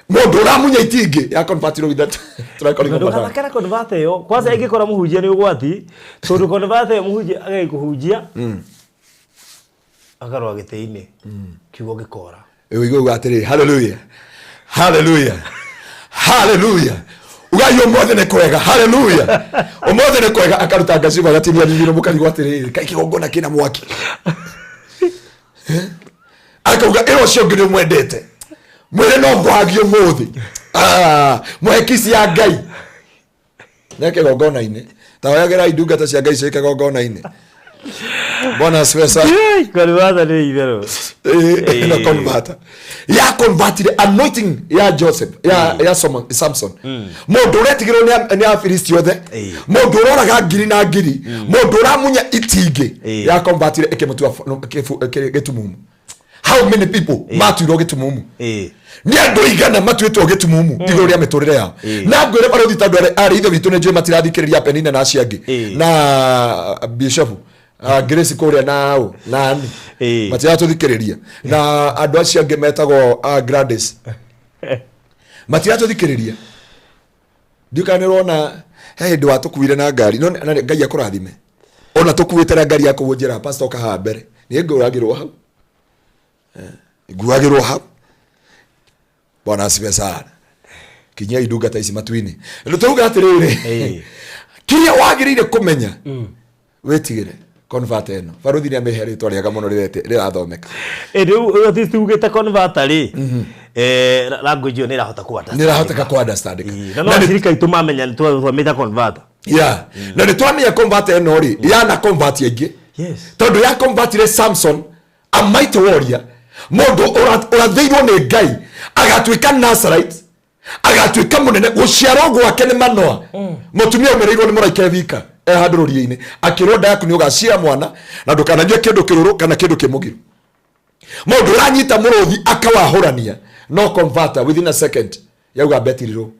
mũndũ ũramunya itingĩ ya convertirwo with that tũrakorwo. Ndũgathakĩra converter ĩyo kwanza ĩngĩkora mũhunjia nĩ ũgwati, tondũ converter ĩyo mũhunjia agĩthiĩ kũhunjia akarũa gĩtĩ-inĩ, kiugo gĩkora. Ũigua atĩrĩ, haleluya, haleluya, haleluya, ugai ũmũthĩ nĩ kwega, haleluya, ũmũthĩ nĩ kwega, akaruta ngacibu agatinia thithino, mũkarigwo atĩrĩrĩ, kaĩ kĩgongona kĩna mwaki? Akauga ĩra ũcio ũngĩ nĩ ũmwendete, mwĩre no ngũhagie ũmũthĩ. Ah, mũhe kici ya Ngai nĩ kĩgongona-inĩ. Ta oyagĩrai ndungata cia Ngai ciĩ kĩgongona-inĩ. Bwana asifiwe sana. Converter nĩ itherũ. Ĩno converter ya convertire anointing ya Joseph, ya Samson, mũndũ ũretigĩrwo nĩ Afilisti othe, mũndũ ũroraga ngiri na ngiri, mũndũ ũramunya itingĩ, ya convertire ĩkĩmũtua gĩtumumu. How many people matuirwo gĩtumumu? Nĩ andũ igana matuĩtwo gĩtumumu igũrũ rĩa mĩtũrĩre yao? Na ngwĩre barũthi, tondũ arĩ ithe witũ nĩ njũĩ matirathikĩrĩria, Penina na acio angĩ na Bishop Grace kũrĩa na ũ na ani matiratũthikĩrĩria, na andũ acio angĩ metagwo Gladys matiratũthikĩrĩria. Ndiũ kana nĩ ũrona he hĩndĩ watũkuire na ngari, no na Ngai akũrathime, ona tũkuĩte na ngari yaku njĩra, pastor ũka haha mbere, niĩ ngũragĩrwo hau. Nguagĩrwo hau. Bwana asifiwe sana. Kinyia ndungata ici matu-inĩ. Nĩ tũruga atĩrĩrĩ, kĩrĩa wagĩrĩire kũmenya, wĩtigĩre convert ĩno. Barũthi nĩ amĩhe rĩtwa rĩega mũno rĩrathomeka. Rĩu at least ugĩte converter rĩ, language ĩyo nĩ ĩrahota kũ nĩ ĩrahoteka kũ understand. Na no ashirika aitũ mamenya nĩ twamĩta converter. Yeah, na nĩ twamenya convert ĩno rĩ, yana convert aingĩ, tondũ ya convertire Samson, a mighty warrior, mũndũ ũrathĩirwo nĩ Ngai agatuĩka Nazarite, agatuĩka mũnene. Gũciarwo gwake nĩ Manoa, mũtumia ũmĩrĩirwo nĩ mũraika wika e handũ rũriĩ-inĩ, akĩrwo nda yaku nĩ ũgaciara mwana na ndũkananyue kĩndũ kĩrũrũ kana kĩndũ kĩmũgiro. Mũndũ ũranyita mũrũthi akawahũrania, no converter within a second yauga mbetiriro.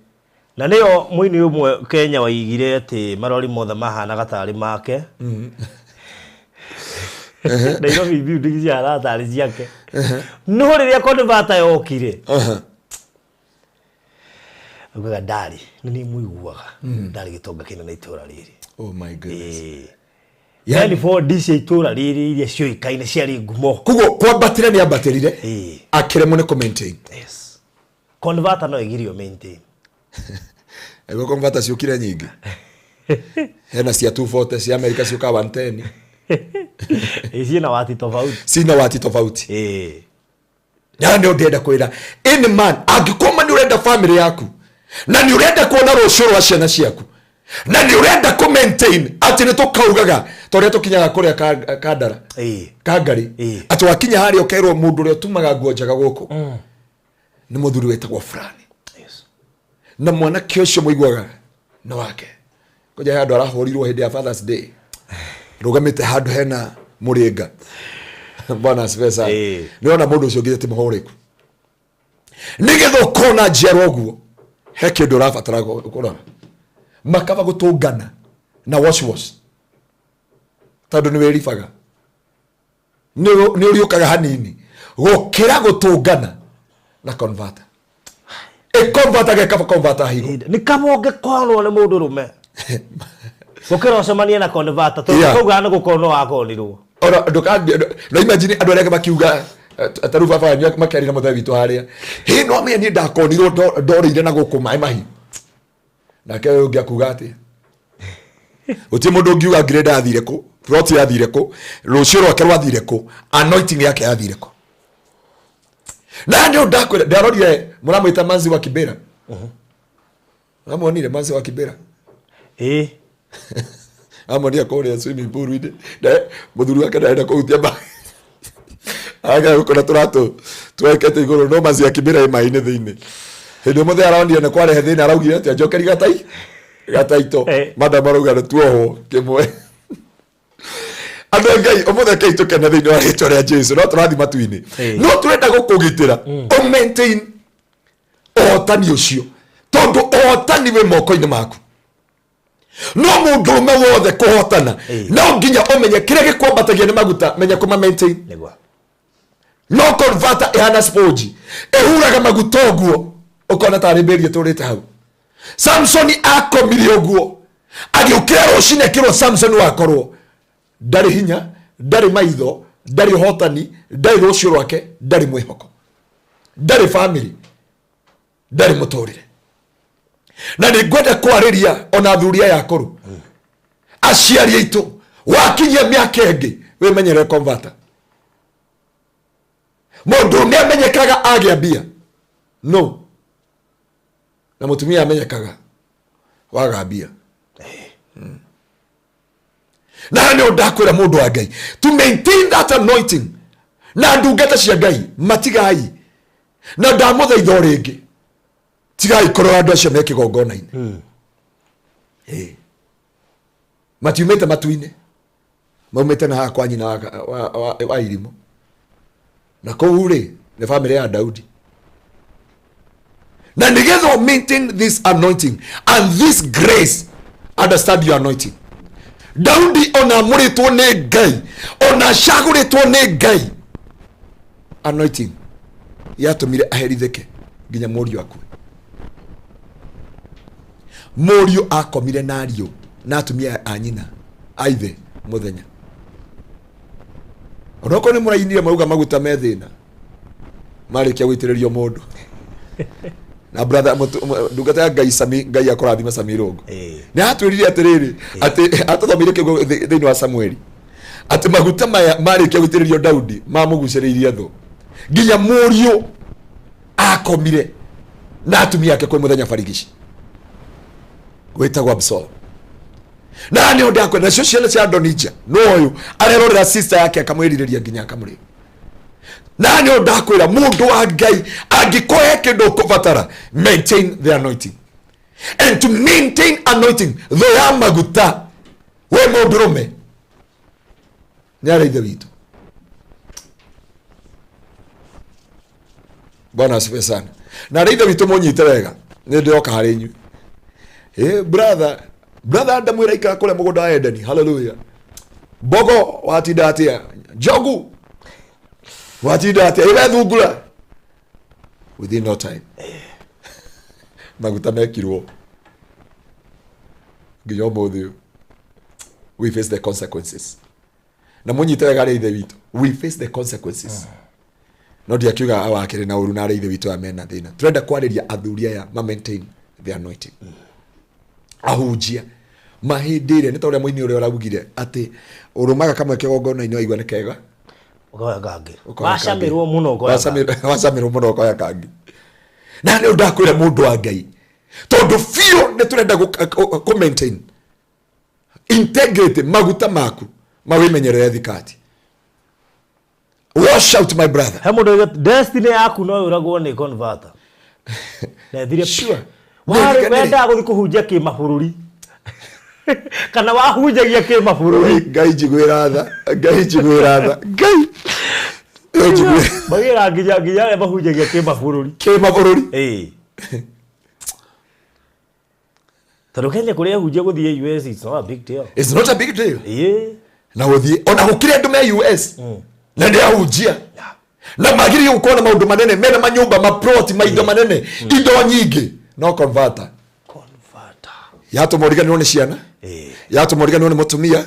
Na nĩyo mũini ũmwe Kenya waigire atĩ marori mothe mahanaga tarĩ make, Nairobi building cihanaga tarĩ ciake, no rĩrĩa converter yokire, augaga ndarĩ nĩ niĩ mũiguaga ndarĩ gĩtonga kĩnene itũra rĩrĩ. Oh my goodness. Yani bondi cia itũra rĩrĩ iria ciũĩkaine ciarĩ ngumo. Koguo kwambatĩra nĩ ambatĩrire, akĩremwo nĩ kũ-maintain. Yes, converter no ĩgirio maintain. Nĩguo converter ciũkire nyingĩ, hena cia 240 cia America ciũkaga 110. Ciĩna wati tofauti. Cina wati tofauti. Ĩĩ. Na nĩ ndĩrenda kwĩra any man, angĩkorwo ma nĩ ũrenda family yaku na nĩ ũrenda kuona rũciũ rwa ciana ciaku na nĩ ũrenda kũ maintain atĩ nĩ tũkaugaga ta ũrĩa tũkinyaga kũrĩa Kandara, Ĩĩ. Kangari, Ĩĩ. atĩ wakinya harĩa ũkerwo mũndũ ũrĩa ũtumaga nguo njega gũkũ nĩ mũthuri wĩtagwo fulani. Yes. Na mwanake ũcio mũiguaga nĩ wake koja he handũ arahũrirwo hĩndĩ ya Father's Day, rũgamĩte handũ hena mũrĩnga. Bwana asifiwe sana. Ĩĩ. Nĩwona mũndũ ũcio ũngĩ ti mũhũrĩku. Nĩgetha ũkona njiarwa ũguo, he kĩndũ ũrabatara kũrora. Makaba gũtũngana na wash wash, tondũ nĩ wĩribaga, nĩ ũriũkaga hanini gũkĩra gũtũngana na converter. Ĩ converter geka converter higo. Nĩ kaba ũngĩkonwo nĩ mũndũ rũme gũkĩra ũcemanie na converter, tondũ kauga nĩ gũkonwo wakonirwo. Ora ndũkambie no imagine andũ arĩa angĩ makiuga, ta rĩu baba wanyu makĩaria na mũthee witũ harĩa, hĩ no amenye niĩ ndakonirwo ndorĩire na gũkũ maĩ mahiũ. Nake ũyũ ũngĩ akuga atĩa? Gũtirĩ mũndũ ũngiuga grade yathire kũ, plot yathire kũ, rũciũ rwake rwathire kũ, anointing yake yathire kũ. Na nĩ ndakwĩra, ndarorire mũramwĩta Manzi wa Kibera. Amuonire Manzi wa Kibera? Ĩĩ. Amuonire kũrĩa swimming pool-inĩ. Mũthuri wake ndarenda kũhutia maĩ. Aga gũkora tũratũ twekete igũrũ, no Manzi wa Kibera ĩ maĩ-inĩ thĩinĩ. Hĩndĩ ĩmwe mũthee aronire nĩ kwarehe thĩna, araugire atĩ anjokeri gataito. Madam arauga nĩ tuohwo kĩmwe. Andũ a Ngai, ũmũthĩ rekei tũkene thĩinĩ wa rĩtwa rĩa Jesu, no tũrathiĩ matu-inĩ. No tũrenda gũkũgitĩra, ũ maintain ũhotani ũcio, tondũ ũhotani wĩ moko-inĩ maku. No mũndũrũme wothe kũhotana, no nginya ũmenye kĩrĩa gĩkwambatagia nĩ maguta, menya kũma maintain. Nĩguo. No converter ĩhana sponge, ĩhuraga maguta ũguo ũkona tarĩ mbĩri ĩtũrĩte hau. Samsoni akomire ũguo, agĩũkĩra rũcinĩ akĩrwo Samsoni wakorwo ndarĩ hinya, ndarĩ maitho, ndarĩ ũhotani, ndarĩ rũciũ rwake, ndarĩ mwĩhoko, ndarĩ family, ndarĩ mũtũrĩre. Na nĩ ngwenda kwarĩria ona athuri aya akũrũ, aciari aitũ, wakinyia mĩaka ĩngĩ wĩmenyerere converter. Mũndũ nĩ amenyekaga agĩa mbia, no na mũtumia amenyekaga waga mbia. Na nĩ ndakwĩra mũndũ wa Ngai, to maintain that anointing na ndungata cia Ngai matigai, na ndamũthaitha o rĩngĩ, tigai kũrora andũ acio me kĩgongona-inĩ. Matiumĩte matu-inĩ, maumĩte na haha kwa nyina wa irimũ, na kũu rĩ nĩ famĩlĩ ya Daudi. Na nĩgetha maintain this anointing and this grace, understand your anointing. Daudi ona amũrĩtwo nĩ Ngai, ona acagũrĩtwo nĩ Ngai, anointing yatũmire aherithĩke nginya mũriũ akue. Mũriũ akomire na ariũ na atumia a nyina a ithe mũthenya. Onokorwo nĩ mũrainire mauga maguta me thĩna, marĩkia gũitĩrĩrio mũndũ. Na brother, ndungata ya Ngai Sami, Ngai akũrathime Sami Irũngũ. Nĩ atwĩrire atĩrĩrĩ, atĩ atũthomeire kiugo thĩinĩ wa Samueli, atĩ maguta maya marĩkia gũitĩrĩrio Daudi mamũgucĩrĩirie thũ nginya mũriũ akomire na atumia ake kwĩ mũthenya barigici wĩtagwo Absalom. Na nĩ ũndũ akwenda nacio ciana cia Adonija, no ũyũ arerorera sister yake akamwĩrirĩria nginya akamũrĩa. Na nĩ ũndũ akwĩra mũndũ wa Ngai, angĩkorwo he kĩndũ ũkũbatara, maintain the anointing. And to maintain anointing, thũ ya maguta we mũndũrũme nĩ arĩa ithe witũ. Bwana asifiwe sana. Na arĩa ithe witũ mũnyite wega, nĩ ndĩroka harĩ inyuĩ. Brother, brother Adamu ĩraikara kũrĩa mũgũnda wa Edeni. Hallelujah. Mbogo watinda atĩa? Njogu watinda atĩa? Ĩwe thungura. Within no time maguta mekirwo nginya ũmũthĩ ũyũ. We face the consequences. Na mũnyite wega arĩa ithe witũ, we face the consequences. No ndiakiuga awakĩrĩ na ũru na arĩa ithe witũ aya mena thĩna. Tũrenda kwarĩria athuri aya ma maintain the anointing. Ahunjia Ma hĩndĩ ĩrĩa nĩ ta ũrĩa mũini ũrĩa ũraugire atĩ ũrũmaga kamwe kĩgongona-inĩ waigua nĩ kega. Ũkoya kangĩ. Ũkoya kangĩ. Wacamirwo mũno ũkoya kangĩ. Wacamirwo mũno ũkoya kangĩ. Na nĩ ndakwĩra mũndũ wa Ngai, tondũ biũ nĩ tũrenda kũ maintain integrity, maguta maku mawĩmenyerere thikati. Wash out, my brother. He mũndũ oiga, destiny yaku no yũragwo nĩ converter. Na ĩthire. Sure. Warĩ Nĩ- wendaga gũthiĩ kũhunjia kĩmabũrũri kana wahunjagia kĩmabũrũri. Ngai njiguĩra tha, Ngai njiguĩra tha, Ngai njiguĩra. Magĩra nginya arĩa mahunjagia kĩmabũrũri. Kĩmabũrũri. Ĩĩ. Tondũ Kenya kũrĩa ahunjia gũthiĩ US, it's not a big deal. It's not a big deal. Ĩĩ. Na gũthiĩ ona gũkĩrĩ andũ me US na nĩ ahunjia na magĩrĩire gũkorwo na maũndũ manene, mena manyũmba, maploti, maindo manene, indo nyingĩ, no converter. Converter. Yatũma ũriganĩrwo nĩ ciana, yatũma ũriganĩrwo nĩ mũtumia,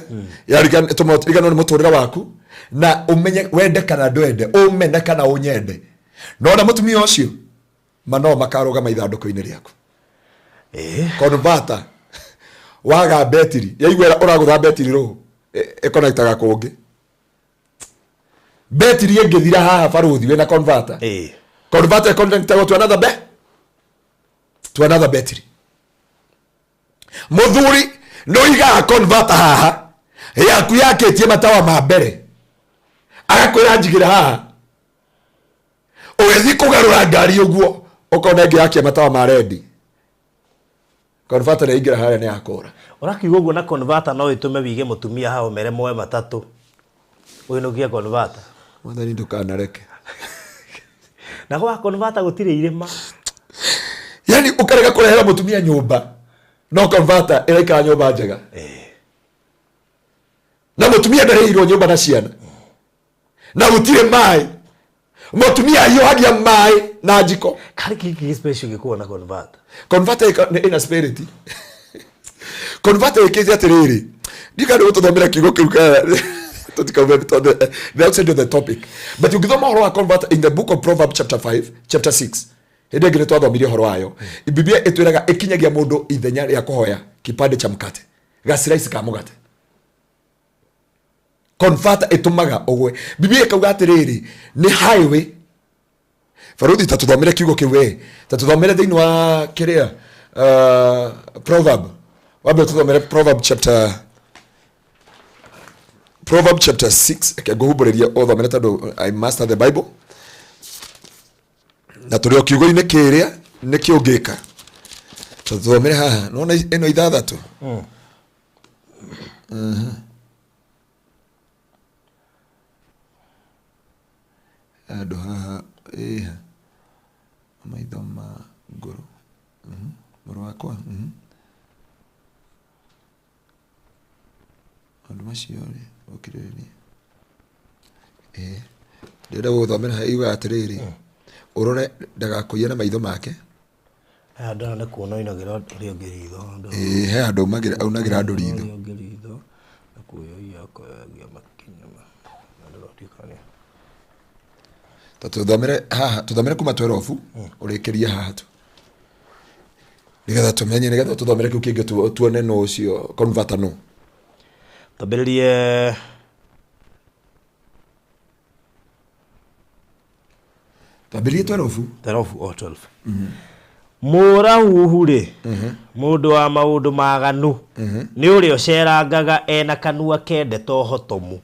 yatũma ũriganĩrwo nĩ mũtũrĩre waku, na ũmenye wende kana ndwende, ũmene kana ũnyende, no na mũtumia ũcio manoo makarũgama ithandũkũ-inĩ rĩaku. Converter waga betiri yaigua ũragũtha betiri rũhũ ĩkonektaga kũngĩ, betiri ĩngĩthira haha barũthi wĩna converter. Converter ĩkonektaga to another battery. Mũthuri nĩ ũigaga converter haha yaku yakĩtie matawa ma mbere, agakwĩra njigĩra haha, ũgĩthiĩ kũgarũra ngari ũguo ũkona ĩngĩ yakia matawa ma rendi, converter nĩ yaingĩra harĩa nĩ yakũra. Ũrakiuga ũguo na converter no ĩtũme wige mũtumia hau mere moe matatũ ũinũkie converter. Mwathani ndũkanareke. Na gwa converter gũtirĩ irĩma. Yani ũkarega kũrehera mũtumia nyũmba, no converter ĩraikara nyũmba njega, na mũtumia ndarĩhirwo nyũmba na ciana, na gũtirĩ maĩ, mũtumia ahiũhagia maĩ na njiko. Karĩ kĩngĩ special gĩkoragwo na converter? Converter ĩna spirit. Converter ĩkĩte atĩrĩrĩ, ndika nĩ gũtũthomera kiugo kĩu kana tũtikaume tondũ the outside of the topic, but ũngĩthoma ũhoro wa converter in the book of Proverbs chapter 5, chapter 6, hĩndĩ ĩngĩ nĩ twathomire ũhoro wayo. Biblia ĩtwĩraga ĩkinyagia mũndũ ithenya rĩa kũhoya kipande cha mkate, gaciraisi ka mũgate. Converter ĩtũmaga ũgwe. Biblia ĩkauga atĩrĩrĩ, nĩ highway. Baruthi, ta tũthomere kiugo kĩu we, ta tũthomere thĩinĩ wa kĩrĩa, proverb, wambe tũthomere Proverb chapter 6. Reke ngũhumbũrĩrie ũthomere tondũ I master the Bible na tũrĩ o kiugo-inĩ kĩrĩa nĩkĩo ũngĩka. Ta tũthomere haha, nĩwona ĩno 6. Handũ haha ĩha maitho ma ngoro. Mũrũ wakwa, Maũndũ macio rĩ, ũkirĩrĩria. Ĩĩ, ndĩrenda gũgũthomera haha yugaga atĩrĩrĩ, ũrore ndagakũiye na maitho make. Haha ndĩrona nĩ kuona oinagĩra ũrĩa ũngĩ ritho. Ĩĩ, he handũ aunagĩra andũ ritho. Ũrĩa ũngĩ ritho na kuoyoia akoyagia makinya na ndĩrotuĩka nĩ Ta tũthomere haha, tũthomere kuma 12 ũrĩkĩrie haha tu, nĩgetha tũmenye, nĩgetha tũthomere kĩu kĩngĩ tuone nũ ũcio converter nũ. Twambĩrĩrie. Twambĩrĩrie 12. 12 o 12. Mũrahuhu rĩ, mũndũ wa maũndũ maganu nĩ ũrĩa ũcerangaga ena kanua kendete ũhotomu,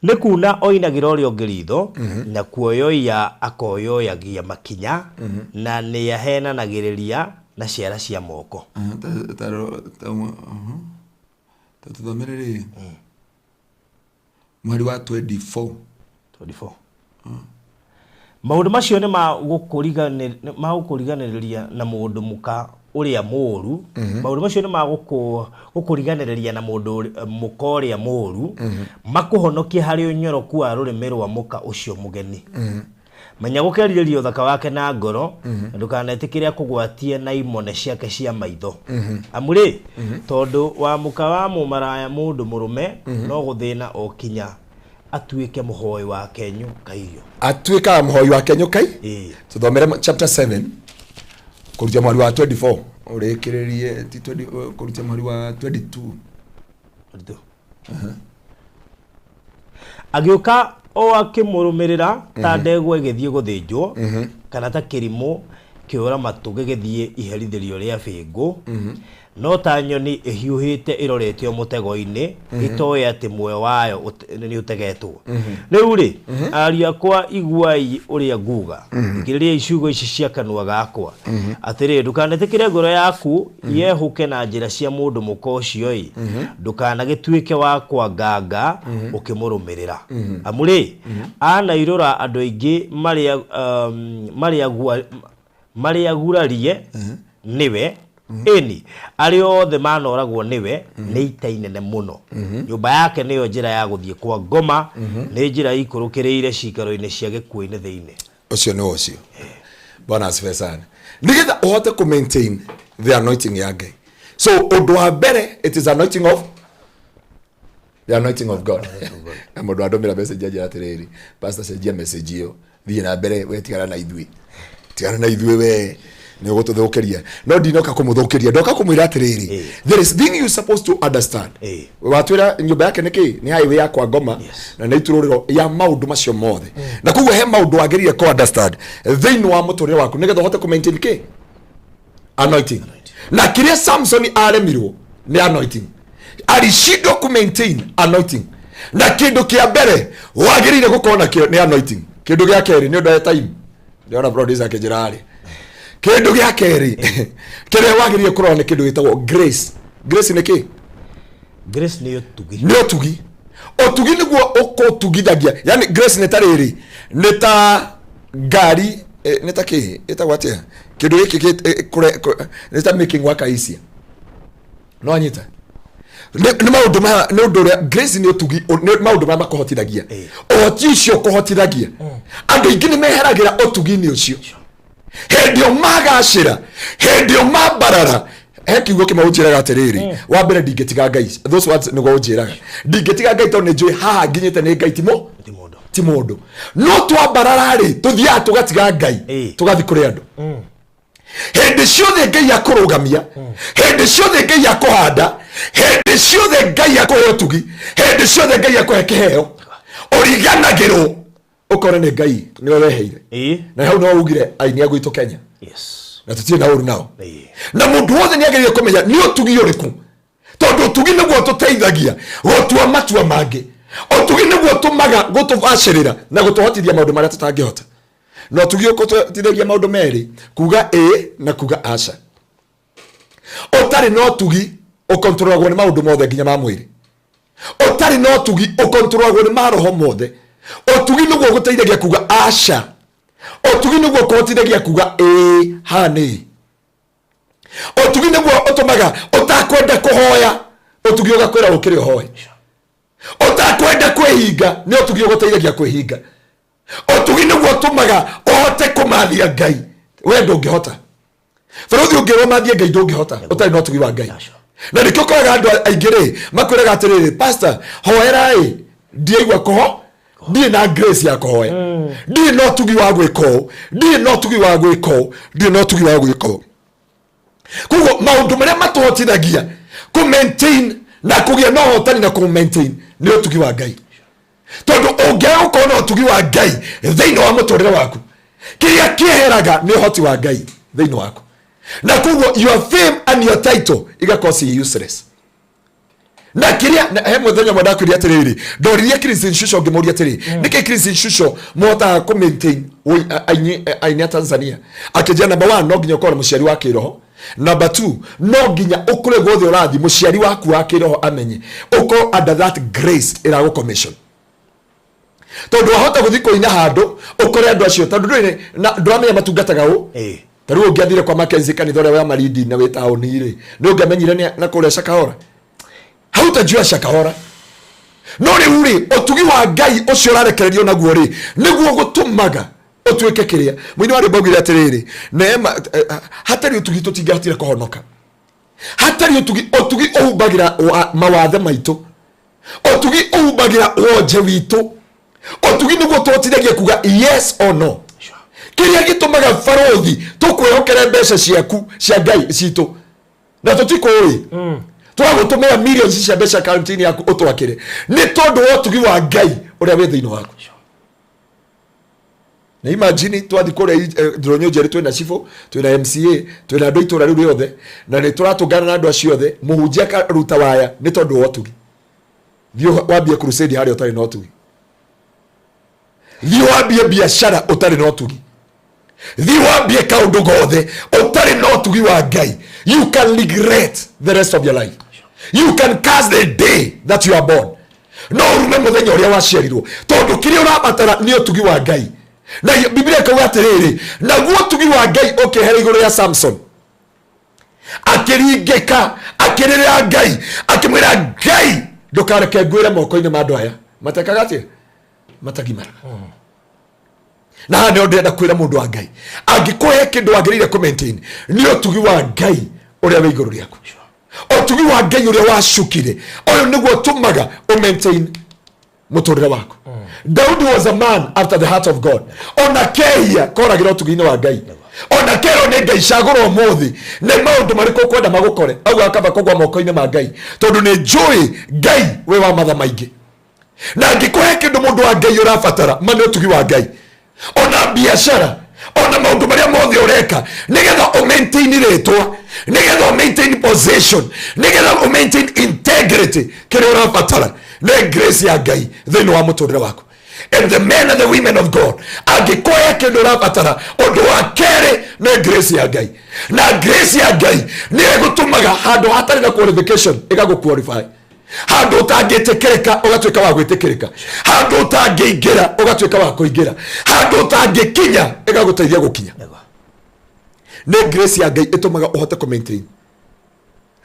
nĩ kuna oinagĩra ũrĩa ũngĩ ritho na kuoyoia akoyoyagia makinya na nĩ ahenanagĩrĩria na ciara cia moko. Ta tũthomere rĩ mweri wa 24. 24. Maũndũ macio nĩ ma gũkũriganĩrĩria na mũndũ mũka ũrĩa mũũru. Maũndũ macio nĩ ma gũkũriganĩrĩria na mũndũ mũka ũrĩa mũũru, makũhonokie harĩ ũnyoroku wa rũrĩmĩ rwa mũka ũcio mũgeni. Menya gũkerirĩria ũthaka wake na ngoro, na ndũkanetĩkĩre akũgwatie na imone ciake cia maitho. Amu rĩ, tondũ wa mũka wa mũmaraya mũndũ mũrũme no gũthĩna o kinya atuĩke mũhoi wa kenyũ ka irio. Atuĩkaga mũhoi wa kenyũ kai. Ĩĩ. Tũthomere chapter 7 kũruta mweri wa 24. Ũrĩkĩrĩrie ti 20 kũrutia mũhari wa 22. Agĩũka o akĩmũrũmĩrĩra ta ndegwa ĩgĩthiĩ gũthĩnjwo, kana ta kĩrimũ kĩũra matũ gĩgĩthiĩ iherithĩrio rĩa bĩngũ, no ta nyoni ĩhiũhĩte ĩroretio mũtego-inĩ, ĩtoĩ atĩ muoyo wayo nĩ ũtegetwo. Rĩu rĩ, ariũ akwa, iguai ũrĩa nguga, thikĩrĩriai ciugo ici cia kanua gakwa. Atĩrĩ, ndũkanetĩkĩre ngoro yaku yehũke na njĩra cia mũndũ mũka ũcio ĩ, ndũkanagĩtuĩke wa kwanganga ũkĩmũrũmĩrĩra. Amu rĩ, anairũra andũ aingĩ marĩa gurarie nĩwe, ĩni arĩa othe manoragwo nĩwe nĩ ita inene mũno. Nyũmba yake nĩyo njĩra ya gũthiĩ kwa ngoma, nĩ njĩra ikũrũkĩrĩire ciikaro-inĩ cia gĩkuũ-inĩ thĩinĩ. Ũcio nĩ ũcio. Bwana asifiwe sana. Nĩgetha ũhote kũ maintain the anointing ya Ngai, so ũndũ wa mbere, it is anointing of the anointing of God. Na mũndũ andũmĩra message anjĩra atĩrĩrĩ, "Pastor, cenjia message ĩyo, thiĩ na mbere, we tigana na ithuĩ, tigana na ithuĩ, we nĩ ũgũtũthũkĩria." No ndinoka kũmũthũkĩria, ndoka kũmwĩra atĩrĩrĩ, there is thing you supposed to understand. Watwĩra nyũmba yake nĩ kĩ? Nĩ highway ya kwa ngoma. Na nĩ iturũrĩro ya maũndũ macio mothe, na koguo he maũndũ wagĩrĩire kũ understand thĩinĩ wa mũtũrĩre waku nĩgetha ũhote kũ maintain kĩ? Anointing. Na kĩrĩa Samson aremirwo nĩ anointing, alishindwa ku maintain anointing. Na kĩndũ kĩa mbere wagĩrĩire gũkorwo nakĩo nĩ anointing. Kĩndũ gĩa kerĩ, nĩ ũndũ wa time, ndĩrona producer akĩnjĩra arĩ, kĩndũ gĩa kerĩ kĩrĩa wagĩrĩire kũrora nĩ kĩndũ gĩtagwo grace. Grace nĩ kĩ? Grace nĩ ũtugi. Nĩ ũtugi. Ũtugi nĩguo ũkũtugithagia, yani grace nĩ ta rĩrĩ, nĩ ta ngari, nĩ ta kĩ, ĩtagwo atĩa kĩndũ gĩkĩ nĩ ta making work easier. No anyita nĩ maũndũ maya, nĩ ũndũ ũrĩa grace nĩ ũtugi, nĩ maũndũ marĩa makũhotithagia. Ũhoti ũcio ũkũhotithagia, andũ aingĩ nĩ meheragĩra ũtugi-inĩ ũcio hĩndĩ ĩyo magacĩra, hĩndĩ ĩyo mambarara. He kiugo kĩmwe ũnjĩraga atĩrĩrĩ, wa mbere, "Ndingĩtiga Ngai." Those words nĩguo ũnjĩraga, "Ndingĩtiga Ngai tondũ nĩ njũĩ haha nginyĩte nĩ Ngai, timo Ti mũndũ." Ti mũndũ. No twambarara rĩ, tũthiaga tũgatiga Ngai, tũgathiĩ kũrĩ andũ. Hĩndĩ ciothe Ngai akũrũgamia, hĩndĩ ciothe Ngai akũhanda, hĩndĩ ciothe Ngai akũhe ũtugi, hĩndĩ ciothe Ngai akũhe kĩheo, ũriganagĩrwo ũkona nĩ Ngai nĩwe weheire. Na hau no ugire aini a gwitũ Kenya, na tũtirĩ na ũru nao, na mũndũ wothe nĩ agĩrĩire kũmenya nĩ ũtugi ũrĩkũ, tondũ ũtugi nĩguo ũtũteithagia gũtua matua mangĩ. Ũtugi nĩguo ũtũmaga gũtũbacĩrĩra na gũtũhotithia maũndũ marĩa tũtangĩhota. Na ũtugi ũkũtũteithagia maũndũ merĩ, kuga ĩ na kuga aca. Ũtarĩ na ũtugi ũkontrolagwo nĩ maũndũ mothe nginya ma mwĩrĩ. Ũtarĩ na ũtugi ũkontrolagwo nĩ maroho mothe. Ũtugi nĩguo ũgũteithagia kuga aca. Ũtugi nĩguo ũkũhotithagia kuga ĩĩ haha nĩ. Ũtugi nĩguo ũtũmaga ũtakwenda kũhoya, ũtugi ũgakwĩra ũkĩrĩ ũhoe. Ũtakwenda kwĩhinga, nĩ ũtugi ũgũteithagia kwĩhinga. Ũtugi nĩguo ũtũmaga ũhote kũmathia Ngai. We ndũngĩhota, bũrũthi ũngĩrwo mathie Ngai, ndũngĩhota ũtarĩ na ũtugi wa Ngai. Na nĩkĩo ũkoraga andũ aingĩ rĩ makwĩraga atĩrĩrĩ, "Pastor, hoera ĩ ndiaigua kũho, ndirĩ na grace ya kũhoya, ndirĩ na ũtugi wa gwĩka ũũ, ndirĩ na ũtugi wa gwĩka ũũ, ndirĩ na ũtugi wa gwĩka ũũ." Koguo maũndũ marĩa matũhotithagia kũ maintain na kũgĩa na ũhotani na kũ maintain nĩ ũtugi wa Ngai, tondũ ũngĩaga gũkorwo na ũtugi wa Ngai thĩinĩ wa mũtũrĩre waku, kĩrĩa kĩeheraga nĩ ũhoti wa Ngai thĩinĩ waku, na koguo your fame and your title igakorwo ci useless. Na kĩrĩa he mũthenya ũmwe ndakwĩrire atĩrĩrĩ, ndoririe Chris Nshusho, ngĩmũria atĩrĩ, "Nĩkĩ Chris Nshusho mũhotaga kũ maintain aini a Tanzania?" Akĩnjĩra, "Number one, no nginya ũkorwo na mũciari wa kĩroho. Number two, no nginya ũkũre guothe ũrathiĩ, mũciari waku wa kĩroho amenye, ũkorwo under that grace ĩragũ commission, tondũ wahota gũthiĩ kũina handũ ũkore andũ acio, tondũ ndũrĩ na ndũramenya matungataga ũ." Ta rĩu ũngĩathire kwa Mackenzie kanitha ũrĩa wa Malindi na wĩ taũni rĩ, nĩ ũngĩamenyire na kũrĩa Shakahola, hautajua Shakahola. No rĩu rĩ, ũtugi wa Ngai ũcio ũrarekererio naguo rĩ, nĩguo gũtũmaga ũtuĩke kĩrĩa mũini wa rwĩmbo augire atĩrĩrĩ, neema. Hatarĩ ũtugi tũtingĩahotire kũhonoka. Hatarĩ ũtugi, ũtugi ũhumbagĩra mawathe maitũ, ũtugi ũhumbagĩra wonje witũ, ũtugi nĩguo tũhotithagia kuga yes or no. Kĩrĩa gĩtũmaga, barũthi, tũkwĩhokere mbeca ciaku cia Ngai citũ. Na tũtikũĩ twagũtũmĩra millions cia mbeca akaunti-inĩ yaku ũtwakĩre nĩ tondũ wa ũtugi wa Ngai ũrĩa wĩ thĩinĩ waku. Na imagine twathi kũrĩa ndũnyũ njerũ, twĩna cibũ, twĩna MCA, twĩna andũ a itũra rĩu rĩothe, na nĩ tũratũngana na andũ acio othe. Mũhunjia akaruta waya nĩ tondũ wa ũtugi. Thiĩ wambie crusade harĩa ũtarĩ na ũtugi. Thiĩ wambie biacara ũtarĩ na ũtugi. Thiĩ wambie kaũndũ gothe ũtarĩ na ũtugi wa Ngai. You can regret the rest of your life. You can curse the day that you are born. No ũrume mũthenya ũrĩa waciarirwo, tondũ kĩrĩa ũrabatara nĩ ũtugi wa Ngai. Na Biblia ĩkauga atĩrĩrĩ, naguo ũtugi wa Ngai ũkĩehera igũrũ rĩa Samson, akĩringĩka, akĩrĩrĩra Ngai, akĩmwĩra, "Ngai, ndũkareke ngwĩre moko-inĩ ma andũ aya matekaga atĩa, matagimaraga." Na haha nĩho ndĩrenda kwĩra mũndũ wa Ngai, angĩkũhe kĩndũ wagĩrĩire kũ maintain nĩ ũtugi wa Ngai ũrĩa wĩ igũrũ rĩaku, ũtugi wa Ngai ũrĩa wacukire. Ũyũ nĩguo ũtũmaga ũ maintain mũtũrĩre waku. Daudi was a man after the heart of God. Ona kehia koragĩra ũtugi-inĩ wa Ngai. Ona kerwo nĩ Ngai, "Cagũra ũmũthĩ nĩ maũndũ marĩkũ ũkwenda magũkore," auga kaba kũgwa moko-inĩ ma Ngai, tondũ nĩ njũĩ Ngai wĩ wa matha maingĩ. Na angĩkũhe kĩndũ, mũndũ wa Ngai, ũrabatara ma nĩ ũtugi wa Ngai. Ona biacara, ona maũndũ marĩa mothe ũreka, nĩgetha ũ maintain rĩtwa, nĩgetha ũ maintain position, nĩgetha ũ maintain integrity, kĩrĩa ũrabatara nĩ grace ya Ngai thĩinĩ wa mũtũrĩre waku. And the men and the women of God, angĩkũhe kĩndũ ũrabatara, ũndũ wa kerĩ nĩ grace ya Ngai. Na grace ya Ngai nĩ ĩgũtũmaga handũ hatarĩ na qualification ĩgagũ qualify, handũ ũtangĩtĩkĩrĩka ũgatuĩka wa gwĩtĩkĩrĩka, handũ ũtangĩingĩra ũgatuĩka wa kũingĩra, handũ ũtangĩkinya ĩgagũteithia gũkinya. Nĩ grace ya Ngai ĩtũmaga ũhote kũ maintain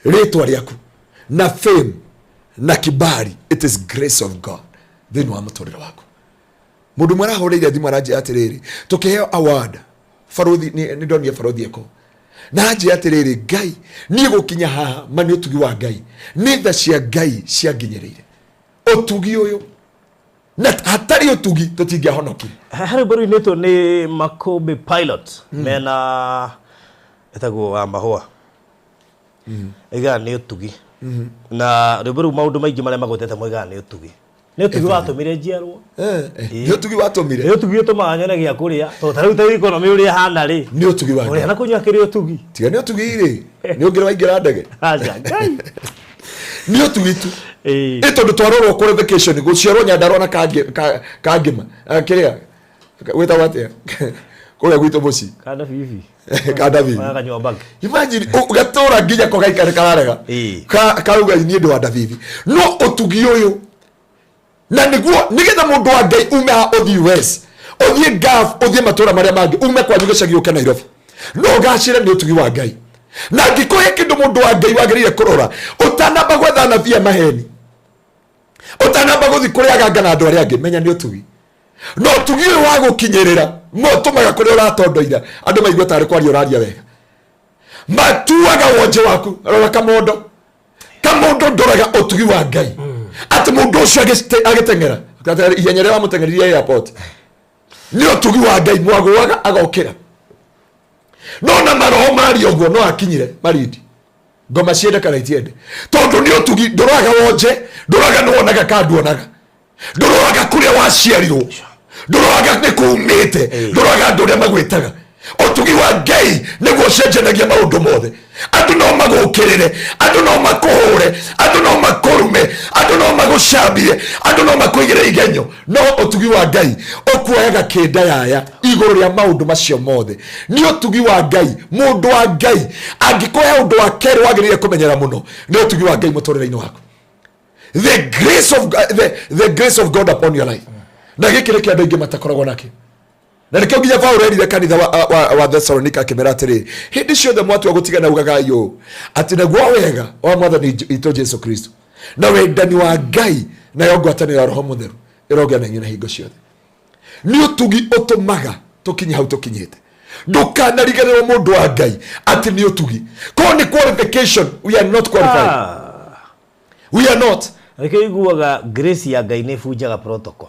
rĩtwa rĩaku na fame na kibali. It is grace of God thĩinĩ wa mũtũrĩre waku. Mũndũ ũmwe arahũrĩire thimũ, aranjĩra atĩrĩrĩ, tũkĩheo award barothi, nĩ ndonire barothi eko na anjĩra atĩrĩrĩ, "Ngai, niĩ gũkinya haha ma nĩ ũtugi wa Ngai, nĩ tha cia Ngai cianginyĩrĩire ũtugi ũyũ, na hatarĩ ũtugi tũtingĩahonokire." Harĩ rwĩmbo rũinĩtwo nĩ Makũmbĩ Pilot mena ĩtagwo wa mahũa, ĩgaga nĩ ũtugi. Na rwĩmbo rũu, maũndũ maingĩ marĩa magwetete moigaga nĩ ũtugi, nĩ ũtugi watũmire njiarwo. Nĩ ũtugi watũmire. Nĩ ũtugi ũtũmaga nyone gĩa kũrĩa, tondũ ta rĩu ta economy ũrĩa ĩhana rĩ, Nĩ ũtugi wa ũrĩa Ngai. Na kũnyua kĩrĩ ũtugi. Tiga nĩ ũtugi rĩ, nĩ ũngĩra waingĩra ndege? Aca, Ngai. Nĩ ũtugi tu. Ĩ tondũ twarorwo qualification, gũciarwo Nyandarua na Kangĩma, kĩrĩa gwĩtagwo atĩa kũrĩa gwitũ mũciĩ? Kanda bibi. Kanda bibi. Kanyua bag. Imagine gatũra nginya ko gaikare kararega. Karauga niĩ ndĩ wa Ndabibi, no ũtugi ũyũ. Na nĩguo nĩgetha mũndũ wa Ngai ume haha ũthiĩ US, ũthiĩ Gulf, ũthiĩ matũra marĩa mangĩ, ume kwanyu gĩcagi ũke Nairobi, no ũgacĩre nĩ ũtugi wa Ngai. Na angĩkũhe kĩndũ, mũndũ wa Ngai, wagĩrĩire kũrora ũtanamba gwetha anabii a maheni, ũtanamba gũthiĩ kũrĩ aganga na andũ arĩa angĩ, menya nĩ ũtugi. Na ũtugi ũyũ wa gũkinyĩrĩra mo ũtũmaga kũrĩa ũratondoira andũ maigue tarĩ kwaria ũraria wega, matuaga wonje waku. Rora kamondo, kamondo ndoraga ũtugi wa Ngai atĩ mũndũ ũcio agĩteng'era ihenya rĩrĩa wamũteng'eririe airport, nĩ ũtugi wa Ngai. Mwagũaga agokĩra, no na maroho maria ũguo no akinyire Marindi, ngoma ciende kana itiende, tondũ nĩ ũtugi. Ndũroraga wonje, ndũroraga nĩ wonaga ka nduonaga, ndũroraga kũrĩa waciarirwo, ndũroraga nĩ kumĩte, ndũroraga andũ ũrĩa magwĩtaga. Ũtugi wa Ngai nĩguo ũcenjanagia maũndũ mothe. Andũ no magũkĩrĩre, andũ no makũhũre, andũ no makũrume, andũ no magũcambie, andũ no makũigĩre igenyo, no ũtugi wa Ngai ũkuoyaga kĩnda yaya igũrũ rĩa maũndũ macio mothe. Nĩ ũtugi wa Ngai. Mũndũ wa Ngai, angĩkũhe ũndũ wa kerĩ wagĩrĩire kũmenyera mũno nĩ ũtugi wa Ngai mũtũrĩre-inĩ waku, the grace of God upon your life. Na gĩkĩ nĩkĩo andũ aingĩ matakoragwo nakĩo, na nĩkĩo nginya Paulo erire kanitha wa Thessalonika, akĩmera atĩrĩrĩ, "Hĩndĩ ciothe mwatua gũtigana, ugagai ũũ, atĩ naguo wega wa Mwathani witũ Jesu Kristo na wendani wa Ngai nayo ngwatanĩro ya Roho Mũtheru ĩrogĩa na inyuĩ na hingo ciothe." Nĩ ũtugi ũtũmaga tũkinye hau tũkinyĩte. Ndũkanariganĩrwo, mũndũ wa Ngai, atĩ nĩ ũtugi. Korwo nĩ qualification, we are not qualified. We are not. Nĩkĩo iguaga grace ya Ngai nĩ ĩbunjaga protocol.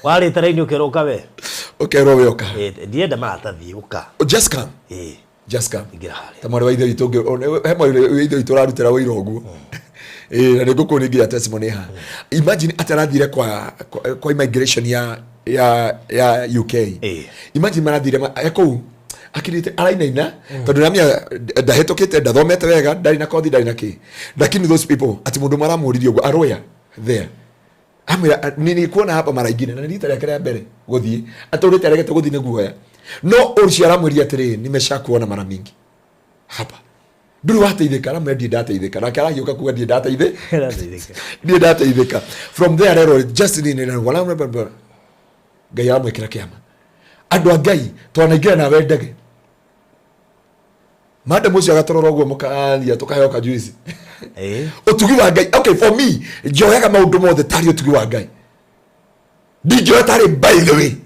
Warĩte raini ũkerwo ũka we. Ũkerwo we ũka. Ndienda maratathi, ũka. Just come. Just come. Ingĩra harĩa. Ta mwarĩ wa ithe witũ he mwarĩ wa ithe witũ ũrarutĩra wĩira ũguo. Ĩĩ, na nĩngũkũnengera nginya testimony haha. Imagine atĩ arathire kwa immigration ya UK. Imagine marathire e kũu akirite arainaina tondũ namia ndahĩtũkĩte, ndathomete wega, ndarĩ na kothi, ndarĩ na kĩ, lakini those people ati mũndũ maramũririe ũguo aroya there amwĩra nilikuona hapa mara ingine, na nĩ rita rĩake rĩa mbere gũthiĩ, atũrĩte aregete gũthiĩ nĩ guoya, no ũcio aramwĩria atĩrĩ, nimeshakuona mara mingi hapa, ndũrĩ wateithĩka. Aramwĩra ndirĩ ndateithĩka, nake arahiũka kuga ndirĩ ndateithĩ Ndateithĩka. Ndirĩ ndateithĩka. From there rero just nini Ngai aramwĩkĩra kĩama. Andũ a Ngai, twanaingĩra nawe ndege, madam ũcio agatũrora ũguo, mũkaria tũkaheo kajuici. Ũtugi wa Ngai. Okay, for me njoyaga maũndũ mothe tarĩ ũtugi wa Ngai, ndingĩoya tarĩ, by the way,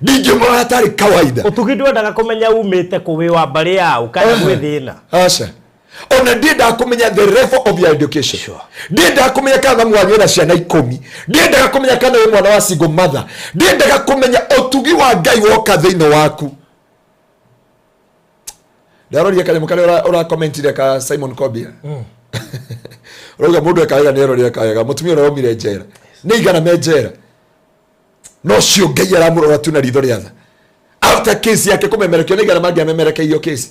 ndingĩmoya tarĩ kawaida. Ũtugi ndwendaga kũmenya umĩte kũ, wĩ wa mbarĩ yaũ, kana gwĩ thĩna. Aca, ona ndiendaga kũmenya the level of your education. Ndiendaga kũmenya kana mamu wanyu ena ciana 10, ndiendaga kũmenya kana wĩ mwana wa single mother, ndiendaga kũmenya. Ũtugi wa Ngai woka thĩinĩ waku. Ndaroria kanyamũ karĩa ũrakomentire ka Simon Kobia, ũrauga mũndũ eka wega nĩ erorire kawega. Mũtumia ũrĩa waumire njera, nĩ igana me njera, no cio Ngai aramũrora tu na ritho rĩa tha. After case yake kũmemerekio, nĩ igana mangĩamemerekeirio case,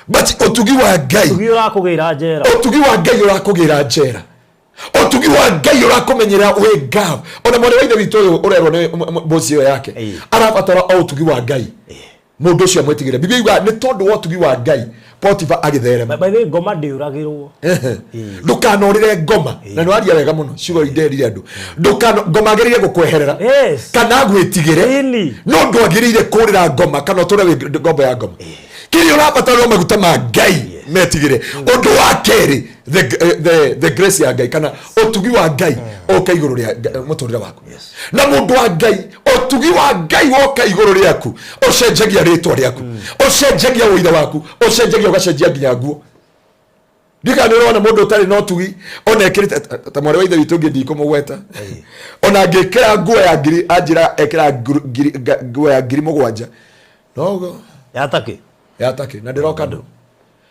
but ũtugi wa Ngai. Ũtugi ũrakũgĩra njera. Ũtugi wa Ngai ũrakũgĩra njera, ũtugi wa Ngai ũrakũmenyera wĩ ngav. Ona mwarĩ wa ithe witũ ũyũ ũrerwo nĩ mboci ĩyo yake arabatara o ũtugi wa Ngai. Mũndũ ũcio amwĩtigĩre. Biblia yugaga nĩ tondũ wa ũtugi wa Ngai Potifa agĩtherema. By the way, ngoma ndĩũragĩrwo. Ndũkanorĩre ngoma, na nĩ waria wega mũno ciugo inderire andũ. Ndũkano ngoma agĩrĩire gũkweherera kana agwĩtigĩre, no ndwagĩrĩire kũrĩra ngoma kana ũtũre wĩ ngombo ya ngoma. Kĩrĩa ũrabatara no maguta ma Ngai metigĩre. Ũndũ wa kerĩ, the grace ya Ngai kana ũtugi wa Ngai ũka igũrũ rĩa mũtũrĩre waku. Na mũndũ wa Ngai, ũtugi wa Ngai woka igũrũ rĩaku, ũcenjagia rĩtwa rĩaku, ũcenjagia ũira waku, ũcenjagia ũgacenjia nginya nguo. Ndikana nĩ ũrona mũndũ ũtarĩ na ũtugi ona ekĩrĩte ta mwarĩ wa ithe witũ ũngĩ ndikũmũgweta, ona angĩkĩra nguo ya ngiri, anjĩra ekĩra nguo ya 7,000 no Yatake. Yatake na ndĩroka ndũ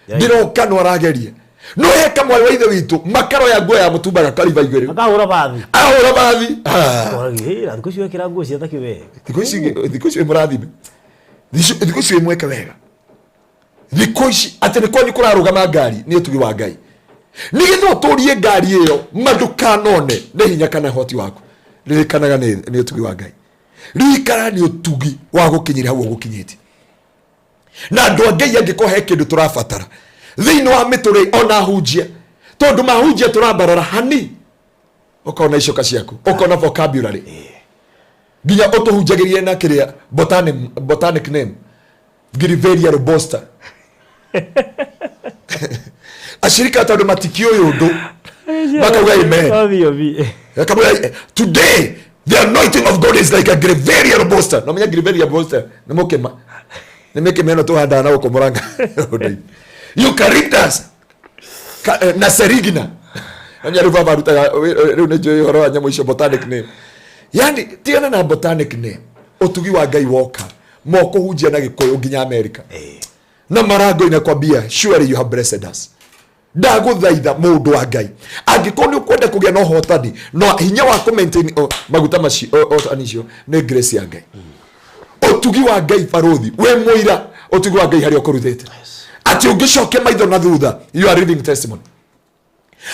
ndĩroka no arageria no heka mwarĩ wa ithe witũ makaroya nguo ya mũtumba gakariba igĩrĩ. Akahũra bathi. Ahũra bathi. Ah. Koragia, "Hĩ, na thikũ ici wekĩra nguo cia takĩ we." Thikũ ici wĩ mũrathime, thikũ ici wĩ mweke wega, thikũ ici atĩ nĩ kwanyu kũrarũgama ngari nĩ ũtugi wa Ngai. Nĩgetha ũtũrie ngari ĩyo mandukanone nĩ hinya kana hoti waku, ririkanaga nĩ ũtugi wa Ngai, ririkana nĩ ũtugi wa gũkinyĩra hau ũgũkinyĩtie. Na andũ a Ngai, angĩkorwo he kĩndũ tũrabatara thĩinĩ wa mĩtũrĩ, ona hunjia, tondũ mahunjia tũrambarara hani, ũkona icoka ciaku, ũkona vocabulary, nginya ũtũhunjagĩrie na kĩrĩa botanic name, Grevillea robusta, ashirika tondũ matikĩũĩ ũndũ makauga amen. Obi, obi. Akamwĩra, "Today the anointing of God is like a Grevillea robusta." No menya Grevillea robusta nĩ mũkĩma, nĩ mĩkĩma ĩno tũhandaga na gũkũ Mũrang'a, eucalyptus na serigna. Nya rĩu baba arutaga rĩu nĩ njũĩ ũhoro wa nyamũ icio, botanic name. Yani tigana na botanic name, ũtugi wa Ngai woka mokũhunjia na Gĩkũyũ nginya America na marango inakwambia, "Surely you have blessed us." Ndagũthaitha mũndũ wa Ngai, angĩkorwo nĩ ũkwenda kũgĩa na ũhotani no hinya wa kũ maintain maguta macio, ũhotani icio nĩ grace ya Ngai, ũtugi wa Ngai. Barũthi wĩ mũira ũtugi wa Ngai harĩa ũkũrutĩte, atĩ ũngĩcokia maitho na thutha, you are living testimony.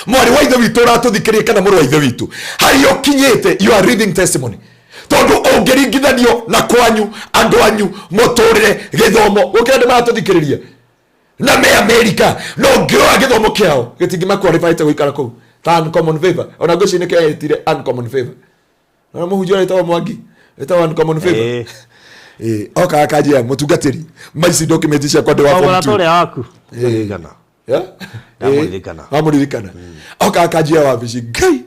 Mwarĩ wa ithe witũ ũratũthikĩrĩria kana mũrũ wa ithe witũ, harĩa ũkinyĩte, you are living testimony, tondũ ũngĩringithanio na kwanyu, andũ anyu, mũtũrĩre, gĩthomo, gũkĩra andũ maratũthikĩrĩria na me America, no ũngĩrora gĩthomo kĩao gĩtingĩmaqualifyte gũikara kũu ta uncommon favor. Ona ngwĩciria nĩkĩo etire uncommon favor na mũhunjia ũrĩa wĩtagwo Mwangi, wĩtagwo uncommon favor. Ĩĩ, okaga kanjĩra, "Mũtungatĩri, maici document ciakwa ndĩ wa form Mũrata two." ũrĩa waku. Ndirikana. Yeah? Ndamũririkana. Wamũririkana. Okaga kanjia wabici, "Ngai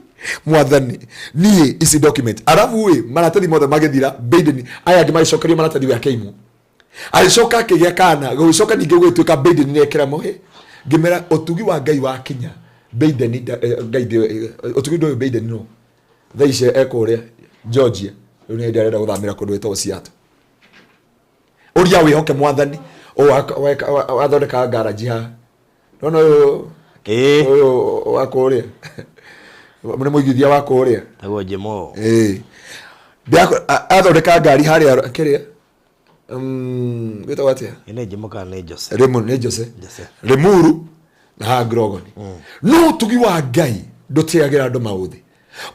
mwathani, niĩ ici document." Arabu ĩ maratathi mothe magĩthira Biden, aya angĩ magĩcokerio maratathi, we akĩimwo, agĩcoka akĩgĩa kana, gũgĩcoka ningĩ gũgĩtuĩka Biden nĩ ekĩra mũhĩ. Ngĩmera ũtugi wa Ngai wakinya Biden Ngai ũtugi ndũyũ. Biden no thaa ici ekũrĩa Georgia, rĩu nĩ hĩndĩ arenda gũthamĩra kũndũ gwĩtagwo Seattle. Ũria wĩhoke mwathani. Ũyũ wathondekaga ngaraji haha. Nona ũyũ ũyũ wa kũrĩa. Nĩ mũigithia wa kũrĩa. Tagwo Jemo. Ĩĩ. Athondeka ngari harĩa kĩrĩa. Gwĩtagwo atĩa? Nĩ Jemo kana nĩ Jose? Rĩmu nĩ Jose. Limuru na haha Grogoni. No ũtugi wa Ngai ndũtĩagĩra andũ maũthĩ.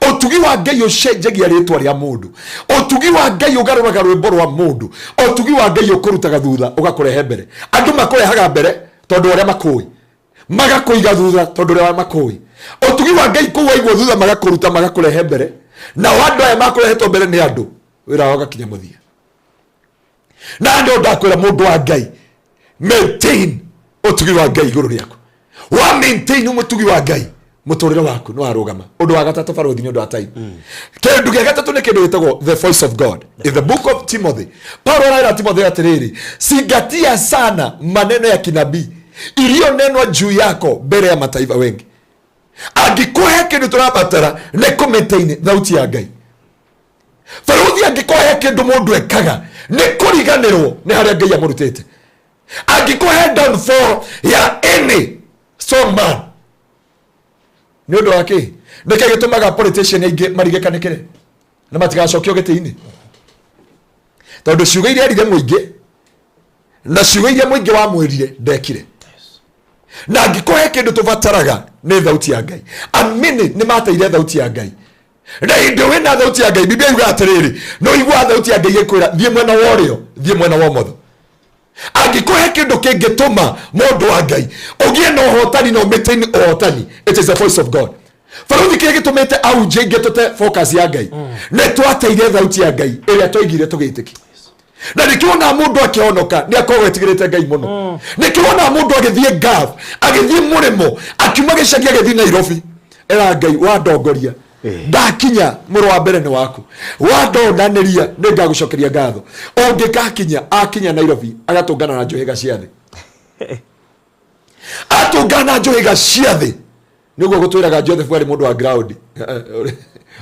Ũtugi wa Ngai ũcenjagia rĩtwa rĩa mũndũ. Ũtugi wa Ngai ũgarũraga rwĩmbo rwa mũndũ. Ũtugi wa Ngai ũkũrutaga thutha ũgakũrehe mbere. Andũ makũrehaga mbere tondũ ũrĩa makũĩ, magakũiga thutha tondũ ũrĩa makũĩ. Ũtugi wa Ngai kũu waigwo thutha magakũruta magakũrehe mbere. Nao andũ aya makũrehetwo mbere nĩ andũ, wĩra wao ũgakinya mũthia. Na andũ ndakwĩra mũndũ wa Ngai, maintain ũtugi wa Ngai igũrũ rĩaku. Wa maintain mũtugi wa Ngai, mũtũrĩre waku nĩ warũgama. Ũndũ wa gatatũ barũthi nĩ ũndũ wa time. Kĩndũ gĩa gatatũ nĩ kĩndũ gĩtagwo the voice of God. In the book of Timothy, Paulo arera Timothy atĩrĩrĩ, zingatia sana maneno ya kinabii iliyonenwa juu yako mbele ya mataifa wengi. Angĩkũhe kĩndũ tũrabatara nĩ kũ maintain thauti ya Ngai. Barũthi angĩkũhe kĩndũ mũndũ ekaga nĩ kũriganĩrwo nĩ harĩa Ngai amũrutĩte. Angĩkũhe downfall ya any strong man, nĩ ũndũ wa kĩ? Nĩkĩ gĩtũmaga politician aingĩ marigĩkanĩkĩre na matigacokio gĩtĩ-inĩ? Tondũ ciugo iria erire mũingĩ na ciugo iria mũingĩ wamwĩrire ndekire. Na angĩkũhe kĩndũ tũbataraga nĩ thauti ya Ngai. Amini nĩ mateire thauti ya Ngai. Na hĩndĩ wĩna thauti ya Ngai, Biblia yugaga atĩrĩrĩ, no ũiguaga thauti ya Ngai ĩkwĩra thiĩ mwena wa ũrĩo, thiĩ mwena wa ũmotho. Angĩkũhe kĩndũ kĩngĩtũma mũndũ wa Ngai ũgĩe na ũhotani na ũmĩtĩini ũhotani, it is the voice of God. Barũthi kĩrĩa gĩtũmĩte ahunjia aingĩ tũte focus ya Ngai nĩ twateire thauti ya Ngai ĩrĩa twaigire tũgĩtĩkia. Na nĩkĩo wonaga mũndũ akĩhonoka nĩ akoragwo etigĩrĩte Ngai mũno. Nĩkĩo wonaga mũndũ agĩthiĩ Gulf, agĩthiĩ mũrĩmo, akiuma gĩcagi agĩthiĩ Nairobi, era Ngai wandongoria ndakinya mũro wa mbere nĩ waku, wandonanĩria nĩ ngagũcokeria ngatho. Ũngĩgakinya, akinya Nairobi agatũngana na njũhĩga cia thĩ, atũngana na njũhĩga cia thĩ. Nĩguo gũtwĩraga Joseph arĩ mũndũ wa ground.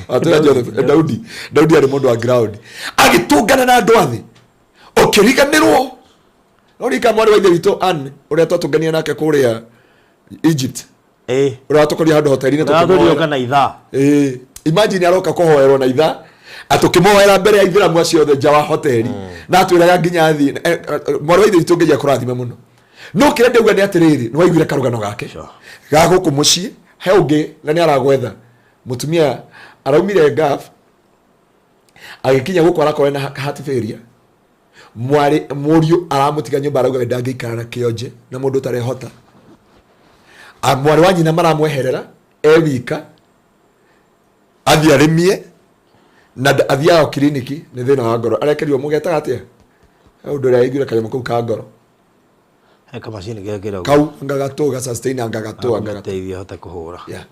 Atwĩra Joseph, Daudi, Daudi arĩ mũndũ wa ground, agĩtũngana na andũ a thĩ. Ũkĩriganĩrwo no rika mwarĩ wa ithe witũ Ann ũrĩa twatũngania nake kũrĩa Egypt, ũrĩa watũkoria handũ hoteli-inĩ tũkĩmũhoera. Na ithaa. Imagine aroka kũhoerwo na ithaa, atũkĩmũhoera mbere ya ithĩramu acio othe nja wa hoteli, na atwĩraga nginya athiĩ. Mwarĩ wa ithe witũ Ngai akũrathime mũno. No kĩrĩa ndĩauga nĩ atĩrĩrĩ, nĩ waiguire karũgano gake ga gũkũ mũciĩ, he ũngĩ na nĩ aragwetha mũtumia araumire Gulf agĩkinya gũkũ arakorwo na heart failure. Mwarĩ mũriũ aramũtiga nyũmba, arauga we ndangĩikara na kĩonje na mũndũ ũtarehota. Mwarĩ wa nyina maramweherera e wika, athiĩ arĩmie na athiaga kiriniki nĩ thĩna wa ngoro, arekerirwo mũgetaga atĩa ũndũ ũrĩa aiguire kanyamũ kau ka ngoro. He kamacini gekĩragwo kau ngagatũ ga sustain ngagatũ ngagatũ teithia hote kũhũra. Yeah.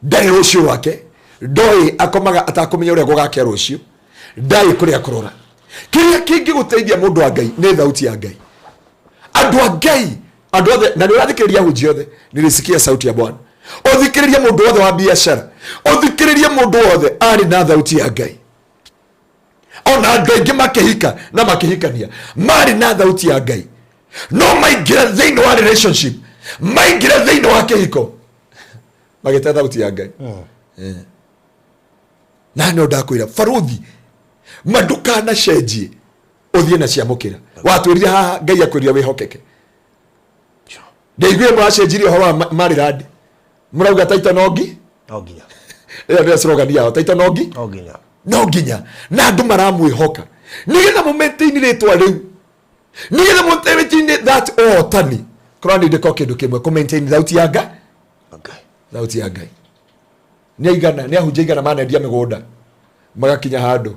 Ndarĩ rũciũ rwake, ndoĩ akomaga atakũmenya ũrĩa gũgakĩa rũciũ, ndarĩ kũrĩa kũrora. Kĩrĩa kĩngĩgũteithia mũndũ wa Ngai nĩ thauti ya Ngai. Andũ a Ngai, andũ othe, na nĩ ũrathikĩrĩria ahunjia othe, nilisikia sauti ya Bwana. Ũthikĩrĩrie mũndũ wothe wa biacara, ũthikĩrĩrie mũndũ wothe arĩ na thauti ya Ngai. Ona andũ aingĩ makĩhika na makĩhikania marĩ na thauti ya Ngai, no maingĩra thĩinĩ wa relationship, maingĩra thĩinĩ wa kĩhiko, magĩte thauti ya Ngai. Na no ndakwĩra barũthi, mandũkanacenjie ũthiĩ na ciamũkĩra. Watwĩrire haha Ngai akwĩrire wĩhokeke. Ndaiguire mũracenjirie ũhoro wa marirandi, mũrauga taito no ngi. No nginya. Ĩyo nĩyo slogan yao, taito no ngi. No nginya. No nginya. Na andũ maramwĩhoka nĩgetha mũ maintain rĩtwa rĩu, nĩgetha mũ maintain that ũhotani. Korwo nĩ ndĩko kĩndũ kĩmwe, kũ maintain thauti ya Ngai. Thauti ya Ngai. Nĩ aigana, nĩ ahunjia aigana manendia mĩgũnda magakinya handũ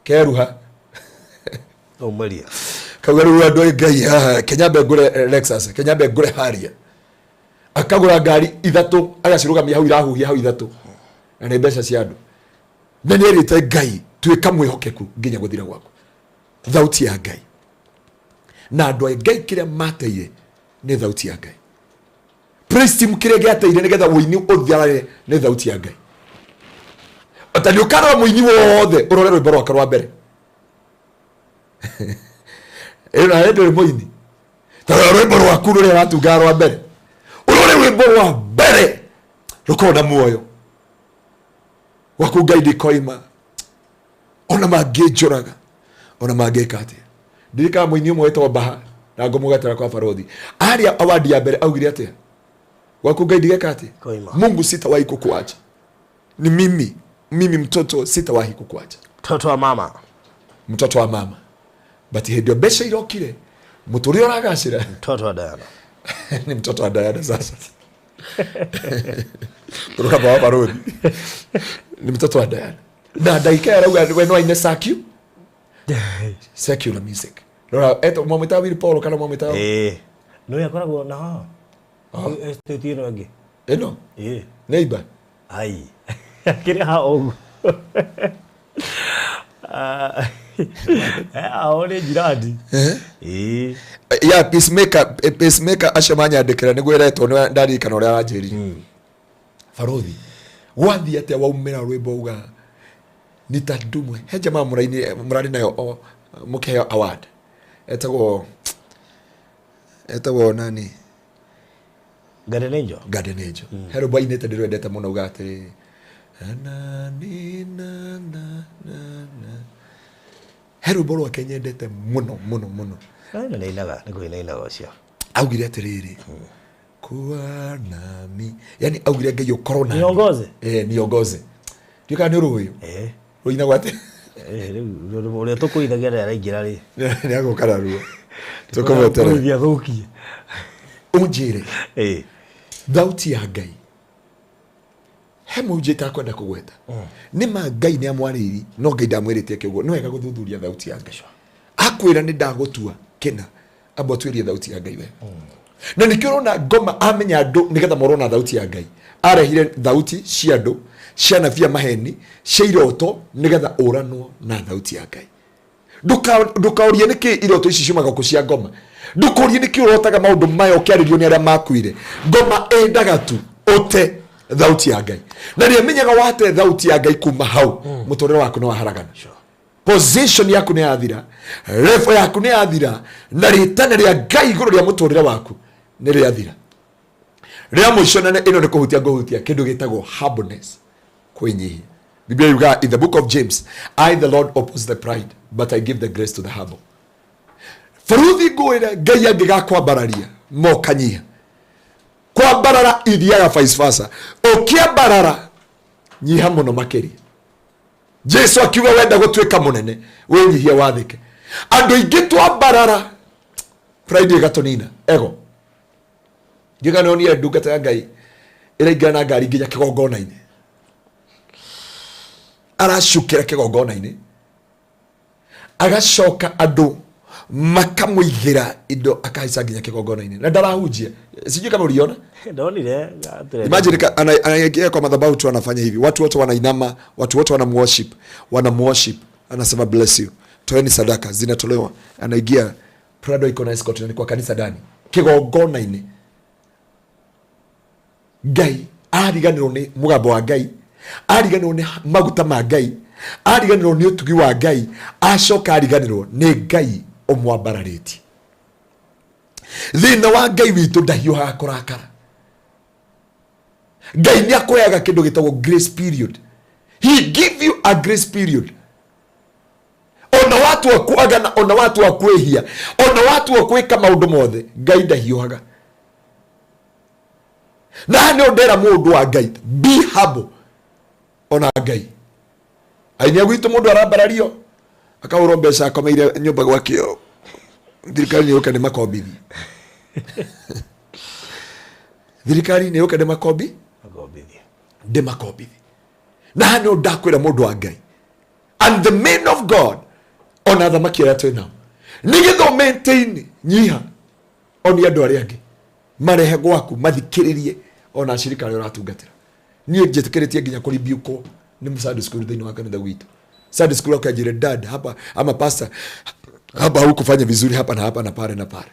keruha. Aumaria. Kauga rĩu andũ a Ngai haha, Kenya ngũre Lexus, Kenya ngũre Harrier. Akagũra ngari ithatũ, agacirũgamia hau irahuhia hau ithatũ. Na nĩ mbeca cia andũ. Na nĩ erĩte Ngai, tuĩka mwĩhokeku nginya gũthira gwaku. Thauti ya Ngai. Na andũ a Ngai kĩrĩa mateire nĩ thauti ya Ngai. Praise team kĩrĩa gĩateire nĩgetha ũini ũthiarane nĩ thauti ya Ngai. Ota nĩ ũkarora mũini wothe ũrore rwĩmbo rwake rwa mbere. Ĩno nawe ndũrĩ mũini. Ta rora rwĩmbo rwaku rũrĩa ũratungaga rwa mbere. Ũrore rwĩmbo rwa mbere rũkorwo na muoyo. Gwaku Ngai ndikoima. Ona mangĩnjũraga. Ona mangĩka atĩa. Ndirikana mũini ũmwe wetagwo Baha na ngũmũgatĩra kwa barothi. Aria award ya mbere augire atĩa? Gwaku Ngai ndigeka atĩa? Koima. Mungu sitawahi kukuacha. Ni mimi, mimi mtoto sitawahi kukuacha. Mtoto wa mama. Mtoto wa mama. But hĩndĩ ĩyo mbeca irokire, mũtũrĩre ũragacĩra. Mtoto wa Diana. Ni mtoto wa Diana sasa. Kutoka kwa barothi. Ni mtoto wa Diana. Na ndagĩka ĩyo arauga we no aine secular music. Rora, eto mwamwĩtaga Willy Paul kana mwamwĩtaga? Ĩĩ. Nĩ akoragwo na haha. Estate ĩno ĩngĩ. Ĩno? Ĩĩ. Neighbor? Ai. Akĩrĩ haha ũguo. Ao nĩ jirani. Ĩĩ. Ya peacemaker, peacemaker acio manyandĩkĩra nĩguo ĩretwo nĩ ndaririkana ũrĩa aranjĩrire. Barothi, gwathiĩ atĩa waumĩra rwĩmbo uga nitadumu. He jamaa mũrarĩ nayo o mũkĩheo award. Etagwo nani? Garden Angel. Garden Angel. He rwĩmbo ainĩte ndĩrwendete mũno uga atĩrĩ na ni na na na na. He rwĩmbo rwake nyendete mũno mũno mũno. Nĩ nĩinaga, nĩ kũinainaga ũcio. Augire atĩrĩrĩ, kuwa nami. Yani augire Ngai ũkorwo nami. Niongoze? Niongoze. Ndiũĩ kana nĩ ũrũĩ. Rũinagwo atĩa? Rĩu ũrĩa tũkũithagia rĩrĩa araingĩra rĩ. Nĩ agũka narua. Tũkũmweterera. Kũithia thũkie. Ũnjĩre. Thauti ya Ngai. He mũhunjia itakwenda kũgweta. Nĩ ma Ngai nĩ amwarĩirie, no Ngai ndamwĩrĩte eke ũguo. Nĩ wega gũthuthuria thauti ya Ngai. Akwĩra nĩ ndagũtua kĩna, amba ũtuĩrie thauti ya Ngai wega. Na nĩkĩo ũrona ngoma amenya andũ nĩgetha morwo na thauti ya Ngai. Arehire thauti cia andũ, cia anabii a maheni, cia iroto, nĩgetha ũranwo na thauti ya Ngai. Ndũkaũrie nĩkĩ iroto ici ciumaga kũ cia ngoma. Ndũkorie nĩkĩ ũrotaga maũndũ maya ũkĩarĩrio nĩ arĩa makuire. Ngoma endaga tu ũte thauti ya Ngai. Na nĩ amenyaga wate thauti ya Ngai kuma hau, mũtũrĩre waku nĩ waharagana. Position yaku nĩ yathira, level yaku nĩ yathira, na rĩtana rĩa Ngai igũrũ rĩa mũtũrĩre waku nĩ rĩathira. Rĩa mũico na ĩno nĩ kũhutia ngũhutia kĩndũ gĩtagwo humbleness, kwĩnyihia. Biblia yugaga in the book of James, I the Lord oppose the pride, but I give the grace to the humble. Baruthi ngwĩre Ngai angĩgakwambararia mokanyiha. Kwambarara ithiaga vice versa. Ũkĩambarara nyiha mũno makĩria. Jesu akiuga wenda gũtuĩka mũnene wĩnyihie wathĩke. Andũ aingĩ twambarara pride ĩgatũnina ego. Ndiũĩ kana nĩwonire ndungata ya Ngai ĩraingĩra na ngari nginya kĩgongona-inĩ. Aracukĩra kĩgongona-inĩ. Agacoka andũ makamũigĩra indo akahaica nginya kĩgongona-inĩ. Na ndarahunjia. Sijui kama uliona. Ndonire, atĩrĩ. Imagine anaingia kwa madhabahu tu anafanya hivi. Watu wote wanainama, watu wote wanamworship, wanamworship. Anasema bless you. Toeni sadaka zinatolewa. Anaingia Prado iko na escort na ni kwa kanisa ndani. Kĩgongona-inĩ. Ngai ariganĩrwo nĩ mũgambo wa Ngai, ariganĩrwo nĩ maguta ma Ngai, ariganĩrwo nĩ ũtugi wa Ngai, acoka ariganĩrwo nĩ Ngai ũmwambararĩtie. Thĩna wa Ngai witũ ndahiũhaga kũrakara. Ngai nĩ akũheaga kĩndũ gĩtagwo grace period. He give you a grace period. Ona watu wa kwagana, ona watu wa kwĩhia, ona watu wa kwĩka maũndũ mothe, Ngai ndahiũhaga. Na nĩ ũndera mũndũ wa Ngai, be humble. Ona Ngai. Aini a gwitũ mũndũ arambarario, akahũrwo mbeca akomeire nyũmba gwake. Thirikari nĩ yũke nĩ makombithi. Thirikari nĩ yũke nĩ makombi? Makombithi. Ndĩ makombithi. Na nĩ ndakwĩra mũndũ wa Ngai. And the men of God, ona athamaki arĩa twĩ nao. Nĩgetha maintain nyiha, onia andũ arĩa angĩ. Marehe gwaku, mathikĩrĩrie, ona ashirika arĩa ũratungatĩra. Niĩ njĩtĩkĩrĩtie nginya kũribiũkwo nĩ Sunday school thĩinĩ wa kanitha gwitũ. Sunday school akanjĩra, Dad, hapa, ama pastor, hapa hukufanya vizuri, hapa na hapa na pale na pale.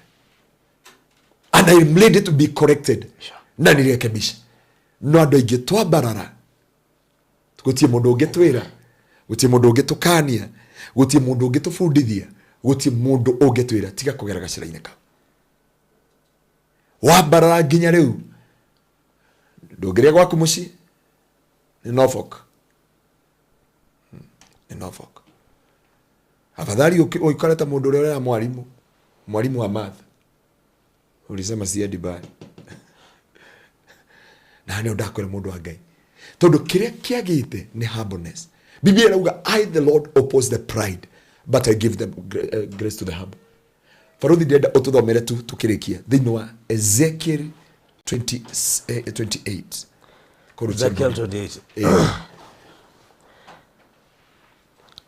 And I am ready to be corrected. Na nirekebishe. No andũ aingĩ twambarara, gũtirĩ mũndũ ũngĩtwĩra, gũtirĩ mũndũ ũngĩtũkania, gũtirĩ mũndũ ũngĩtũbundithia, Gũtirĩ mũndũ ũngĩtwĩra tiga kũgera gacĩra-inĩ kau. Wambarara nginya rĩu ndũngĩrĩa gwaku mũciĩ nĩ Norfolk. Nĩ Norfolk. Afadhali ũikare ta mũndũ ũrĩa ũrera mwarimũ, mwarimũ wa math. Ulisema siendi mbali. Na nĩ ndakwĩra mũndũ wa Ngai. Tondũ kĩrĩa kĩagĩte nĩ humbleness. Biblia ĩrauga I the Lord oppose the pride but I give them grace to the humble. Baruthi ndĩrenda ũtũthomere tu tukĩrĩkia thĩinĩ wa Ezekiel 20, 28. Kũruta Ezekiel ngoro. 28.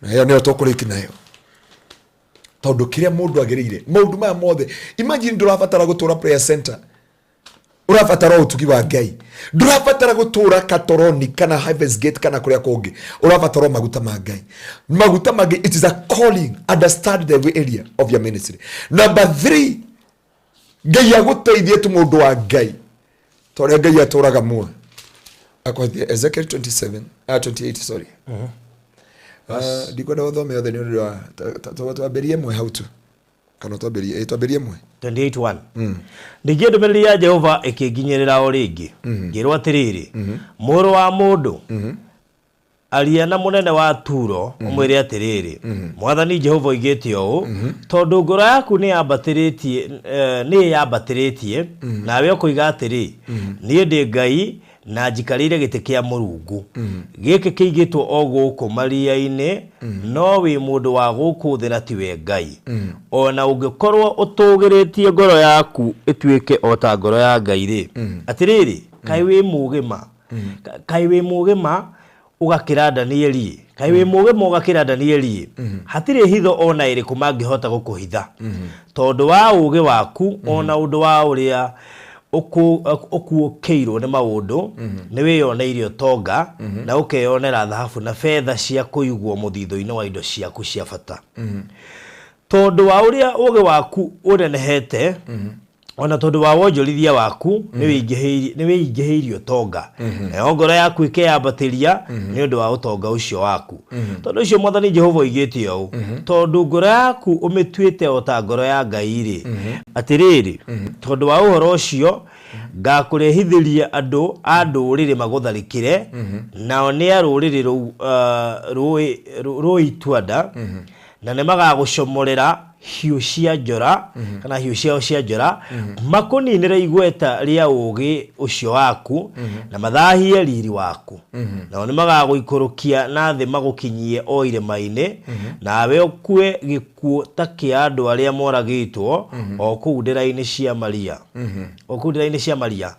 Na ĩyo nĩyo tũkũrĩki nayo. Tondũ kĩrĩa mũndũ agĩrĩire maũndũ maya mothe, imagine ndũrabatara gũtũra prayer center, ũrabatara ũtugi wa Ngai, ndũrabatara gũtũra Katoroni kana Heaven's Gate kana kũrĩa kũngĩ, ũrabatara maguta ma Ngai. Maguta ma Ngai, it is a calling. Understand the area of your ministry. Number 3, Ngai agũteithie tu mũndũ wa Ngai ta ũrĩa Ngai atũraga muoyo. Akwambia Ezekiel 27, 28, sorry. Ndikwenda gũthome othe nĩ ũndũ wa twambĩrie ĩmwe hau tu. Kana twambĩrie, twambĩrie ĩmwe. 28:1. Ningĩ ndũmĩrĩri ya Jehova ĩkĩnginyĩrĩra o rĩngĩ. Ngĩrwo atĩrĩrĩ, mũrũ wa mũndũ, aria na mũnene wa Turo, ũmwĩre atĩrĩrĩ, Mwathani Jehova oigĩte ũũ, tondũ ngoro yaku nĩyambatĩrĩtie, nawe ũkoiga atĩrĩ, niĩ ndĩ Ngai na njikarĩire gĩtĩ kĩa Mũrungu. Gĩkĩ kĩigĩtwo o gũkũ maria-inĩ, no wĩ mũndũ wa gũkũ thĩ na tiwe Ngai. Ona ũngĩkorwo ũtũgĩrĩtie ngoro yaku ĩtuĩke o ta ngoro ya Ngai rĩ, atĩrĩrĩ, kaĩ wĩ mũũgĩ ma? Kaĩ wĩ mũũgĩ ma ũgakĩra Danieli? Kaĩ wĩ mũũgĩ ma ũgakĩra Danieli? Hatirĩ hitho ona ĩrĩkũ mangĩhota gũkũhitha. Tondũ wa ũũgĩ waku ona ũndũ wa ũrĩa ũkuũkĩirwo nĩ maũndũ, nĩ wĩyoneire ũtonga na ũkeyonera thahabu na betha cia kũigwo mũthithũ-inĩ wa indo ciaku cia bata. Tondũ wa ũrĩa ũũgĩ waku ũnenehete, ona tondũ wa wonjorithia waku, nĩ wĩingĩhĩirie ũtonga. Nayo ngoro yaku ĩkeyambatĩria nĩ ũndũ wa ũtonga ũcio waku. Tondũ ũcio Mwathani Jehova oigĩte ũũ, tondũ ngoro yaku ũmĩtuĩte o ta ngoro ya Ngai rĩ, atĩrĩrĩ, tondũ wa ũhoro ũcio ngakũrehithĩria andũ a ndũrĩrĩ magũtharĩkĩre, nao nĩ a rũrĩrĩ rũĩ itua-nda, na nĩ magagũcomorera hiũ cia njora, kana hiũ ciao cia njora, makũninĩre igweta rĩa ũũgĩ ũcio waku, na mathahie riri waku. Nao nĩ magagũikũrũkia na thĩ magũkinyie o irĩma-inĩ, nawe ũkue gĩkuũ ta kĩa andũ arĩa moragĩtwo o kũu ndĩra-inĩ cia Maria. O kũu ndĩra-inĩ cia Maria.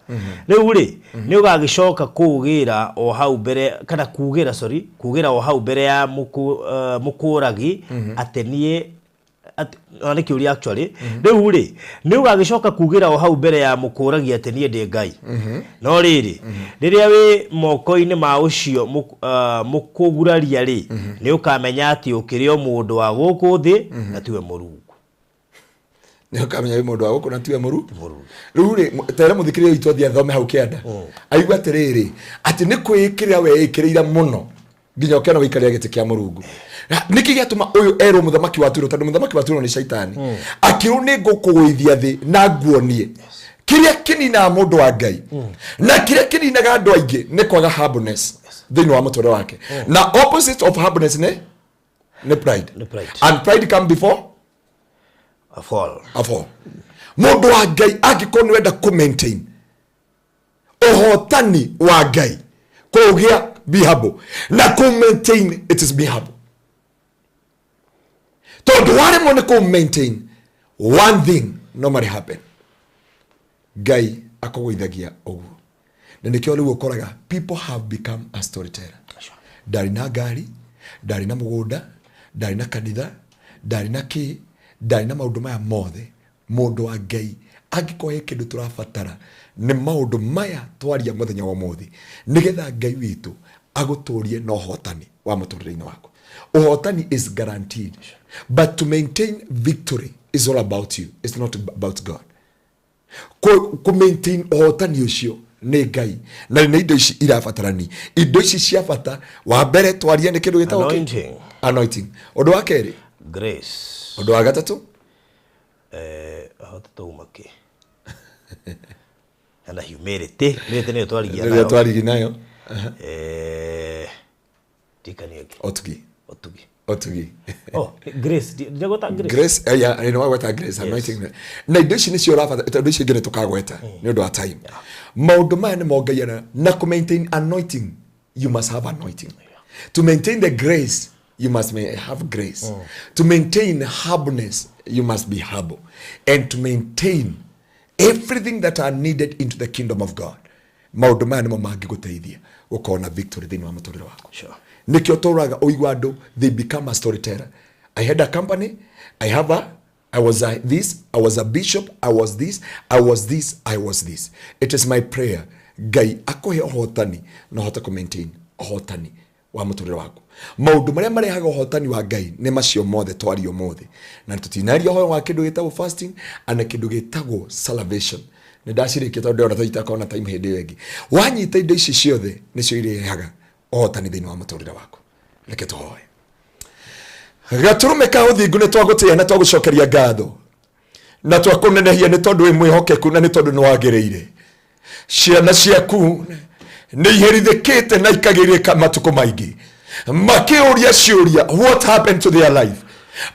Rĩu rĩ, nĩ ũgagĩcoka kũũgĩra o hau mbere, kana kuugĩra, sorry, kuugĩra o hau mbere ya mũkũragi atĩ niĩ na nĩ kĩũria actually. Rĩu rĩ, nĩ ũgagĩcoka kuugĩra o hau mbere ya mũkũragi atĩ niĩ ndĩ Ngai. No rĩrĩ, rĩrĩa wĩ moko-inĩ ma ũcio mũkũguraria rĩ, nĩ ũkamenya atĩ ũkĩrĩ o mũndũ wa gũkũ thĩ na tiwe Mũrungu. Nĩ ũkamenya wĩ mũndũ wa gũkũ na tiwe Mũrungu. Rĩu rĩ, tere mũthikĩrĩria witũ athiĩ athome hau kĩanda. Aigua atĩrĩrĩ, atĩ nĩ kwĩĩkĩrĩra weĩkĩrĩire mũno nginya ũkĩona gũikarĩra gĩtĩ kĩa Mũrungu. Nĩkĩ gĩatũma ũyũ erwo mũthamaki wa Turo? Tondũ mũthamaki wa Turo nĩ Shaitani. Akĩrwo nĩ ngũkũgũithia thĩ na nguonie kĩrĩa kĩninaga mũndũ wa Ngai na kĩrĩa kĩninaga andũ aingĩ nĩ kwaga humbleness thĩinĩ wa mũtũrĩre wake. Na opposite of humbleness nĩ pride. Nĩ pride. And pride come before a fall. A fall. Mũndũ wa Ngai angĩkorwo nĩ wenda kũ maintain ũhotani wa Ngai, kũgĩa be humble na kũ maintain it is be humble. Tondũ waremwo nĩ kũ maintain one thing normally happen, Ngai akũgũithagia ũguo. Na nĩkĩo rĩu ũkoraga people have become a storyteller. Ndarĩ na ngari, ndarĩ na mũgũnda, ndarĩ na kanitha, ndarĩ na kĩ, ndarĩ na maũndũ maya mothe. Mũndũ wa Ngai angĩkorwo he kĩndũ tũrabatara nĩ maũndũ maya twaria mũthenya wa ũmũthĩ, nĩgetha Ngai witũ agũtũrie na ũhotani wa mũtũrĩre-inĩ waku. Ũhotani is guaranteed, but to maintain victory is all about you, it's not about God. Ku maintain ũhotani ũcio nĩ Ngai, na nĩ indo ici irabatarani, indo ici cia bata. Wa mbere twaria nĩ kĩndũ gĩtagwo kĩ? Anointing. Anointing. Ũndũ wa kerĩ? Grace. Ũndũ wa gatatũ? Ahotete uma kĩ hena humility. Humility nĩyo twarigia rĩrĩa nayo. Twarigi nayo. Ndikanie ĩngĩ. Ũtugi. Ũtugi. Ũtugi. Oh, grace. Ndĩgweta grace. Grace, yeah, nĩ wagweta grace, anointing na indo ici nĩcio ũrabatara, tondũ ici ingĩ nĩ tũkagweta nĩ ũndũ wa time. Maũndũ maya nĩmo Ngai ara na kũ maintain anointing, you must have anointing. To maintain the grace, you must have grace. To maintain humbleness, you must be humble. And to maintain everything that are needed into the kingdom of God, maũndũ maya nĩmo mangĩgũteithia gũkorwo na victory thĩinĩ wa mũtũrĩre waku. Nĩkĩo tũraga ũigua andũ, they become a storyteller. I had a company, I have a I was a this, I was a bishop, I was this, I was this, I was this. It is my prayer Ngai akũhe ũhotani na ũhote kũ maintain ũhotani wa mũtũrĩre waku. Maũndũ marĩa marehaga ũhotani wa Ngai nĩ macio mothe twaria ũmũthĩ, na tũtinaria ũhoro wa kĩndũ gĩtagwo fasting ana kĩndũ gĩtagwo salvation. Nĩ ndacirĩkia tondũ ndĩrona tũitakorwo na time hĩndĩ ĩyo ĩngĩ. Wanyita indo ici ciothe nĩcio irehaga ũhotani thĩinĩ wa mũtũrĩre waku. Reke tũhoe. Gatũrũme ka ũthingu, nĩ twagũtĩĩa na twagũcokeria ngatho na twakũnenehia nĩ tondũ wĩ mwĩhokeku na nĩ tondũ nĩ wagĩrĩire. Ciana ciaku nĩ iherithĩkĩte na ikagĩrĩka matukũ maingĩ makĩũria ciũria, what happened to their life?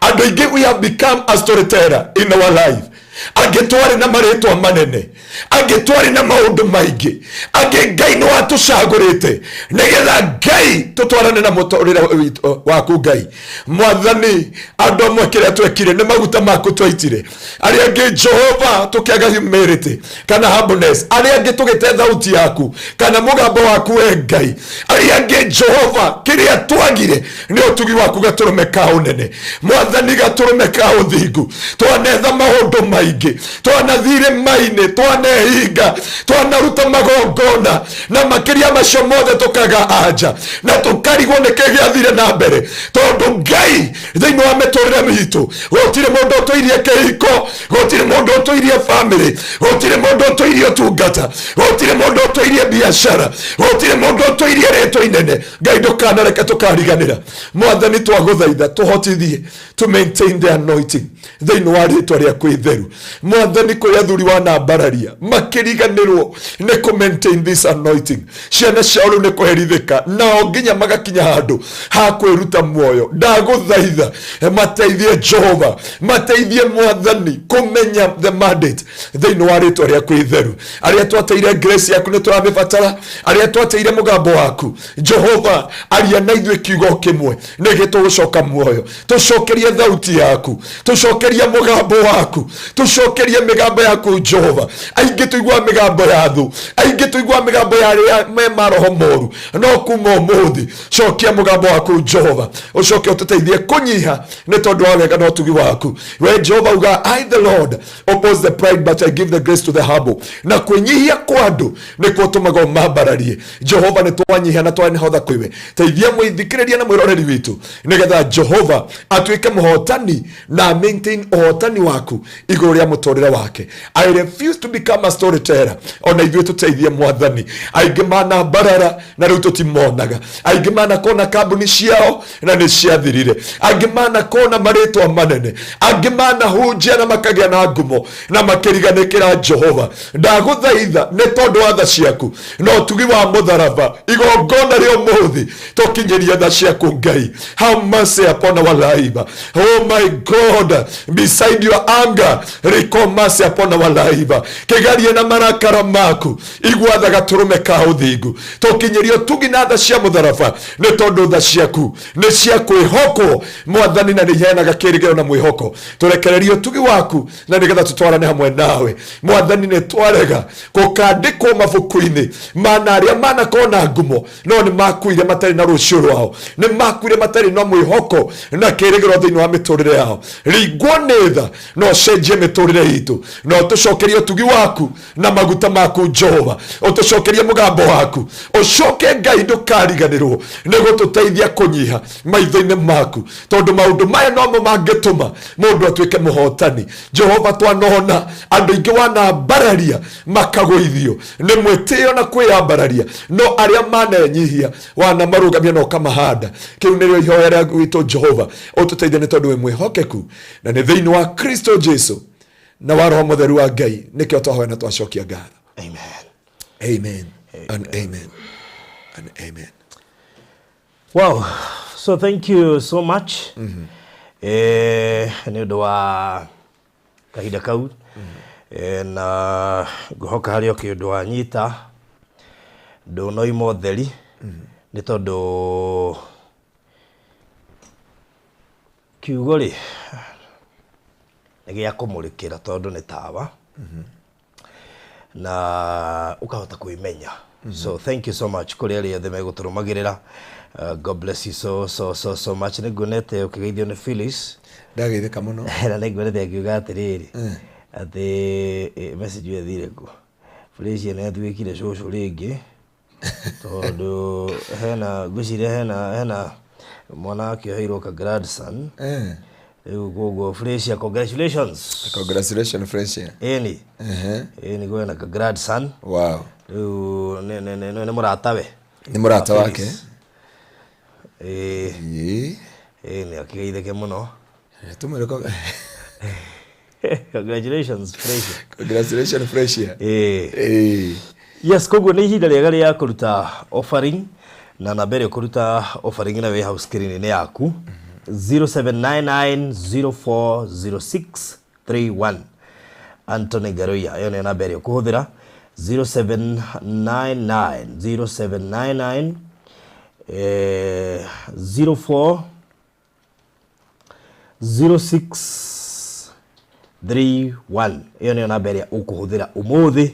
Andũ aingĩ, we have become a storyteller in our life. Angĩ twarĩ na marĩtwa manene, angĩ twarĩ na maũndũ maingĩ, angĩ Ngai nĩ watũcagũrĩte nĩgetha Ngai tũtwarane na mũtũrĩre waku. Ngai Mwathani, andũ amwe kĩrĩa twekire nĩ maguta maku twaitire, arĩa angĩ Jehova tũkĩaga humility kana humbleness, arĩa angĩ tũgĩte thauti yaku kana mũgambo waku we Ngai, arĩa angĩ Jehova kĩrĩa twagire nĩ ũtugi waku. Gatũrũme ka ũnene, Mwathani, gatũrũme ka ũthingu, twanetha maũndũ maingĩ, twanathire mainĩ, twanehinga, twanaruta magongona na makĩria macio mothe tũkaga anja na tũkarigwo nĩ kĩ gĩathire na mbere, tondũ Ngai thĩinĩ wa mĩtũrĩre mitũ gũtirĩ mũndũ ũtũirie kĩhiko, gũtirĩ mũndũ ũtũirie family, gũtirĩ mũndũ ũtũirie ũtungata, gũtirĩ mũndũ ũtũirie biacara, gũtirĩ mũndũ ũtũirie rĩtwa inene. Ngai, ndũkanareke tũkariganĩra. Mwathani, twagũthaitha tũhotithie to maintain the anointing thĩinĩ wa rĩtwa rĩaku itheru. Mwathani, kũrĩ athuri wanambararia makĩriganĩrwo nĩ kũ maintain this anointing, ciana ciao rĩu nĩ kũherithĩka nao nginya magakinya handũ ha kwĩruta muoyo. Ndagũthaitha mateithie Jehova, mateithie Mwathani kũmenya the mandate thĩinĩ wa rĩtwa rĩaku itheru. Arĩa twateire grace yaku nĩ tũramĩbatara, arĩa twateire mũgambo waku Jehova, aria na ithuĩ kiugo kĩmwe nĩgĩ tũgũcoka muoyo. Tũcokerie thauti yaku, tũcokerie mũgambo waku, tũcokerie mĩgambo yaku Jehova. Aingĩ tũiguaga mĩgambo ya thũ, aingĩ tũiguaga mĩgambo ya arĩa me maroho moru, no kuma ũmũthĩ cokia mũgambo waku Jehova, ũcoke ũtũteithie kũnyiha nĩ tondũ wa wega na ũtugi waku we Jehova. Uga, "I the Lord oppose the pride, but I give the grace to the humble." Na kwĩnyihia kwa andũ nĩkuo tũmaga ũmambararie. Jehova, nĩ twanyihia na twanihotha kwĩwe. Teithia mwĩthikĩrĩria na mwĩroreri witũ nĩgetha Jehova atuĩke mũhotani na maintain ũhotani waku igũrũ rĩa mũtũrĩre wake. I refuse to become a storyteller. Ona ithuĩ tũteithie Mwathani. Aingĩ manambarara na rĩu tũtimonaga, aingĩ manakona kambuni ciao na nĩ ciathirire, angĩ manakona marĩtwa manene, angĩ manahunjia na makagĩa na ngumo na makĩriganĩkĩra Jehova. Ndagũthaitha nĩ tondũ wa tha ciaku na ũtugi wa mũtharaba, igongona rĩa ũmũthĩ tũkinyĩrie tha ciaku. Ngai, have mercy upon our life. Oh my God, beside your anger, recall mercy upon our life. Kĩgarie na marakara maku, igua tha gatũrũme ka ũthingu, tũkinyĩrie ũtugi na tha cia mũtharaba, nĩ tondũ tha ciaku nĩ cia kwĩhokwo Mwathani, na nĩ iheanaga kĩĩrĩgĩrĩro na mwĩhoko. Tũrekererie ũtugi waku na nĩgetha tũtwarane hamwe nawe. Mwathani, nĩ twarega gũkandĩkwo mabuku-inĩ mana arĩa manakorwo na ngumo no nĩ makuire matarĩ na rũciũ rwao, nĩ makuire matarĩ na mwĩhoko na kĩĩrĩgĩrĩro thĩinĩ wa mĩtũrĩre yao. Ringwo nĩ tha na ũcenjie mĩtũrĩre itũ na ũtũcokerie ũtugi waku na maguta maku Jehova, ũtũcokerie mũgambo. Waku ũcoke Ngai ndũkariganĩrwo nĩ gũtũteithia kũnyiha maitho-inĩ maku, tondũ maũndũ maya nomo mangĩtũma mũndũ atuĩke mũhotani. Jehova, twanona andũ aingĩ wanambararia makagũithio nĩ mwĩtĩo na kwĩyambararia, no arĩa manenyihia wanamarũgamia na ũkamahanda. Kĩu nĩrĩo ihoya rĩa gwitũ. Jehova, ũtũteithie nĩ tondũ wĩ mwĩhokeku, na nĩ thĩinĩ wa Kristo Jesu na wa Roho Mũtheru wa Ngai nĩkĩo twahoya na twacokia ngatho. Amen. Amen and amen and amen. Wow, so thank you so much nĩ ũndũ wa kahinda kau. Na ngũhoka harĩ o kĩũndũ wanyita, ndũnoima ũtheri, nĩ tondũ kiugo rĩ nĩ gĩa kũmũrĩkĩra, tondũ nĩ tawa na ũkahota kwĩmenya. So thank you so much kũrĩ arĩa othe megũtũrũmagĩrĩra. God bless you so so so so much. Nĩ nguonete ũkĩgeithio nĩ Phyllis. Ndageithĩka mũno. Na nĩ nguonete akiuga atĩrĩrĩ, atĩ message ĩyo ĩthire kũ. Felicia nĩ atuĩkire cũcũ rĩngĩ, tondũ hena, ngwĩciria hena mwana akĩoheirwo ka grandson. Rĩu koguo Felicia, congratulations. Congratulations, Felicia. Ĩni. Ĩni, kwĩna ka grandson. Rĩu nĩ mũratawe. Nĩ mũrata wake. Ĩĩ. Ĩĩ. Ĩĩ, nĩ akĩgeithĩke mũno. Tũmwĩre Congratulations, Felicia. Congratulations, Felicia. Ĩĩ. Ĩĩ. Yes, koguo nĩ ihinda rĩega rĩa kũruta offering, na namba ĩrĩa ũkũruta offering na wĩ hau screen-inĩ yaku, 0799040631, Anthony Garuya. Ĩyo nĩyo namba ĩrĩa ũkũhũthĩra, 0799 0799 04 0631. Ĩyo nĩyo namba ĩrĩa ũkũhũthĩra ũmũthĩ.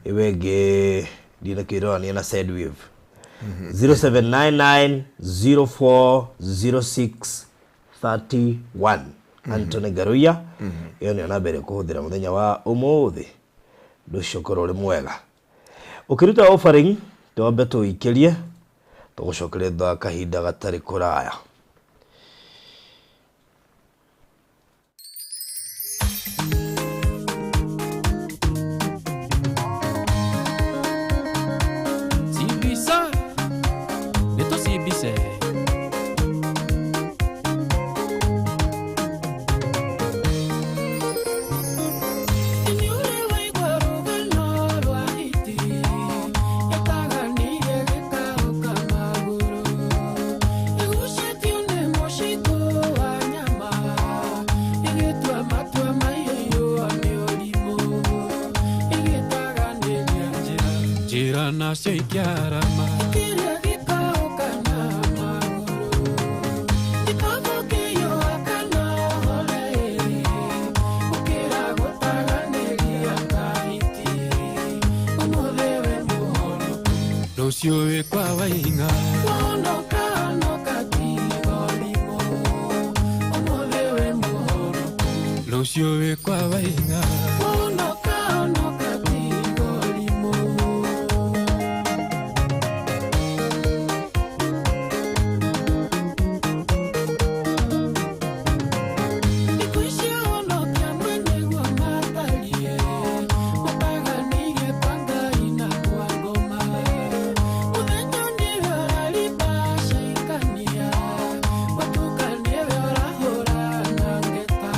Ĩyo ĩngĩ ndinakĩrorania na Sendwave, 0799 040631, Anthony Garuya. Ĩyo nĩyo namba ĩrĩa ũkũhũthĩra mũthenya wa ũmũthĩ. Ũndũ ũcio ũkorwo ũrĩ mwega ũkĩruta offering. Twambe tũikĩrie, tũgũcokeria thutha wa kahinda gatarĩ kũraya. Sibisa, nĩtũcibise. Njĩra nacio ikiarama. Kĩrĩa gĩkaũkana magũrũ gĩkabũkĩyũa kana hore, gũkĩra gũtaganĩria kahiti. Ũmũthĩ wĩ mũhonoku, rũciũ wĩ kwa waing'a. Wonoka honoka tigo rimũ. Ũmũthĩ wĩ mũhonoku, rũciũ wĩ kwa waing'a. Wonoka honoka tigo rimũ. Thikũ ici honokia mwenyeguo matariĩ, mataganĩirie kwa Ngai na kwa ngoma. Mũthenya nĩwe ũrariba caikania, gwatuka nĩwe ũrahũra na ngeta.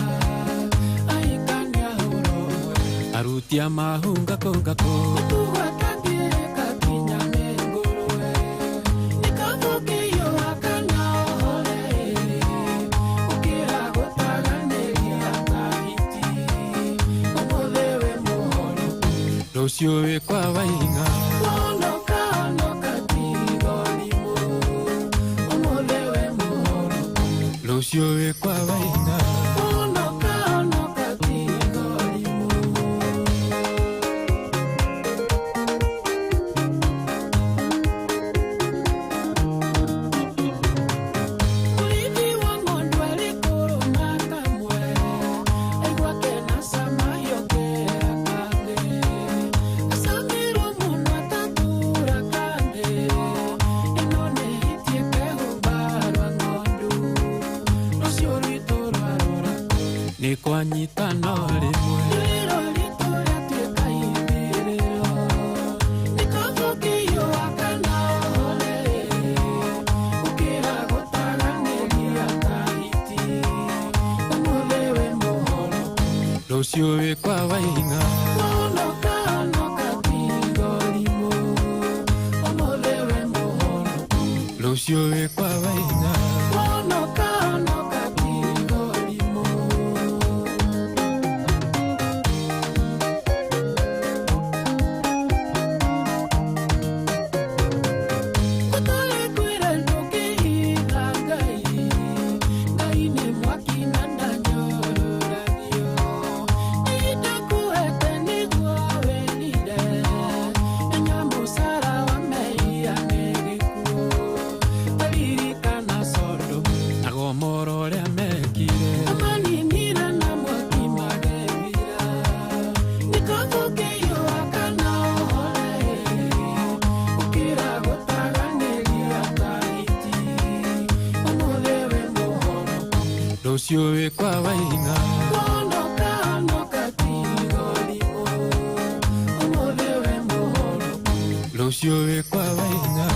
Ahikania hũra ũmwe, aruti a mahunga kũngakũ. Mũtugo atangĩrĩka kinya nĩ ngũrwe. Nĩ kabũkĩiyũa kana ũhore, gũkĩra gũtaganĩria kahiti. Ũmũthĩ wĩ mũhonoku, rũciũ wĩ kwa waing'a. Wonoka honoka tigo rimũ. Ũmũthĩ wĩ mũhonoku, rũciũ wĩ kwa waing'a. Wonoka honoka tigo rimũ. Mũrĩithi wa ng'ondu arĩ kũrũma kamwe, aigua kena cama hiongera kangĩ. Acamĩrwo mũno atatura. Rũciũ wĩ kwa Waing'a. Rũciũ wĩ kwa Waing'a. Rũciũ wĩ kwa Waing'a. Rũciũ wĩ kwa Waing'a.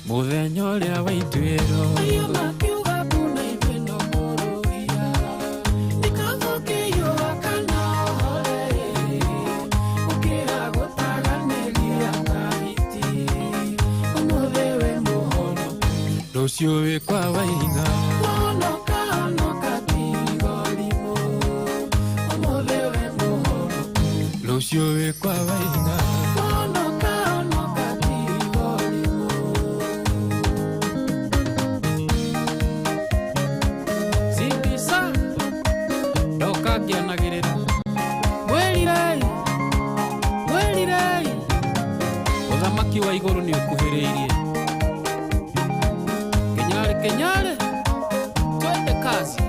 Mũthenya ũrĩa wa ituĩro. Rũciũ wĩ kwa Waing'a. Rũciũ wĩ kwa Waing'a. Ndoka ngĩanagĩrĩra mwĩrirei, mwĩrirei, ũthamaki wa igũrũ nĩ ũkuhĩrĩirie. Kenyare, kenyare, twende kazi.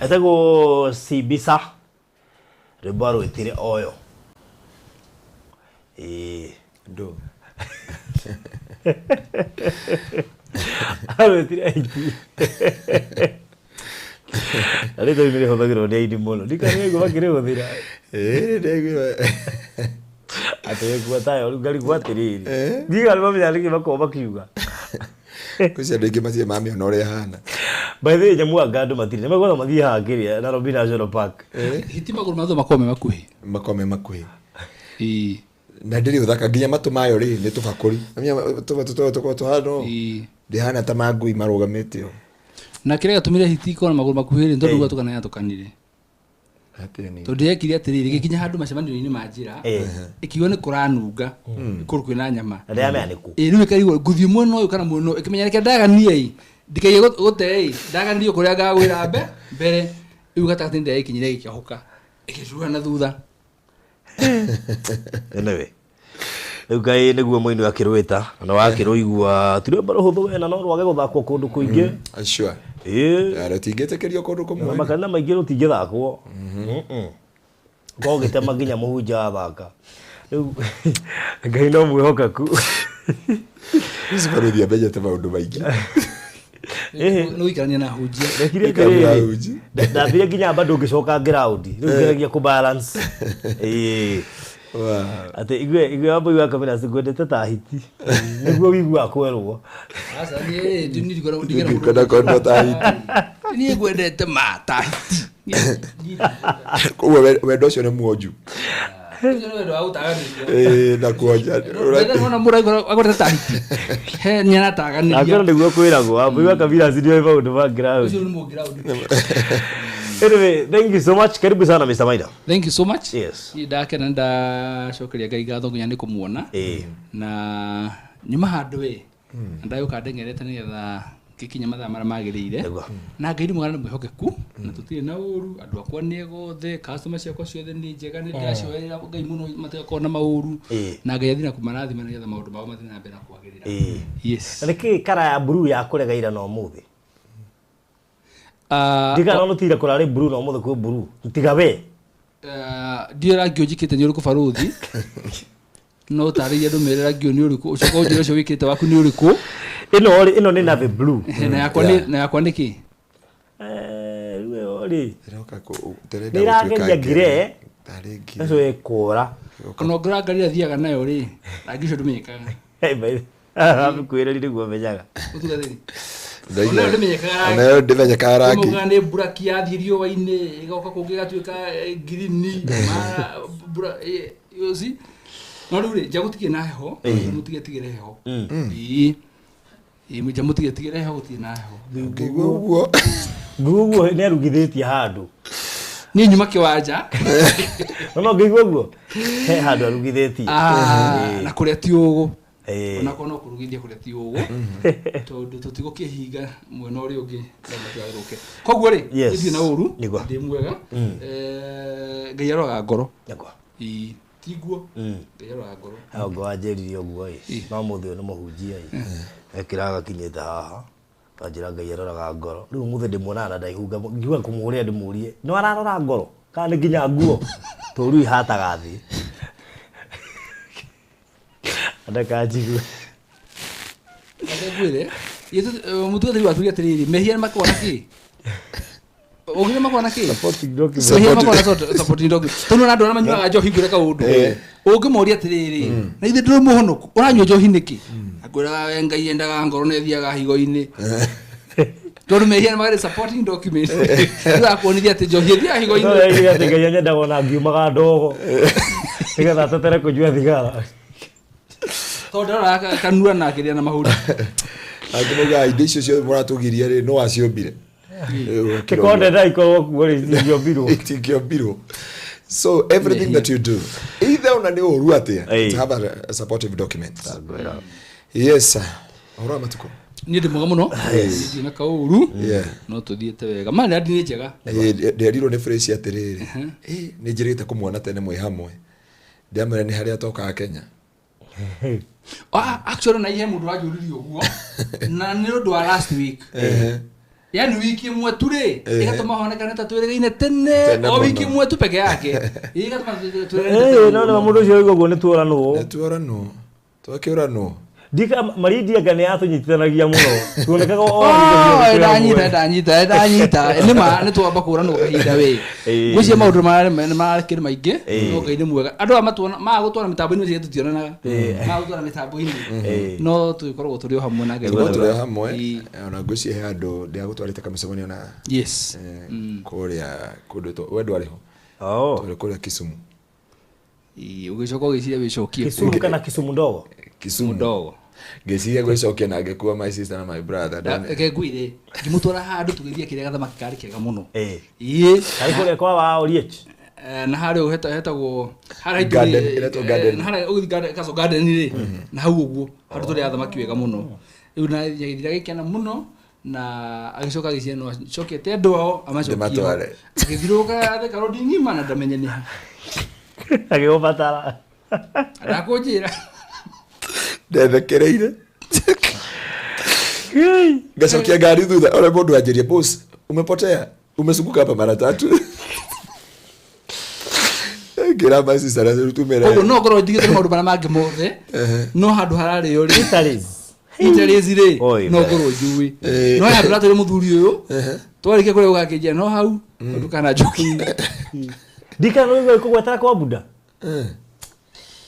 Etagwo Sibisa rwĩmbo arwĩtire oyo. Ĩĩ Ndũ. Arwĩtire aiti. Na rĩtwa rĩu nĩrĩhũthagĩrwo nĩ aini mũno. Ndikanaigua makĩrĩhũthĩra. Ĩĩ ndaigua. Atĩ wĩkua tayo rĩu ngarigwo atĩrĩrĩ. Ndiga nĩmamenya nĩkĩ makoragwo makiuga. Kwĩ andũ aingĩ matirĩ mamĩona ũrĩa ĩhana. By the way, nyamũ anga andũ matirĩ. Nĩmaiguaga mathiĩ haha kĩrĩa Nairobi National Park. Hiti magũrũ matho makoragwo me makuhĩ. Makoragwo me makuhĩ. Ĩĩ. Na ndĩrĩ ũthaka nginya matũ mayo rĩ nĩ tũbakũri. Namenya tũmatũ twayo tũkoragwo tũhana ũũ. Ĩĩ. Ndĩhana ta ma ngui marũgamĩte ũũ. Na kĩrĩa gĩatũmire hiti ikorwo na magũrũ makuhĩ rĩ, nĩ tondũ gwatũkana yatũkanire. Atĩa ningĩ? Tondũ yekire atĩrĩrĩ, ĩgĩkinya handũ macemanio-inĩ ma njĩra, ĩkiuga nĩ kũranunga, kũndũ kwĩna nyama. Na ndĩramenya nĩ kũ. Ĩĩ rĩu ĩkarigwo ngũthiĩ mwena ũyũ kana mwena ũyũ, ĩkĩmenya reke ndaganie ĩ, ndikaige gũte ĩ, ndaganirio kũrĩa ngagwĩra mbere, rĩu gatagatĩ nĩndĩrakinyire ĩgĩkĩahũka, ĩgĩcura na thutha. Anyway, rĩu Ngai nĩguo mũini akĩrwĩta na wakĩrũigua ti rwĩmbo rũhũthũ we na no rwage gũthakwo kũndũ kũingĩ. Sure. Ĩĩ. Rũtingĩtĩkĩrio kũndũ kũmwe. Na makanitha maingĩ rũtingĩthakwo. Korwo ũgĩtema nginya mũhunjia athaka. Rĩu Ngai no mwĩhokeku. Ici barũthi amenyete maũndũ maingĩ. Nĩ gũikarania na ahunjia. Ndekire Gũikarania na atĩrĩrĩ, ahunjia. ndambire nginya bado ngĩcoka ground. Rĩu ngeragia kũ balance. Ĩĩ. Wow. Atĩ igue wambo igua kamera ngwendete ta hiti. Nĩguo wĩiguaga kwerwo. Aca, niĩ ndirikana Ndirikana kwendwo ta hiti. Niĩ ngwendete ma ta hiti. Koguo wendo ũcio nĩ muonju. Ũcio nĩ wendo wa gũtaganĩria. Na kuonja. Wona mũndũ agũrĩte ta hiti. He nĩ arataganĩria. Akorwo nĩguo kwĩragwo wambui kabira nĩoĩ maũndũ ma ground. Ũcio nĩ mũground. Anyway, thank you so much. Karibu sana Mr. Maina. Thank you so much. Yes. Niĩ ndakena nĩ ndacokeria Ngai ngatho nginya nĩ kũmuona. Na nyuma handũ ĩ. Na ndagĩũka ndeng'erete nĩgetha ngĩkinya mathaa marĩa magĩrĩire. Na Ngai nĩ mwega na nĩ mwĩhokeku na tũtirĩ na ũru, andũ akwa nĩ ega othe, customer ciakwa ciothe nĩ njega, nĩ ndĩracioerera Ngai mũno matigakorwo na maũru. Na Ngai athiĩ na kũmarathima nĩgetha maũndũ mao mathiĩ na mbere na kwagĩrĩra. Yes. Na nĩkĩ kara ya blue ya kũrega ira na ũmũthĩ? Ndiga no tira kũrarĩ blue na ũmũthĩ kwĩ blue. Tiga we. Ndiũĩ rangi ũyũ njĩkĩrĩte nĩ ũrĩkũ barũthi. No ũtarĩrie andũ mere rangi ũyũ nĩ ũrĩkũ, ũcoke ũnjĩre ũcio wĩkĩrĩte waku nĩ ũrĩkũ. Ĩno rĩ, ĩno nĩ navy blue. Na yakwa nĩ, na yakwa nĩ kĩ? Rĩu ĩyo rĩ. Ĩroka kũ, Nĩ ĩrageria ngire. Tarĩ ngire. Ũcio ĩkũra. Ona ũngĩrora ngari ĩrĩa thiaga nayo rĩ, rangi ũcio ndũmenyekaga. Kwĩrĩri nĩguo menyaga. Ũtungatĩri. Ndaigua. Ona ĩyo ndĩmenyekaga rangi. Ona ĩyo ndĩmenyekaga rangi. Ũmwe nĩ mburaki yathiĩ riũa-inĩ, ĩgoka kũngĩ ĩgatuĩka ngirini, mara mbura, you see? No rĩu rĩ, nja gũtirĩ na heho, mũtigetigĩre heho. Ĩĩ. Ĩĩ, nja mũtigetigĩre heho, gũtirĩ na heho. Ngĩigua ũguo. Ngĩigua ũguo nĩ arugithĩtie handũ. Niĩ nyuma kĩwanja. No ngĩigua ũguo? He handũ arugithĩtie. Na kũrĩa ti ũgũ. Onakorwo no kũrugithia kũrĩa ti ũgũ. Tondũ tũtigũkĩhinga mwena ũrĩa ũngĩ matigathũke. Koguo rĩ, ndirĩ na ũru, ndĩ mwega. Ngai aroraga ngoro. Ĩĩ, ti nguo. Ngai aroraga ngoro. Hau ngo wanjĩrire ũguo ĩ. No mũthĩ ũyũ nĩ mũhunjia ĩ. Ekĩraga gakinyĩte haha. Anjĩra Ngai aroraga ngoro. Rĩu ũmũthĩ ndĩmuonaga na ndaihunga. Ngiuga kũmũhũrĩra ndĩmũrie. No ararora ngoro? Kana nĩ nginya nguo? Tũru ihataga thĩ. Ndakanjigue. Reke ngwĩre, mũtungatĩri waku atĩrĩrĩ, mehia nĩ makoragwo na kĩ? Ũngĩ nĩ makoragwo na kĩ? Supporting document. Mehia makoragwo na supporting document. Tondũ ona andũ arĩa manyuaga njohi ngwĩre kaũndũ. Ũngĩmoria atĩrĩrĩ, na ithuĩ ndũrĩ mũhonoku, ũranyua njohi nĩkĩ? Akwĩraga we Ngai endaga ngoro na ĩthiaga higo-inĩ. Tondũ mehia nĩ marĩ supporting document. Rĩu akuonithia atĩ njohi ĩthiaga higo-inĩ. No oigire atĩ Ngai anyendaga ona ngiumaga ndogo. Nĩgetha atetere kũnyua thigara. Tondũ ndaroraga kanua na akĩrĩa na mahũri. Angĩ maugaga indo icio ciothe mũratũgiria rĩ, no aciũmbire. Kĩkonde ndaikorwo kuo rĩ, itingĩombirwo. Itingĩombirwo. So everything that you do, either ona nĩ ũru atĩa, to have a supportive document. Yes sir. Ũhoro wa matukũ? Niĩ ndĩ mwega mũno. Ndirĩ na kaũru. No tũthiĩte wega. Ma nĩ nĩ njega. Nderirwo nĩ Fresh atĩrĩrĩ. Nĩ njĩrĩte kũmuona tene mwĩ hamwe. Ndĩamwĩra nĩ harĩa atokaga Kenya. Actually na ihe mũndũ wanjũririe ũguo. Na nĩ ũndũ wa last week. Yaani wiki ĩmwe tu rĩ, ĩgatũma honekane ta twĩrĩgaine tene, o wiki ĩmwe tu peke yake. Ĩgatũma twĩrĩgaine tene. No, no, mũndũ ũcio oiga ũguo nĩ tuoranwo. Nĩ tuoranwo. Twakĩũranwo. Ndika Marindi anga nĩ yatũnyitithanagia mũno. Tuonekaga o ndanyita, ndanyita. Nĩ ma nĩ twamba kũranwo kahinda we. Ngwĩciria maũndũ nĩ marakĩrĩ maingĩ, no Ngai nĩ mwega. Andũ aya matuona, magũtwara mĩtambo-inĩ ũcio tũtionanaga. Magũtwara mĩtambo-inĩ. No tũgĩkoragwo tũrĩ o hamwe na Ngai. Tũkoragwo tũrĩ o hamwe. Ona ngwĩciria he handũ ndĩragũtwarĩte kamũcemanio na Yes. Kũrĩa kũndũ we ndwarĩ ho. Twarĩ kũrĩa Kisumu. Ũgĩcoka ũgĩciria wĩcokie. Kisumu kana Kisumu ndogo? Kisumu ndogo. Ngĩciria gwĩcokia na ngĩkua my sister na my brother. Reke ngwĩre, ngĩmũtwara handũ tũgĩthiĩ akĩrĩa gathamaki karĩ kega mũno. Ĩĩ. Karĩ kũrĩa kwa wa Oliech? Na harĩa hetagwo, harĩa Garden, ĩretwo garden. Na harĩa ũgĩthiĩ garden, Castle Garden rĩ, na hau ũguo, handũ tũrĩaga thamaki wega mũno. Rĩu na agĩthiĩ agĩkena mũno, na agĩcoka agĩciria no acokete andũ ao, amacokie ho. Ndĩmatware. Agĩthiũrũrũka Thika Road ng'ima na ndamenye nĩ ha. Agĩgũbatara. Ndakũnjĩra. Ndethekereire. Ngacokia ngari thutha, ore mũndũ anjĩrie, boss, umepotea, umezunguka hapa mara tatu. Ngĩra my sister, rĩu tumĩre. Koguo no ngorwo ndigĩte maũndũ marĩa mangĩ mothe, no handũ hararĩo rĩ, Italy. Italy rĩ, Oi, no we. ngorwo njũĩ. No handũ ratwĩre mũthuri ũyũ, twarĩkia kũrĩa ũgakĩnjia no hau, ndũkana njoki. Ndikana ũigua kũgwetera kwa Buddha.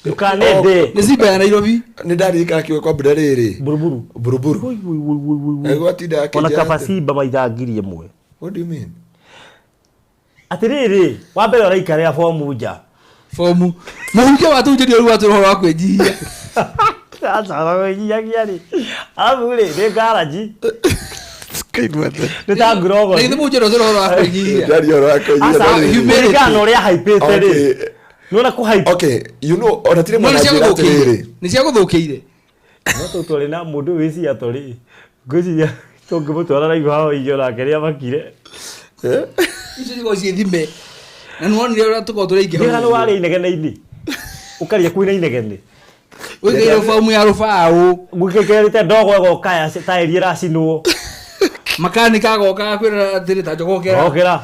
Ndũkanende. Nĩ Simba ya Nairobi. Nĩ ndaririkana kiugo kwa Buddha rĩrĩ. Buruburu. Buruburu. Ui, ui, ui, ui, ui, ui. Egwatinda akĩnjĩra Ona kaba atĩ- Simba maitha ngiri ĩmwe. What do you mean? Atĩrĩrĩ, wa mbere ũraikarĩra bomu nja. Fomu. Mũhunjia watũhunjĩria ũru watũra ũhoro wa kwĩnyihia. Aca gwĩnyihagia rĩ. Arabu rĩ nĩ ngaraji. Nĩ ta ngurogo. Na ithe mũhunjia ndwatũra ũhoro wa kwĩnyihia. Ndaria ũhoro wa kwĩnyihia, Aca no rĩrĩ. humility. kũringana na ũrĩa haipĩte rĩ. Okay. Nĩwona kũhaip. Okay, you know, ona tirĩ No mwana nĩ njĩra ciagũthũkĩire. atĩrĩrĩ. Nĩ ciagũthũkĩire. No tũu twarĩ na mũndũ wĩ Seattle rĩ. Ngwĩciria tũngĩmũtwara raibu haha irio nake nĩ amakire. Eh? Icio cikoragwo ciĩ thime. Na nĩwonire ũrĩa tũkoragwo tũrĩ aingĩ hau. Nĩ warĩa inegene-inĩ. Ũkarĩa kwĩna inegene. Wĩkĩire fomu ya rũbaũ. Gwĩkĩrĩte ndogo ĩgoka ya taĩri ĩracinwo. Makanika agoka akwĩra atĩrĩ ta njogo ũkĩra. Okĩra.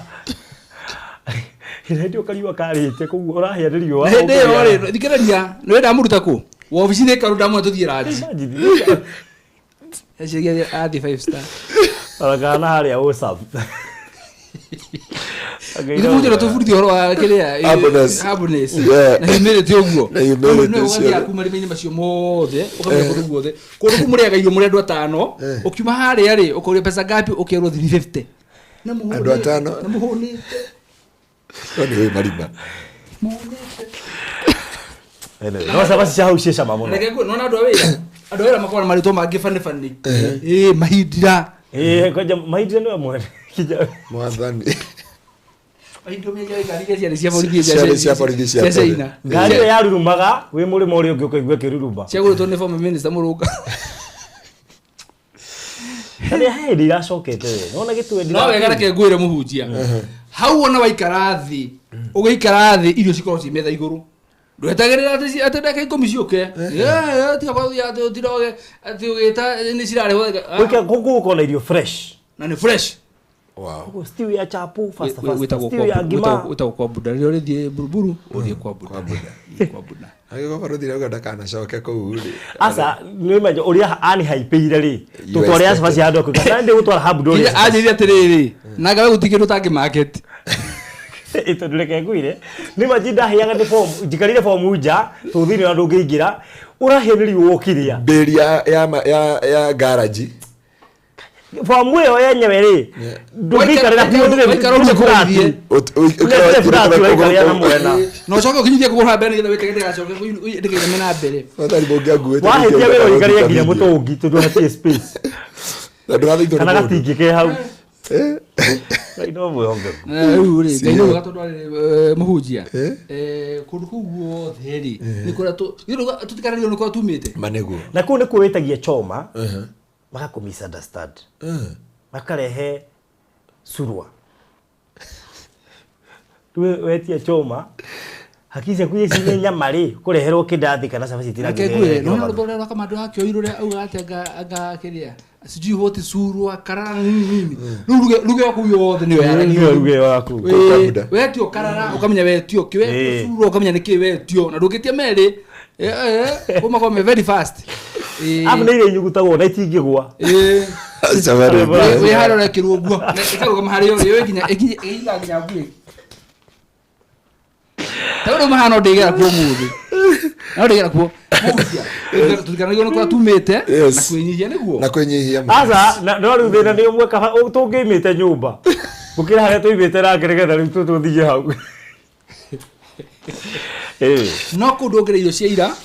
Hĩndĩ ĩyo kariũa karĩte koguo ũrahĩa nĩ riũa. Na hĩndĩ ĩyo rĩ, thikĩrĩria, nĩ wenda mũruta kũ? Wobici nĩ karu ndamwona tũthiĩ ranji. Eciria athiĩ five star. Ona kana harĩa WhatsApp. Ithe mũhunjia ndwatũbundithia ũhoro wa kĩrĩa Humbleness. humbleness. Yeah. Na humility ũguo. Na humility Rĩu nĩwe ũcio. ũgathiaga kuma marima-inĩ macio mothe, ũkamenya kũndũ guothe. Kũndũ kũu mũrĩaga irio mũrĩ andũ atano, ũkiuma harĩa rĩ, ũkorio pesa ngapi, ũkerwo 350. Na mũhũnĩte. Andũ atano? Na mũhũnĩte. No nĩ wĩ marima. Mũhũnĩte. Anyway, no cabaci cia hau ciĩ cama mũno. Reke nguo, nĩwona andũ a wĩra? Andũ a wĩra makoragwo na marĩtwa mangĩ bani bani. Ĩĩ, mahindira. Ĩĩ, kwanja mahindira nĩwe mwene. Kinya- Mwathani. Mahindira ũmenye ngari iria ciarĩ cia borithi Ciarĩ cia borithi cia cia tene. China. Ngari ĩyo yarurumaga wĩ mũrĩmo ũrĩa ũngĩ ũkaigua ĩkĩruruma. Ciagũrĩtwo nĩ former minister Mũrũnga. Na nĩ he hĩndĩ iracokete we. Nĩwona gĩtwendi. No wega reke ngwĩre mũhunjia. Hau wona waikara thĩ, ũgĩikara thĩ irio cikorwo ciĩ metha igũrũ. Ndwetagĩrĩra atĩ atĩ ndagĩka ikũmi ciũke. Tiga kwa atĩ ũtiroge atĩ ũgĩta nĩ cirarehwo. Gwĩka gũkũ gũkorwo na irio fresh. Na nĩ fresh. Wow. Ũguo stew ya chapo fast fast. Wĩtagwo Stew ya ngima. wĩtagwo kwa Buddha. Rĩrĩa ũrĩthiĩ Buruburu, ũthiĩ kwa Buddha. Kwa Buddha. Ĩĩ, kwa Buddha. Angĩkorwo barũthi rauga ndakanacoke kũu rĩ. Aca nĩ menya ũrĩa ani haipĩire rĩ. You Tũtware expected. cabaci handũ akũiga. Na ndĩ gũtwara habu ndũrĩa. Nginya anjĩrire atĩrĩrĩ, na ngawe gũtirĩ kĩndũ ũtangĩ market. Tondũ reke ngwĩre nĩ ma ndahĩaga nĩ fomu njikarire fomu nja tũthini na ndũngĩingĩra ũrahĩa nĩ riũa ũkĩrĩa Mbĩri ya ya ya ya garage. fomu ĩyo yenyewe rĩ ndũngĩikarĩra kuo ndĩrĩ Waikara ũguo furati kũrĩithie. Ndĩrĩ furati ũraikarĩra na mwena Na ũcoke ũkinyithie kũgũrũ ha mbere nĩgetha wĩtege ndĩgacoke ndĩkaigame na mbere. Wathani mũngĩanguĩte wahĩtia wĩra ũikarĩre nginya mũtũngi tondũ hatirĩ space Na ndũrathithwo nĩ kana mũndũ. gatingĩ ke hau Ngai no mwĩhokeku Na rĩu rĩ, Ngai nĩ mwega tondũ arĩ mũhunjia. Kũndũ kũu guothe rĩ, nĩ kũrĩa tũtikarĩrio nĩ kũrĩa tumĩte. Ma nĩguo. Na kũu nĩ kuo wĩtagia choma magakũ misunderstand makarehe surwa rĩu wetia choma haki ciaku iria ciĩ nyama rĩ kũreherwo kĩndathi kana cabaci Reke ngwĩre, nĩwona rwĩmbo rũrĩa rwa Kamande wa Kĩoi rũrĩa augaga atĩ anga kĩrĩa sijui hoti surwa karara nini nini. Rĩu ruge yaku yothe nĩyo yaragio. Ruge yaku. Wĩ- Buddha. wetio karara ũkamenya wetio kĩ wetio Ĩĩ. surwa ũkamenya nĩkĩ wetio na ndũngĩtia merĩ kũmakorwo me very fast. Ĩĩ. Arabu nĩ irio inyugutagwo na itingĩgwa Ĩĩ. Cabari. Wĩ harĩa ũrekĩrwo ũguo na ĩkarũgama harĩa ũrĩ ĩĩ nginya ĩkinyaga nginya mburĩki. Ta rĩu mahana ndĩgera kuo ũmũthĩ. No ndĩgera kuo. Mũhunjia, tũtikanarigwo nĩ kũrĩa tumĩte Yes. na kwĩnyihia nĩguo. Na kwĩnyihia mũno. aca no rĩu thĩna nĩ ũmwe kaba tũngĩimĩte nyũmba gũkĩra harĩa tũimĩte nake nĩgetha rĩu tũthiĩ hau Ĩĩ. No kũu ndũngĩrĩa irio cia ira,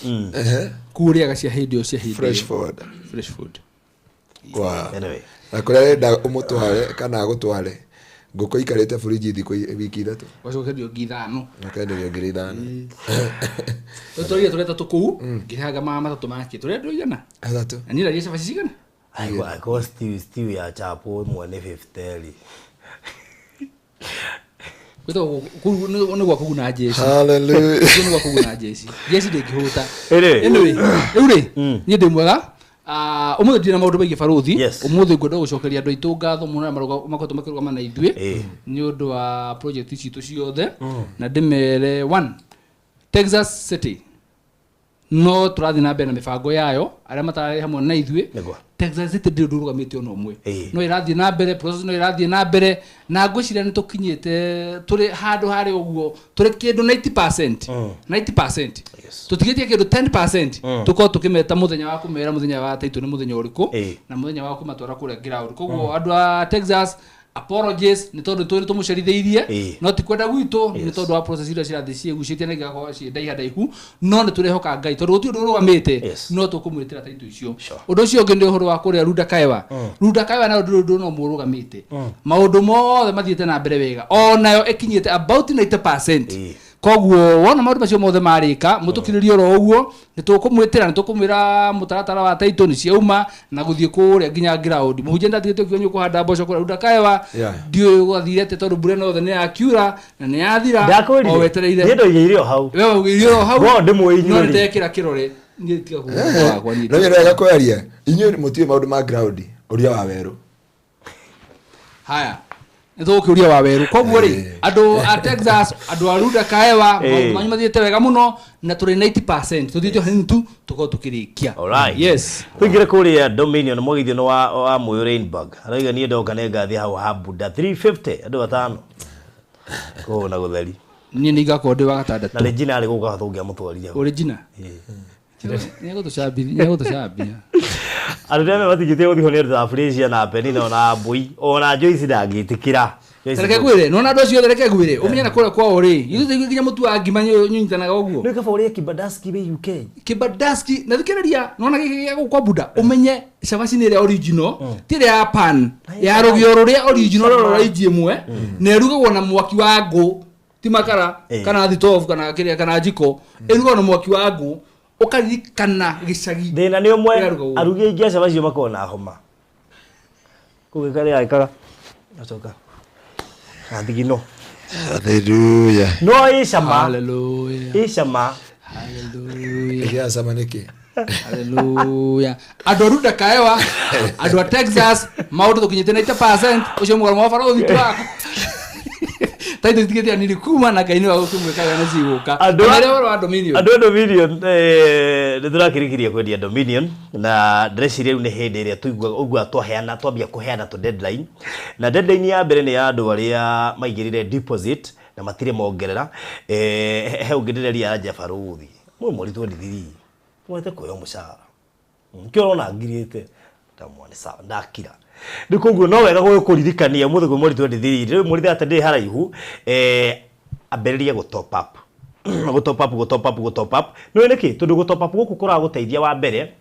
kũu ũrĩaga cia hĩndĩ ĩyo cia hĩndĩ Fresh ĩyo. food. Fresh food. Wow. Anyway. Na kũrĩa arenda ũmũtware kana agũtware ngũkũ ikarĩte buriji thikũ wiki ithatũ Ũgacokerio ngiri ithano. makenderio ngiri ithano Rĩu tũrĩa tũrĩa tũtatũ kũu, ngĩrĩhaga magana matatũ ma kĩ? Tũrĩa andũ aigana? atatũ Na niĩ ndaria cabaci cigana? Aigua stew ya chapo ĩmwe nĩ 50 rĩ. Gwĩtagwo kũu nĩ gwa kũguna jeshi. Hallelujah. Kũu nĩ gwa kũguna jeshi. Jeshi ndĩngĩhũta. Ĩrĩ. Anyway, rĩu rĩ, niĩ ndĩ mwega. Ũmũthĩ ndirĩ na maũndũ maingĩ barũthi. Yes. Ũmũthĩ ngwenda gũcokeria andũ aitũ ngatho mũno arĩa makoretwo makĩrũgama na ithuĩ Ĩĩ. nĩ ũndũ wa project citũ ciothe na ndĩmere one Texas City no tũrathiĩ na mbere na mĩbango yayo arĩa matarĩ hamwe na ithuĩ Nĩguo. Texas City ndĩrĩ ũndũ ũrũgamĩte ona ũmwe Ĩĩ. no ĩrathiĩ na mbere process no ĩrathiĩ na mbere na ngwĩciria nĩ tũkinyĩte tũrĩ handũ harĩ ũguo tũrĩ kĩndũ 90% 90% Yes. tũtigĩtie kĩndũ 10% tũkorwo tũkĩmeta mũthenya wa kũmera mũthenya wa taitũ nĩ mũthenya ũrĩkũ Ĩĩ. na mũthenya wa kũmatwara kũrĩa ground koguo andũ a Texas Apologies nĩ tondũ tũrĩ tũmũcerithĩirie no ti kwenda gwitũ nĩ tondũ wa process iria cirathiĩ ciĩgucĩtie na igakorwo ciĩ ndaiha ndaihu no nĩ tũrehoka Ngai tondũ gũtirĩ ũndũ ũrũgamĩte no tũkũmwĩtĩra taitũ icio. Ũndũ ũcio ũngĩ nĩ ũhoro wa kũrĩa Runda Kaewa. Runda Kaewa nayo ndũrĩ ũndũ no mũrũgamĩte, maũndũ mothe mathiĩte na mbere wega, onayo ĩkinyĩte about 90%. Koguo wona maũndũ macio mothe marĩka mũtũkirĩrie oro ũguo nĩ tũkũmwĩtĩra, nĩ tũkũmwĩra mũtaratara wa taitũ nĩ ciauma na gũthiĩ kũrĩa nginya ground. Mũhunjia ndatigĩte ũkiuga nĩ ũkũhanda mboco kũrĩa Runda Kaewa, ndiũĩ gwathire atĩa tondũ mbura ĩno yothe nĩ yakiura na nĩ yathira, o wetereire. Niĩ ndoigĩire o hau. Wewe ũgĩire o hau. No ndĩmũĩ inyuĩ No rĩ. nĩndekĩra kĩrore niĩ tiga kũgũra wakwa niĩ. No wega kwaria inyuĩ mũtiũĩ maũndũ ma ground ũria wa werũ. Haya nĩ tũgũkĩũria wa werũ. Koguo rĩ andũ a Texas, andũ a Runda Kaewa, maũndũ manyu mathiĩte wega mũno na tũrĩ 90% tũthiĩte o hanini tu tũkorwo tũkĩrĩkia. Alright. Yes. Tũingĩre kũrĩa Dominion mwagithio nĩ wa Mũyũ Rainburg. Arauga niĩ ndoka nĩ ngathiĩ hau ha Buddha 350 andũ atano. Kũu na gũtheri. Niĩ nĩ ngakorwo ndĩ wa gatandatũ. Na Regina arĩ gũka tũngĩamũtwarire hau. Regina? Nĩegũtũcambia. Andũ arĩa matigĩtie gũthiĩ ho nĩ andũ ta Frisia na Penina ona Mbui ona Joyce ndangĩtĩkĩra. Reke ngwĩre, nĩwona andũ acio othe reke ngwĩre, ũmenye na kũrĩa kwao rĩ, ithuĩ tũiguĩ nginya mũtu wa ngima nyitanaga ũguo. Nĩ kaba ũrĩe kibadaski wĩ UK. Kibadaski, na thikĩrĩria, nĩwona gĩkĩ gĩa gũkũ kwa Buddha, ũmenye cabaci nĩ ĩrĩa original, ti ĩrĩa ya pan, ya rũgĩo rũrĩa original rũrĩa rwa inji ĩmwe, na ĩrugagwo na mwaki wa ngũ, ti makara, kana thitobu, kana kĩrĩa, kana jiko, ĩrugagwo na mwaki wa ngũ, ũkaririkana gĩcagi. Thĩna nĩ ũmwe, arugi aingĩ a cabaci makoragwo na homa. Kũu gĩkarĩa gĩkaga, gacoka. Gathigino. Hallelujah. No ĩ cama. Hallelujah. Ĩ cama. Hallelujah. Ĩ cama nĩkĩ? Hallelujah. Andũ a Runda Kaewa, andũ a Texas, maũndũ tũkinyĩte 90%, ũcio mũgarũ wa barũthi twaku. Taitũ itigĩte anini kuma na Ngai nĩwe ũkĩmwĩka wega na cigũka. Andũ a wa Dominion. Andũ a Dominion, nĩ tũrakĩrĩkĩria kwendia Dominion na ndĩreciria rĩu nĩ hĩndĩ ĩrĩa tũiguaga ũguo twaheana, twambia kũheana tũ deadline. Na deadline ya mbere nĩ ya andũ arĩa maigĩrĩre deposit na matirĩ mongerera. He ũngĩ ndĩreria anja barũthi. Mwĩ mweri 23. Mwete kuoya mũcara. Nĩkĩo ũrona ngirĩte. Ndamwone sawa, ndakira. Rĩu koguo no wega gũkũririkania ũmũthĩ kwĩ mweri 23. Rĩu mweri thate ndĩ haraihu, ambĩrĩria gũ top up. Gũ top up, gũ top up, gũ top up. Nĩũĩ nĩkĩ? Tondũ gũ top up gũkũ kũragũteithia wa mbere,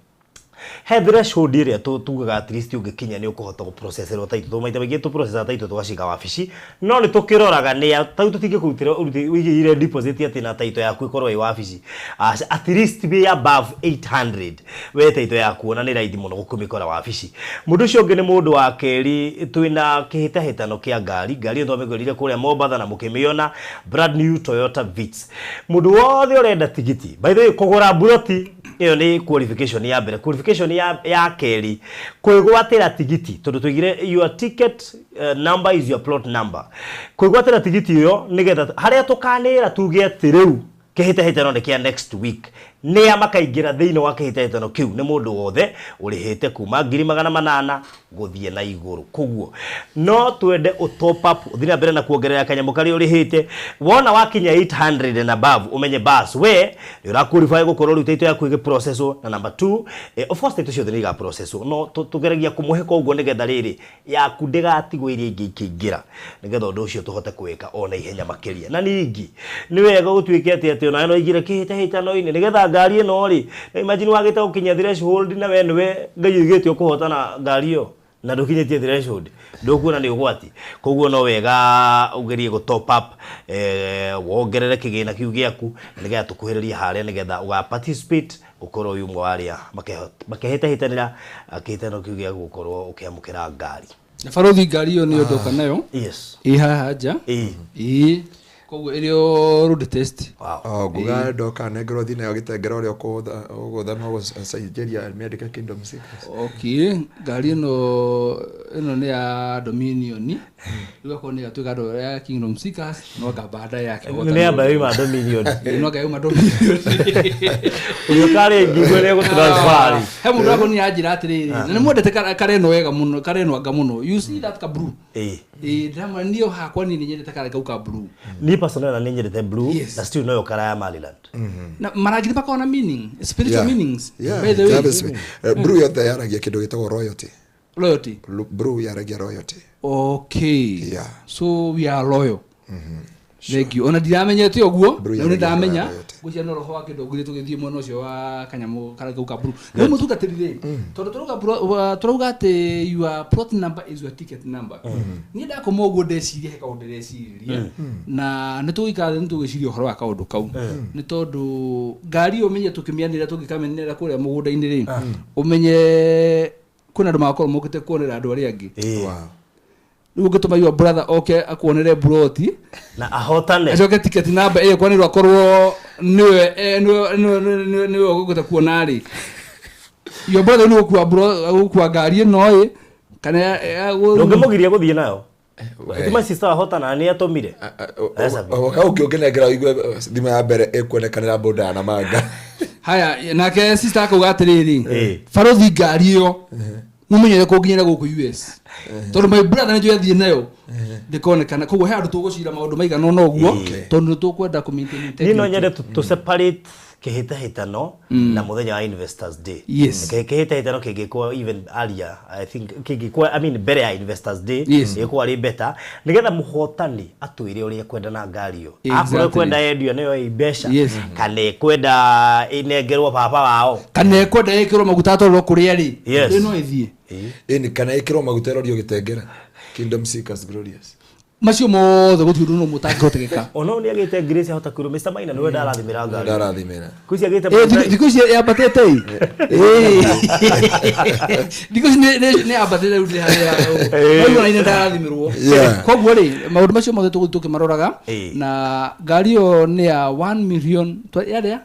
he threshold ĩrĩa tugaga at least ũngĩkinya nĩ ũkũhota gũprocesserwo title. Tondũ maita maingĩ tũprocessaga title tũgaciga wabici, no nĩ tũkĩroraga nĩ a, tarĩu tũtingĩkũrutĩra ũigĩrĩre deposit atĩ na title yaku ĩkorwo ĩ wabici. Aca, at least be above 800 we title yaku ona nĩ raithi mũno gũkũmĩkora wabici. Mũndũ ũcio ũngĩ nĩ mũndũ wa kerĩ, twĩna kĩhĩtahĩtano kĩa ngari. Ngari ĩyo twamĩgũrire kũrĩa Mombatha na mũkĩmĩona, brand new Toyota Vitz. Mũndũ wothe ũrenda tigiti, by the way, kũgũra mburoti ĩyo nĩ qualification ya mbere. Qualification ya kerĩ, kwĩgwatĩra tigiti, tondũ tũigire your ticket number is your plot number. Kwĩgwatĩra tigiti ĩyo nĩgetha harĩa tũkanĩra tuge atĩ rĩu kĩhĩtahĩtano nĩ kĩa next week, nĩa makaingĩra thĩinĩ wa kĩhĩtahĩtano kĩu nĩ mũndũ wothe ũrĩhĩte kuma ngiri magana manana gũthiĩ na igũrũ. Koguo no twende ũ top up, ũthiĩ na mbere na kuongerera kanyamũ karĩa ũrĩhĩte. Wona wakinya 800 and above, ũmenye bas we nĩ ũra qualify gũkorwo rĩu title yaku ĩgĩprocesswo. Na number 2, of course title ciothe nĩ igaprocesswo, no tũgeragia kũmũhe koguo nĩgetha rĩrĩ yaku ndĩgatigwo iria ingĩ ikĩingĩra, nĩgetha ũndũ ũcio tũhote kũwĩka ona ihenya makĩria. Na ningĩ nĩ wega gũtuĩke atĩ onawe no ũingĩre kĩhĩtahĩtano-inĩ nĩgetha ngari ĩno rĩ, imagine wagĩte gũkinyia threshold na we nĩwe Ngai oigĩte ũkũhotana ngari ĩyo na ndũkinyĩtie threshold, ndũkuona nĩ ũgwati. Koguo no wega ũgerie gũ top up, wongerere kĩgĩna kĩu gĩaku nĩgetha tũkuhĩrĩrie harĩa, nĩgetha ũga participate ũkorwo wĩ ũmwe wa arĩa makehĩtahĩtanĩra kĩhĩtahĩtano kĩu gĩa gũkorwo ũkĩamũkĩra ngari. Na barũthi ngari ĩyo nĩyo ndoka nayo. Yes. Ĩ haha nja. Ĩ. Koguo ĩrĩ o road test. Wow. Oh, nguga ndoka nengerwo thiĩ nayo gĩtengera ũrĩa ũgũtha no gũcenjeria mĩandĩke Kingdom Seekers. Okay, ngari ĩno nĩ ya Dominion. Rĩu akorwo nĩ ĩgatuĩka andũ ya Kingdom Seekers, no anga baadaye ya kĩhotani. Nĩ amba yuma Dominion. Ĩ, no anga yuma Dominion. Ũrĩa ũkarĩa ngingo nĩ egũtransfer. He mũndũ wakwa nĩ anjĩra atĩrĩrĩ, na nĩ mwendete kareno wega mũno, kareno anga mũno. You see that ka blue? Ĩ. Ĩ, ndĩramwĩra niĩ hakwa niĩ nĩ nyendete kara kau ka blue. Niĩ personally nĩ nyendete blue, Yes. na still noyo kara ya Maryland. Na marangi nĩ makoragwo na meaning, spiritual Yeah. meanings. Yeah, By the way. that is blue yothe yaragia kĩndũ gĩtagwo royalty. Loyalty. Blue yaragia royalty. Okay. Yeah. So we are loyal. Thank you. Ona ndiramenyete ũguo, Blue rĩu nĩ yaragia ndamenya. royalty. Ngwĩciria no roho wa kĩndũ tũgĩthiĩ mwena ũcio wa kanyamũ karĩa kau ka blue. Rĩu mũtungatĩri rĩ, tondũ tũrauga atĩ your plot number is your ticket number. Niĩ ndakoma ũguo ndeciria he kaũndũ ndĩreciririe. Na nĩ tũgũikara thĩ nĩ tũgwĩciria ũhoro wa kaũndũ kau. Nĩ tondũ ngari ĩyo ũmenye tũkĩmĩanĩrĩra tũngĩkamĩanĩrĩra kũrĩa mũgũnda-inĩ rĩ, ũmenye kwĩna andũ magakorwo mokĩte kuonera andũ arĩa angĩ. Wow. Rĩu ũngĩtũma your brother oke akuonere mburoti, Na ahotane. Acoke ticket number ĩyo kwanĩrwo akorwo nĩwe nĩwe ũgũkĩte kuona rĩ, your brother nĩ gũkua ngari ĩno ĩ kana Ndũngĩmũgiria gũthiĩ nayo. Ti my sister ahotana nĩ atũmire. Hau ũngĩ ũngĩnengera ũigue thimũ ya mbere ĩkuonekanĩra mbũnda ya Namanga. Haya, nake sister akauga atĩrĩrĩ, Eh. barothi ngari ĩyo mumenyere kũnginyĩra gũkũ US tondũ my brother nĩ njũĩ athiĩ nayo ndĩkonekana, koguo he andũ tũgũcira maũndũ maigana ũna ũguo tondũ nĩ tũkwenda kũ maintain Niĩ no integrity. nyende tũ separate kĩhĩtahĩtano na mũthenya wa Investors Day. Yes. Kĩhĩtahĩtano kĩngĩkwo even earlier, I think kĩngĩkwo, I mean, mbere ya Investors Day, Yes. ĩgĩkorwo arĩ better nĩgetha mũhotani atwĩre ũrĩa ekwenda na ngari ĩyo. Akorwo ekwenda yendio nĩyo ĩ mbeca, Yes. kana ekwenda ĩnengerwo baba wao. Kana ekwenda ĩkĩrwo maguta atwarwo kũrĩa rĩ, Yes. ĩno ĩthiĩ. Ĩni kana ĩkĩrwo maguta ĩrorio gĩtengera. Kingdom Seekers Glorious. Macio mothe gũtirĩ ũndũ no mũtangĩhotekeka. Ona nĩ agĩte Grace ahota kwĩrwo Mr. Maina nĩwe ndarathimĩra ngari. Ndarathimĩra. Kũu agĩte Eh, thikũ ici yambatĩte ĩ. Thikũ ici nĩ yambatĩte rĩu ndĩ harĩa ũguo na ndarathimĩrwo. Yeah. Koguo rĩ, maũndũ macio mothe tũgũthiĩ tũkĩmaroraga, na ngari ĩyo nĩ ya 1 million yarĩ ya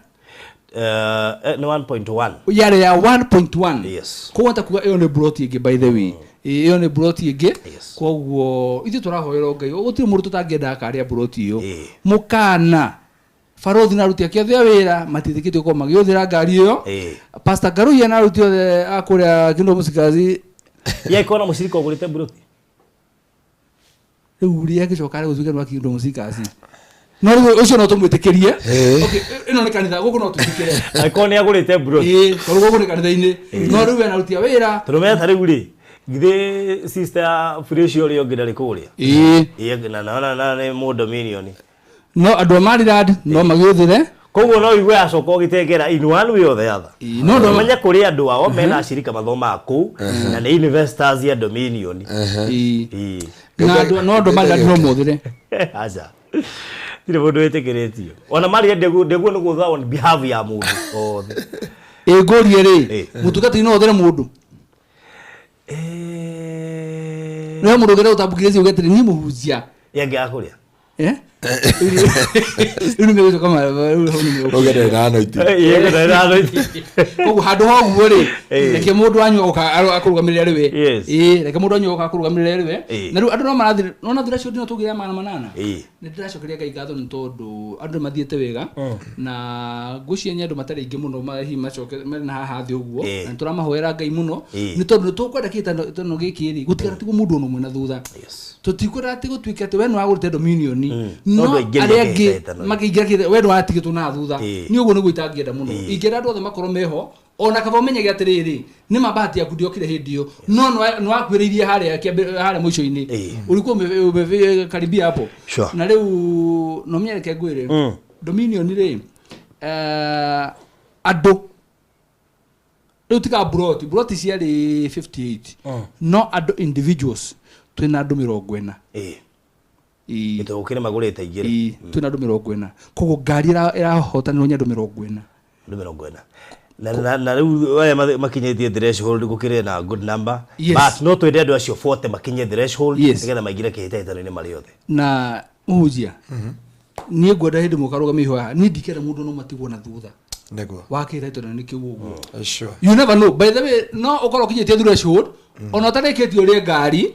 Nĩ 1.1. Yarĩ ya 1.1. Yes. Koguo nĩ ta kuga ĩyo nĩ mburoti ĩngĩ, by the way. Ĩyo nĩ mburoti ĩngĩ. Yes. Koguo ithuĩ tũrahoera Ngai, gũtirĩ mũndũ tũtangĩenda akarĩa mburoti ĩyo. Ĩĩ. Mũkana barothi na aruti ake othe a wĩra matiĩtĩkĩtio gũkorwo magĩũthĩra ngari ĩyo. Pastor Ngaruiya na aruti othe a kũrĩa Kingdom Seekers. Ya ikona mũcirika ũgũrĩte mburoti. Rĩu rĩ agĩcoka arĩ gũtuĩka nĩ wa Kingdom Seekers, no rĩu ũcio no tũmwĩtĩkĩrie. Okay, ĩno nĩ kanitha gũkũ no twĩtĩkĩre. Angĩkorwo nĩ agũrĩte mburoti. Ĩĩ, tondũ gũkũ nĩ kanitha-inĩ, no rĩu we na aruti a wĩra. Tondũ meta rĩu rĩ, githĩ sister ya Felicia ũrĩa ũngĩ ndarĩ kũrĩa? Ĩĩ. Ĩĩ, na nĩ mũdominion. No andũ a Maryland no magĩũthĩre. Koguo no igue acoka ũgĩtengera in one way or the other. Ĩĩ, no andũ Menye kũrĩ andũ ao mena acirika mathomaga kũu na nĩ investors ya Dominion. Ĩĩ. Ĩĩ. Na andũ no andũ a Maryland no mothĩre. Aca. Tirĩ mũndũ wĩtĩkĩrĩtio. Ona Maryland ndĩguo nĩ gũtha on behalf ya mũndũ othe. Ĩ, ngũrie rĩ, Ĩĩ. mũtungatĩri no othĩre mũndũ no mũndũ ũngĩenda gũtambũkĩria cio ũgetĩrĩ niĩ mũhunjia. Yangĩaga kũrĩa. Eh? Rĩu nĩ megũcoka rĩu hau nĩ megũcoka. Ũgende na anointing. Ĩĩ, ngenda na anointing. Koguo handũ ha ũguo rĩ, Ĩĩ. reke mũndũ wanyu oka akũrũgamĩrĩre arĩ we. Yes. Ĩĩ, reke mũndũ wanyu oka akũrũgamĩrĩre arĩ we. Ĩĩ. Na rĩu andũ no marathiĩ, nona threshold ĩno tũgĩra 800. Ĩĩ. Nĩ ndĩracokeria Ngai ngatho nĩ tondũ andũ nĩ mathiĩte wega, na ngwĩciria nĩ andũ matarĩ aingĩ mũno hihi macoke marĩ na haha thĩ ũguo, Ĩĩ. na nĩ tũramahoera Ngai mũno Ĩĩ. nĩ tondũ nĩ tũkwenda kĩhĩtahĩtano gĩkĩ rĩ gũtigatigwo mũndũ ona ũmwe na thutha. Yes. Tũtikwenda atĩ gũtuĩke atĩ we nĩ wagũrĩte Dominion, no No ndwaingĩrire arĩa angĩ kĩhĩtahĩtano. makĩingĩra we nĩ watigĩtwo na thutha. Ĩĩ. Nĩ ũguo nĩguo itangĩenda mũno. Ĩĩ. Ingĩenda andũ othe makorwo meho, ona kaba ũmenyage atĩrĩrĩ, nĩ ma bahati yaku ndiokire hĩndĩ ĩyo, no nĩ wakuĩrĩirie harĩa harĩa mũico-inĩ. Ĩĩ. Ulikuwa umekaribia hapo. Sure. Na rĩu no menye, reke ngwĩre, Dominion rĩ, andũ rĩu tiga broti broti ciarĩ 58, no andũ individuals twĩna andũ 40. Ĩĩ. Ĩĩ. Gĩtũngũ magũrĩte igĩrĩ. Ĩĩ, twĩna andũ 40, koguo ngari ĩrahotanĩrwo nĩ andũ 40. Andũ 40. Na rĩu aya makinyĩtie threshold gũkĩrĩ na good number. Yes. But no twende andũ acio 40 makinye threshold Yes. nĩgetha maingĩre kĩhĩtahĩtano-inĩ marĩ othe. Na mũhunjia, niĩ ngwenda hĩndĩ mũkarũgamia ihoya, niĩ ndikenda mũndũ no matigwo na thutha Nĩguo. wa kĩhĩtahĩtano-inĩ kĩu ũguo. Sure. You never know, by the way, no ũkorwo ũkinyĩtie threshold ona ũtarĩkĩtie ũrĩe ngari,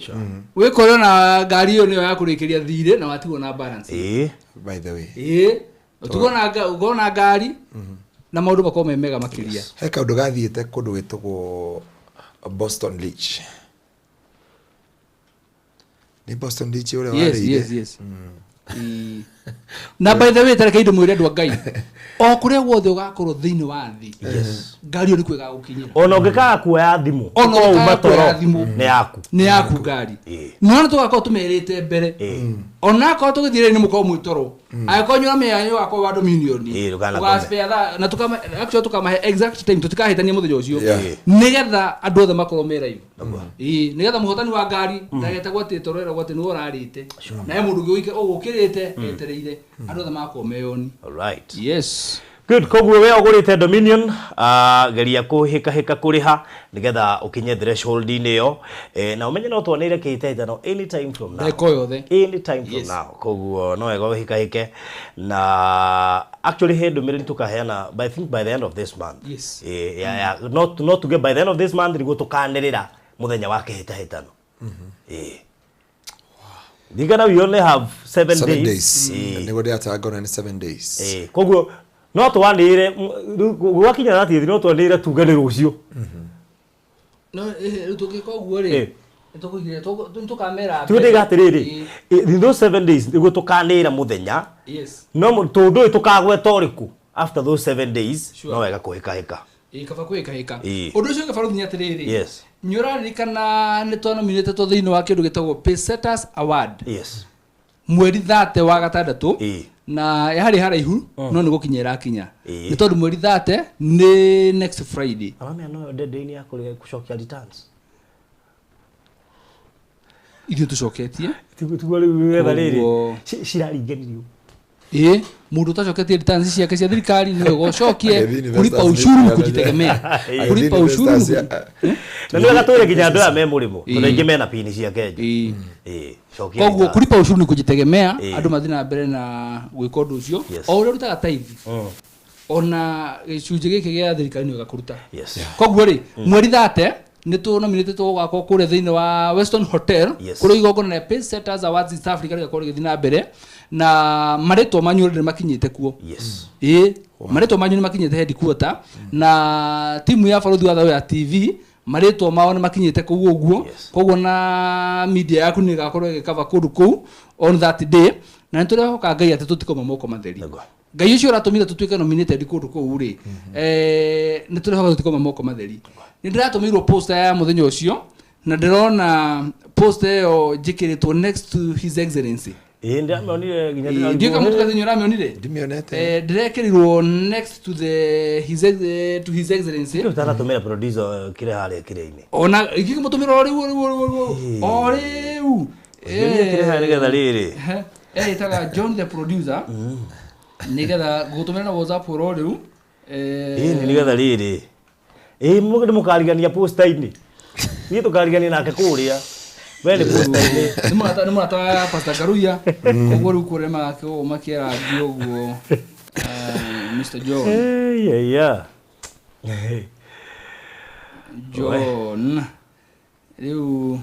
wĩkore na ngari ĩyo nĩyo ya kũrĩkĩria thirĩ na watigwo na balance. Ĩĩ. By the way. Ĩĩ, ũtigwo na ũkorwo na ngari na maũndũ makorwo me mega makĩria. He kaũndũ gathiĩte kũndũ gwĩtagwo Boston Leach. Nĩ Boston Leach ũrĩa Yes. warĩire? Yes. Ĩĩ. Na by the way, tareke indo mwĩre andũ a Ngai, o kũrĩa guothe ũgakorwo thĩinĩ wa thĩ, ngari ĩyo nĩkuo ĩgagũkinyĩra. Ona ũngĩkaga kuoya thimũ, Ona ũkorwo ũngĩkaga uma toro, kuoya thimũ. Nĩ yaku. Nĩ yaku ngari. Ĩĩ. No nĩ tũgakorwo tũmerĩte mbere, ona akorwo tũgĩthiĩ nĩ mũkorwo mwĩ toro, angĩkorwo nyũra mĩanya ũgakorwo wa Dominion, Ĩĩ, ndũkanakome. ũgaspare thaa, na actually tũkamahe exact time, tũtikahĩtania mũthenya ũcio, Yeah. nĩgetha andũ othe makorwo me live. Ĩĩ, nĩgetha mũhotani wa ngari ndagetagwo atĩ toro ĩragwo atĩ nĩwe ũrarĩte na he mũndũ ũngĩ ũgũkĩrĩte etereire, andũ othe magakorwo meyoni. Alright. Yes. Good, koguo we ũgũrĩte Dominion, geria kũhĩkahĩka kũrĩha nĩgetha ũkinye threshold-inĩ ĩyo, na ũmenye no twanĩire kĩhĩtahĩtano anytime from now. Ndagĩka o yothe. Anytime from Yes. now. Koguo no wega ũhĩkahĩke, na actually he ndũmĩrĩri tũkaheana by, I think by the end of this month. Yes. Ya, no tuge by the end of this month nĩguo tũkanĩrĩra mũthenya wa kĩhĩtahĩtano. Ririkana we only have 7 7 days. Days. Nĩguo ndĩratangona nĩ 7 days. Koguo no twanĩrĩre gwakinya 30, no twanĩrĩre tuge nĩ rũciũ. No rĩu tũngĩka ũguo rĩ, nĩtũkũigĩrĩra, nĩtũkamera Tuge ndĩga atĩrĩrĩ, Ĩĩ. in those 7 days nĩguo tũkanĩrĩra mũthenya. Yes. No tondũ ũyũ tũkagweta ũrĩkũ after those 7 days, Sure. no wega kũhĩkahĩka. Ĩĩ, kaba kwĩhĩkahĩka. Ĩĩ. Ũndũ ũcio ũngĩ barothi nĩ atĩrĩrĩ, Yes. nĩ ũraririkana nĩ twanominĩtetwo thĩinĩ wa kĩndũ gĩtagwo Paysetters Award Yes. mweri 30 wa gatandatũ, Ĩĩ. na yarĩ haraihu no nĩ gũkinya ĩrakinya, Ĩĩ. nĩ tondũ mweri 30 nĩ next Friday. Aramĩa no deadline ya kũcokia returns. Ithuĩ tũcoketie. Tiguo rĩu wetha rĩrĩ Koguo- ciraringĩrĩrio. Ĩĩ, mũndũ ũtacoketie returns ciake cia thirikari nĩ wega ũcokie. Agĩthiĩ investors Kulipa ushuru ni nĩ- kujitegemea. Agĩthiĩ Kulipa ushuru ni investors Na nĩ wega twĩre nginya andũ aya me mũrĩmo, tondũ Ĩĩ. aingĩ mena pini cia Kenya. Ĩĩ. Ĩĩ, cokia Koguo returns. kulipa ushuru ni kujitegemea. Ĩĩ. Andũ mathiĩ na mbere na gwĩka ũndũ ũcio. Yes. O ũrĩa ũrutaga tithe, ona gĩcunjĩ gĩkĩ gĩa thirikari nĩ wega kũruta. Yes. Koguo rĩ, mweri 30 nĩ tũnominĩtĩtwo gũgakorwo kũrĩa thĩinĩ wa Weston Hotel, Yes. kũrĩa igongona rĩa Paysetters Awards East Africa rĩgakorwo rĩgĩthiĩ na mbere, na marĩtwa manyu nĩ makinyĩte kuo. Yes. Ĩĩ, marĩtwa manyu nĩ makinyĩte headquarter, na timu ya Barothi wa Thayũ ya TV marĩtwa mao nĩ makinyĩte kũu ũguo. Yes. Koguo na media yaku nĩ ĩgakorwo ĩgĩkava kũndũ kũu on that day, na nĩ tũrehoka Ngai atĩ tũtikauma moko matheri. Nĩguo. Ngai ũcio ũratũmire tũtuĩke nominated kũndũ kũu rĩ, nĩ tũrehoka tũtikauma moko matheri. Nĩ ndĩratũmĩirwo poster ya mũthenya ũcio, na ndĩrona poster ĩyo njĩkĩrĩtwo next to His Excellency. Ĩĩ, ndĩramĩonire nginya Ĩĩ, ndiũĩ kana mũtũgathĩ nĩ ũramĩonire. Ndimĩonete. Ndĩrekĩrirwo next to the his to His Excellency. Rĩu ũtanatũmĩra producer kĩrĩa harĩa kĩrĩa-inĩ. Ona ingĩkĩmũtũmĩra o rĩu o rĩu o rĩu o rĩu o rĩu. Nyonia kĩrĩa harĩa nĩgetha rĩrĩ. Ĩtaga John the producer, nĩgetha ngũgũtũmĩra na WhatsApp oro rĩu. Ĩĩ, nĩ nĩgetha rĩrĩ. Ĩĩ, nĩ mũkarigania poster-inĩ. Niĩ tũkarigania nake kũrĩa. We nĩ poster-inĩ. Nĩ mũrata wa Pastor Karuya, koguo rĩu kũrĩa magakorwo makĩarangio ũguo, Mr John. Ĩĩ, yeah. John rĩu,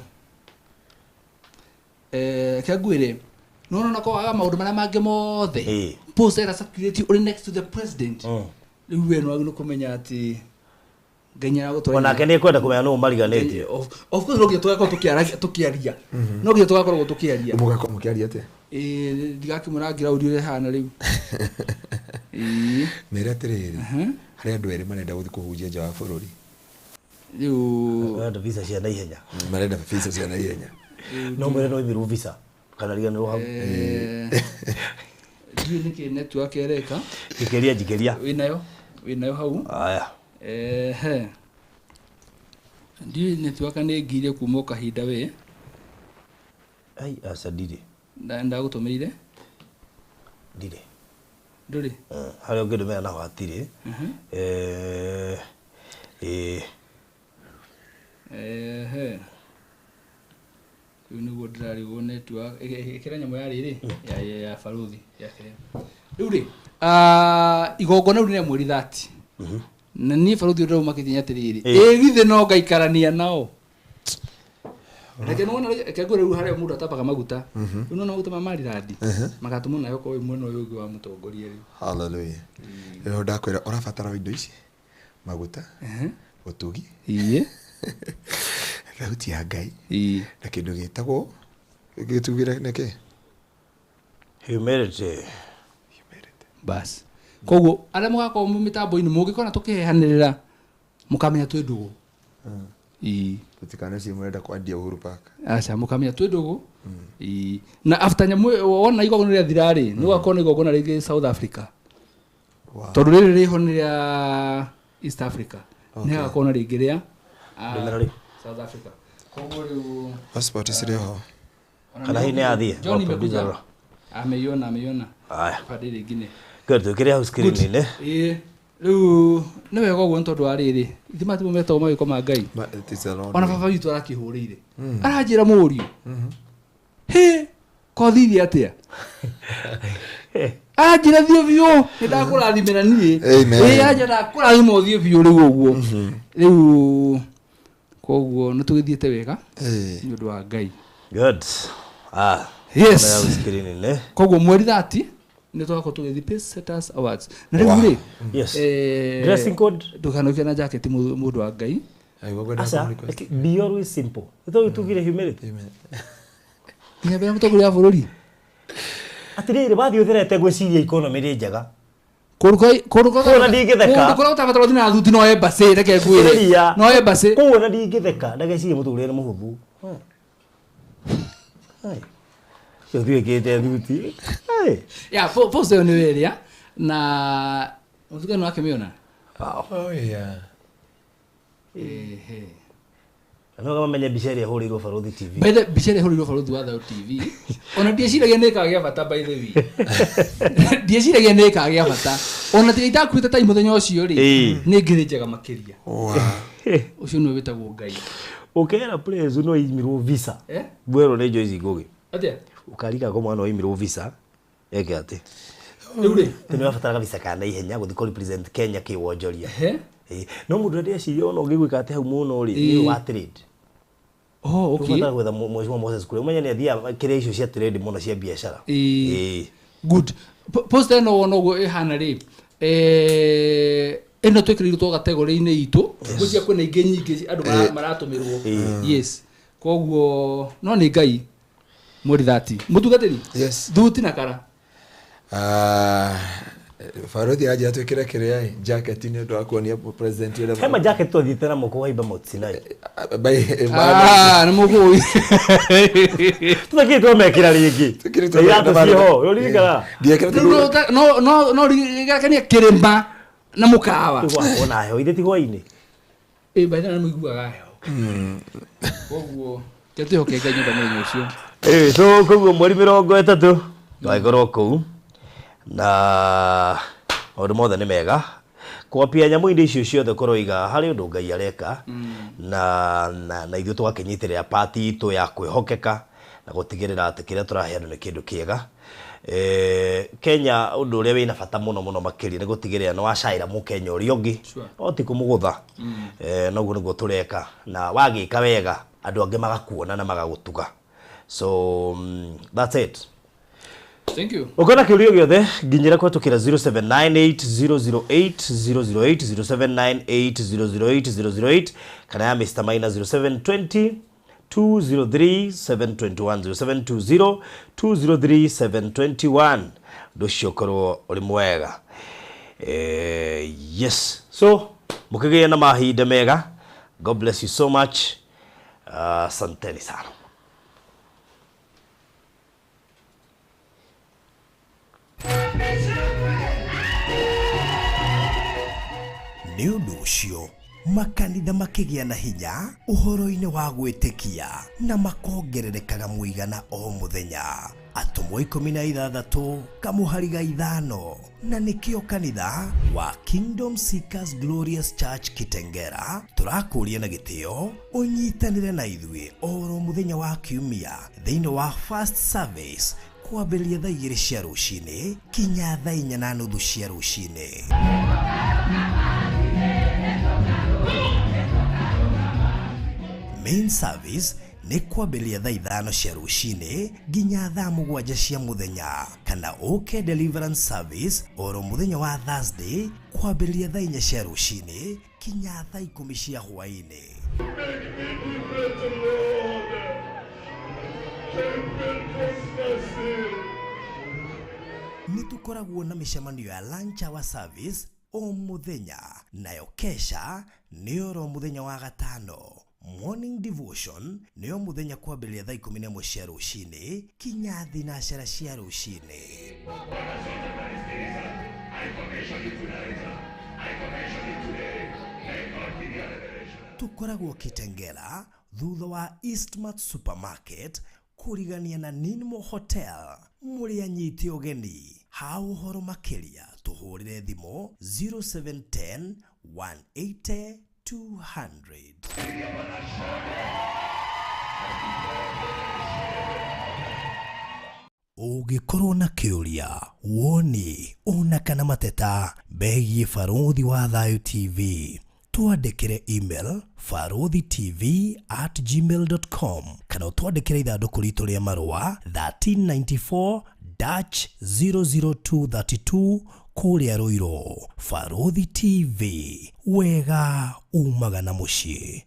kĩa ngwĩre, nĩwona ko waga maũndũ marĩa mangĩ mothe, Ĩĩ. poster ĩra circulate ũrĩ next to the president, rĩu we nĩwagĩrĩirwo kũmenya atĩ Ngai nĩaragũtwara. Onake nĩ ekwenda kũmenya nũ mariganĩtie. Of course no nginya tũgakorwo tũkĩaria, no nginya tũgakorwo tũkĩaria. Mũgakorwo mũkĩaria atĩa? Ĩĩ, ndigakĩmwĩra ngiraũndi ũrĩa ĩhana rĩu. Ĩĩ. Mere atĩrĩrĩ, harĩ andũ erĩ marenda gũthiĩ kũhunjia nja wa bũrũri. Rĩu Marenda visa cia naihenya. Marenda visa cia naihenya. No mwĩre no ithirwo visa. Kanariganĩrwo hau. Ndiũĩ nĩkĩ network ĩreka. Njikĩria, njikĩria. Wĩnayo hau. Aya. Ehe, ndiũĩ network nĩ ngire kuma o kahinda we. Ai, aca ndirĩ. Ndagũtũmĩire. Ndirĩ. Ndũrĩ. Harĩa ũngĩndũmĩra naho hatirĩ. Ĩĩ. Ehe, rĩu nĩguo ndĩrarigwo network. Ĩkĩra nyamũ ya rĩrĩ ya baruthi ya kĩrĩa rĩu rĩ, igongona rĩu nĩ rĩa mweri 30, na niĩ baruthi ũrĩa ũmakĩtie nĩ atĩrĩrĩ, Ĩĩ. ĩ githĩ no ngaikarania nao? Reke nĩwona, reke ngwĩre, rĩu harĩa mũndũ atabaga maguta, rĩu nĩwona maguta ma marirandi magatũmwo nayo korwo wĩ mwena ũyũ ũngĩ wa mũtongoria rĩu. Hallelujah. Rĩu ndakwĩra ũrabatara indo ici, maguta, ũtugi, Ĩĩ. thauti ya Ngai, Ĩĩ. na kĩndũ gĩtagwo gĩtugire nĩkĩ. Humility. Bas koguo arĩa mũgakorwo mĩtambo-inĩ mũngĩkona tũkĩhehanĩrĩra mũkamenya twĩ ndũgũ. Ii tutikane murenda kwendia Uhuru Park. Aca mũkamenya twĩ ndũgũ. Ii na after nyamũ wona igongona rĩathira rĩ nĩ gũgakorwo na igongona rĩngĩ South Africa. Tondũ rĩrĩ rĩho nĩ rĩa East Africa. Nĩ hagakorwo na rĩngĩ rĩa South Africa. Koguo rĩu passport cirĩ ho. Kana hii nĩ athiĩ. John imekuja. Ameiona ameiona. Aya. Pande rĩngĩ. Good, tukire hau screen-inĩ. Ĩĩ. Rĩu nĩ wega ũguo nĩ tondũ wa rĩrĩ ithima ti metagwo mawĩko ma Ngai. Ona baba witũ arakĩhũrĩire. Aranjĩra mũriũ. Hĩ, kothirie atĩa? Aranjĩra thiĩ biũ, nĩ ndakũrathimĩra niĩ. Ĩĩ aranjĩra ndakũrathima ũthiĩ biũ rĩu ũguo. Rĩu koguo nĩ tũgĩthiĩte wega nĩ ũndũ wa Ngai. Good. Ah. Yes. Koguo mweri 30 nĩ tũgakorwo tũgĩthiĩ Pace Setters Awards. Na rĩu rĩ, yes. Dressing code ndũkanoke na jacket mũndũ wa Ngai. Aca, be always simple. Ito tugire humility. Nginya mbere mũtongoria wa bũrũri. Atirĩrĩ wathiĩ ũtherete gwĩciria economy nĩ njega. Kũndũ kũrĩa ndingĩtheka. Kũndũ kũrĩa ũtabatara ũthiĩ na thuti no embassy reke ngwĩre. No embassy. Kũu ona ndingĩtheka ndageciria mũtũrĩre nĩ mũhũthũ. Hai. Ũthiĩkĩte thuti. Yeah, post ĩyo nĩ ĩrĩa na mũtuge no akĩmĩona. Oh yeah. Ehe. No kama mbica ĩrĩa ĩhũrĩirwo Barũthi TV. By the mbica ĩrĩa ĩhũrĩirwo Barũthi wa Thayũ TV. Ona ndieciragia nĩ ĩkagĩa bata by the way. Ndieciragia nĩ ĩkagĩa bata. Ona tiga itakuĩte tai mũthenya ũcio rĩ, nĩ ngĩrĩ njega makĩria. Ũcio nĩwe wĩtagwo Ngai. Ũkera Praise no imirwo visa. Eh? Bwerwo nĩ Joyce Ngugi. Atĩa? Ũkarika kwa mwana oimirwo visa eke atĩ. Rĩu rĩ, nĩ wabataraga visa kana ihenya gũthiĩ kũ represent Kenya kĩwonjoria. No mũndũ ndeciria ona ũngĩgwĩka atĩ hau mũno rĩ nĩ wa trade. Oh, okay. Ũbatara gwetha mheshimiwa Moses Kuria ũmenye nĩ athiaga kĩrĩa icio cia trade mũno cia biacara. Ĩĩ. Good. Post ĩno wona ũguo ĩhana rĩ, ĩno twĩkĩrĩirwo category-inĩ itũ, ngwĩciria kwĩna ingĩ nyingĩ andũ maratũmĩrwo. Yes. Koguo no nĩ Ngai mweri 30. Mũtungatĩri? Yes. Thuti na kara. Barũthi anjĩra twĩkĩre kĩrĩa jacket nĩ ũndũ wa kuonia president ũrĩa. Hema jacket twathiĩte na moko waimba Mount Sinai. Nĩ mũkũĩ. Tũtakĩrĩ twamekĩra rĩngĩ. Iratũ ciĩho, ũririkana? No rigakania kĩrĩma na mũkawa. Tũgwakorwo heho ithe ti hwainĩ. Ĩ by the way nĩ mũiguaga heho. Koguo twĩhoke Ngai nyũmba mũthenya ũcio. So koguo mweri 30 twagĩkorwo kũu na maũndũ mothe nĩ mega. Kwapia nyamũ-inĩ icio ciothe kũroiga harĩ ũndũ Ngai areka na ithuĩ tũgakĩnyitĩrĩra party itũ ya kwĩhokeka na gũtigĩrĩra atĩ kĩrĩa tũrahe andũ nĩ kĩndũ kĩega. Kenya ũndũ ũrĩa wĩna bata mũno mũno makĩria nĩ gũtigĩrĩra nĩ wacaĩra mũkenya ũrĩa ũngĩ no ti kũmũgũtha. Noguo nĩguo tũreka na wagĩka wega andũ angĩ magakuona na magagũtuga. So that's it. Thank you. Ũkona kĩũria gĩothe nginyĩra kũhetũkĩra 0798008008 0798008008 kana ya Mr. Maina 0720 203 721 0720 203 721. Ũndũ ũcio ũkorwo ũrĩ mwega. Yes. So mũkĩgĩe na mahinda mega. God bless you so much. Asanteni sana. Nĩ ũndũ ũcio makanitha makĩgĩa na hinya ũhoro-inĩ wa gwĩtĩkia na makongererekaga mũigana o mũthenya. Atũmwo 16 kamũhari ga 5 na nĩkĩo kanitha wa Kingdom Seekers Glorious Church Kitengera tũrakũria na gĩtĩo ũnyitanĩre na ithuĩ oro mũthenya wa kiumia thĩinĩ wa first service kwambĩrĩria thaa 2 cia rũcinĩ kinya thaa 4:30 cia rũcinĩ. Main service nĩ kwambĩrĩria thaa 5 cia rũcinĩ nginya thaa 7 cia mũthenya kana ũke deliverance service oro mũthenya wa Thursday kwambĩrĩria thaa 4 cia rũcinĩ kinya thaa 10 cia hwaĩ-inĩ. Nĩ tũkoragwo na mĩcemanio ya lunch hour service o mũthenya, nayo kesha nĩ oro mũthenya wa gatano. Morning devotion nĩyo mũthenya kwambĩrĩria thaa 11 cia rũcinĩ kinya thinacara cia rũcinĩ. Tũkoragwo Kitengela thutha wa Eastmart Supermarket kũrigania na Ninmo Hotel. Mũrĩ anyite ũgeni. Ha ũhoro makĩria tũhũrĩre thimũ 0710 180 200. Ũngĩkorwo na kĩũria, woni ona kana mateta megiĩ Barũthi wa Thayũ TV, twandĩkĩre email baruthitv@gmail.com kana ũtwandĩkĩre ithandũkũ ritũ rĩa marũa 1394 dash 00232 kũrĩa Ruiru. Barũthi TV, wega umaga na mũciĩ.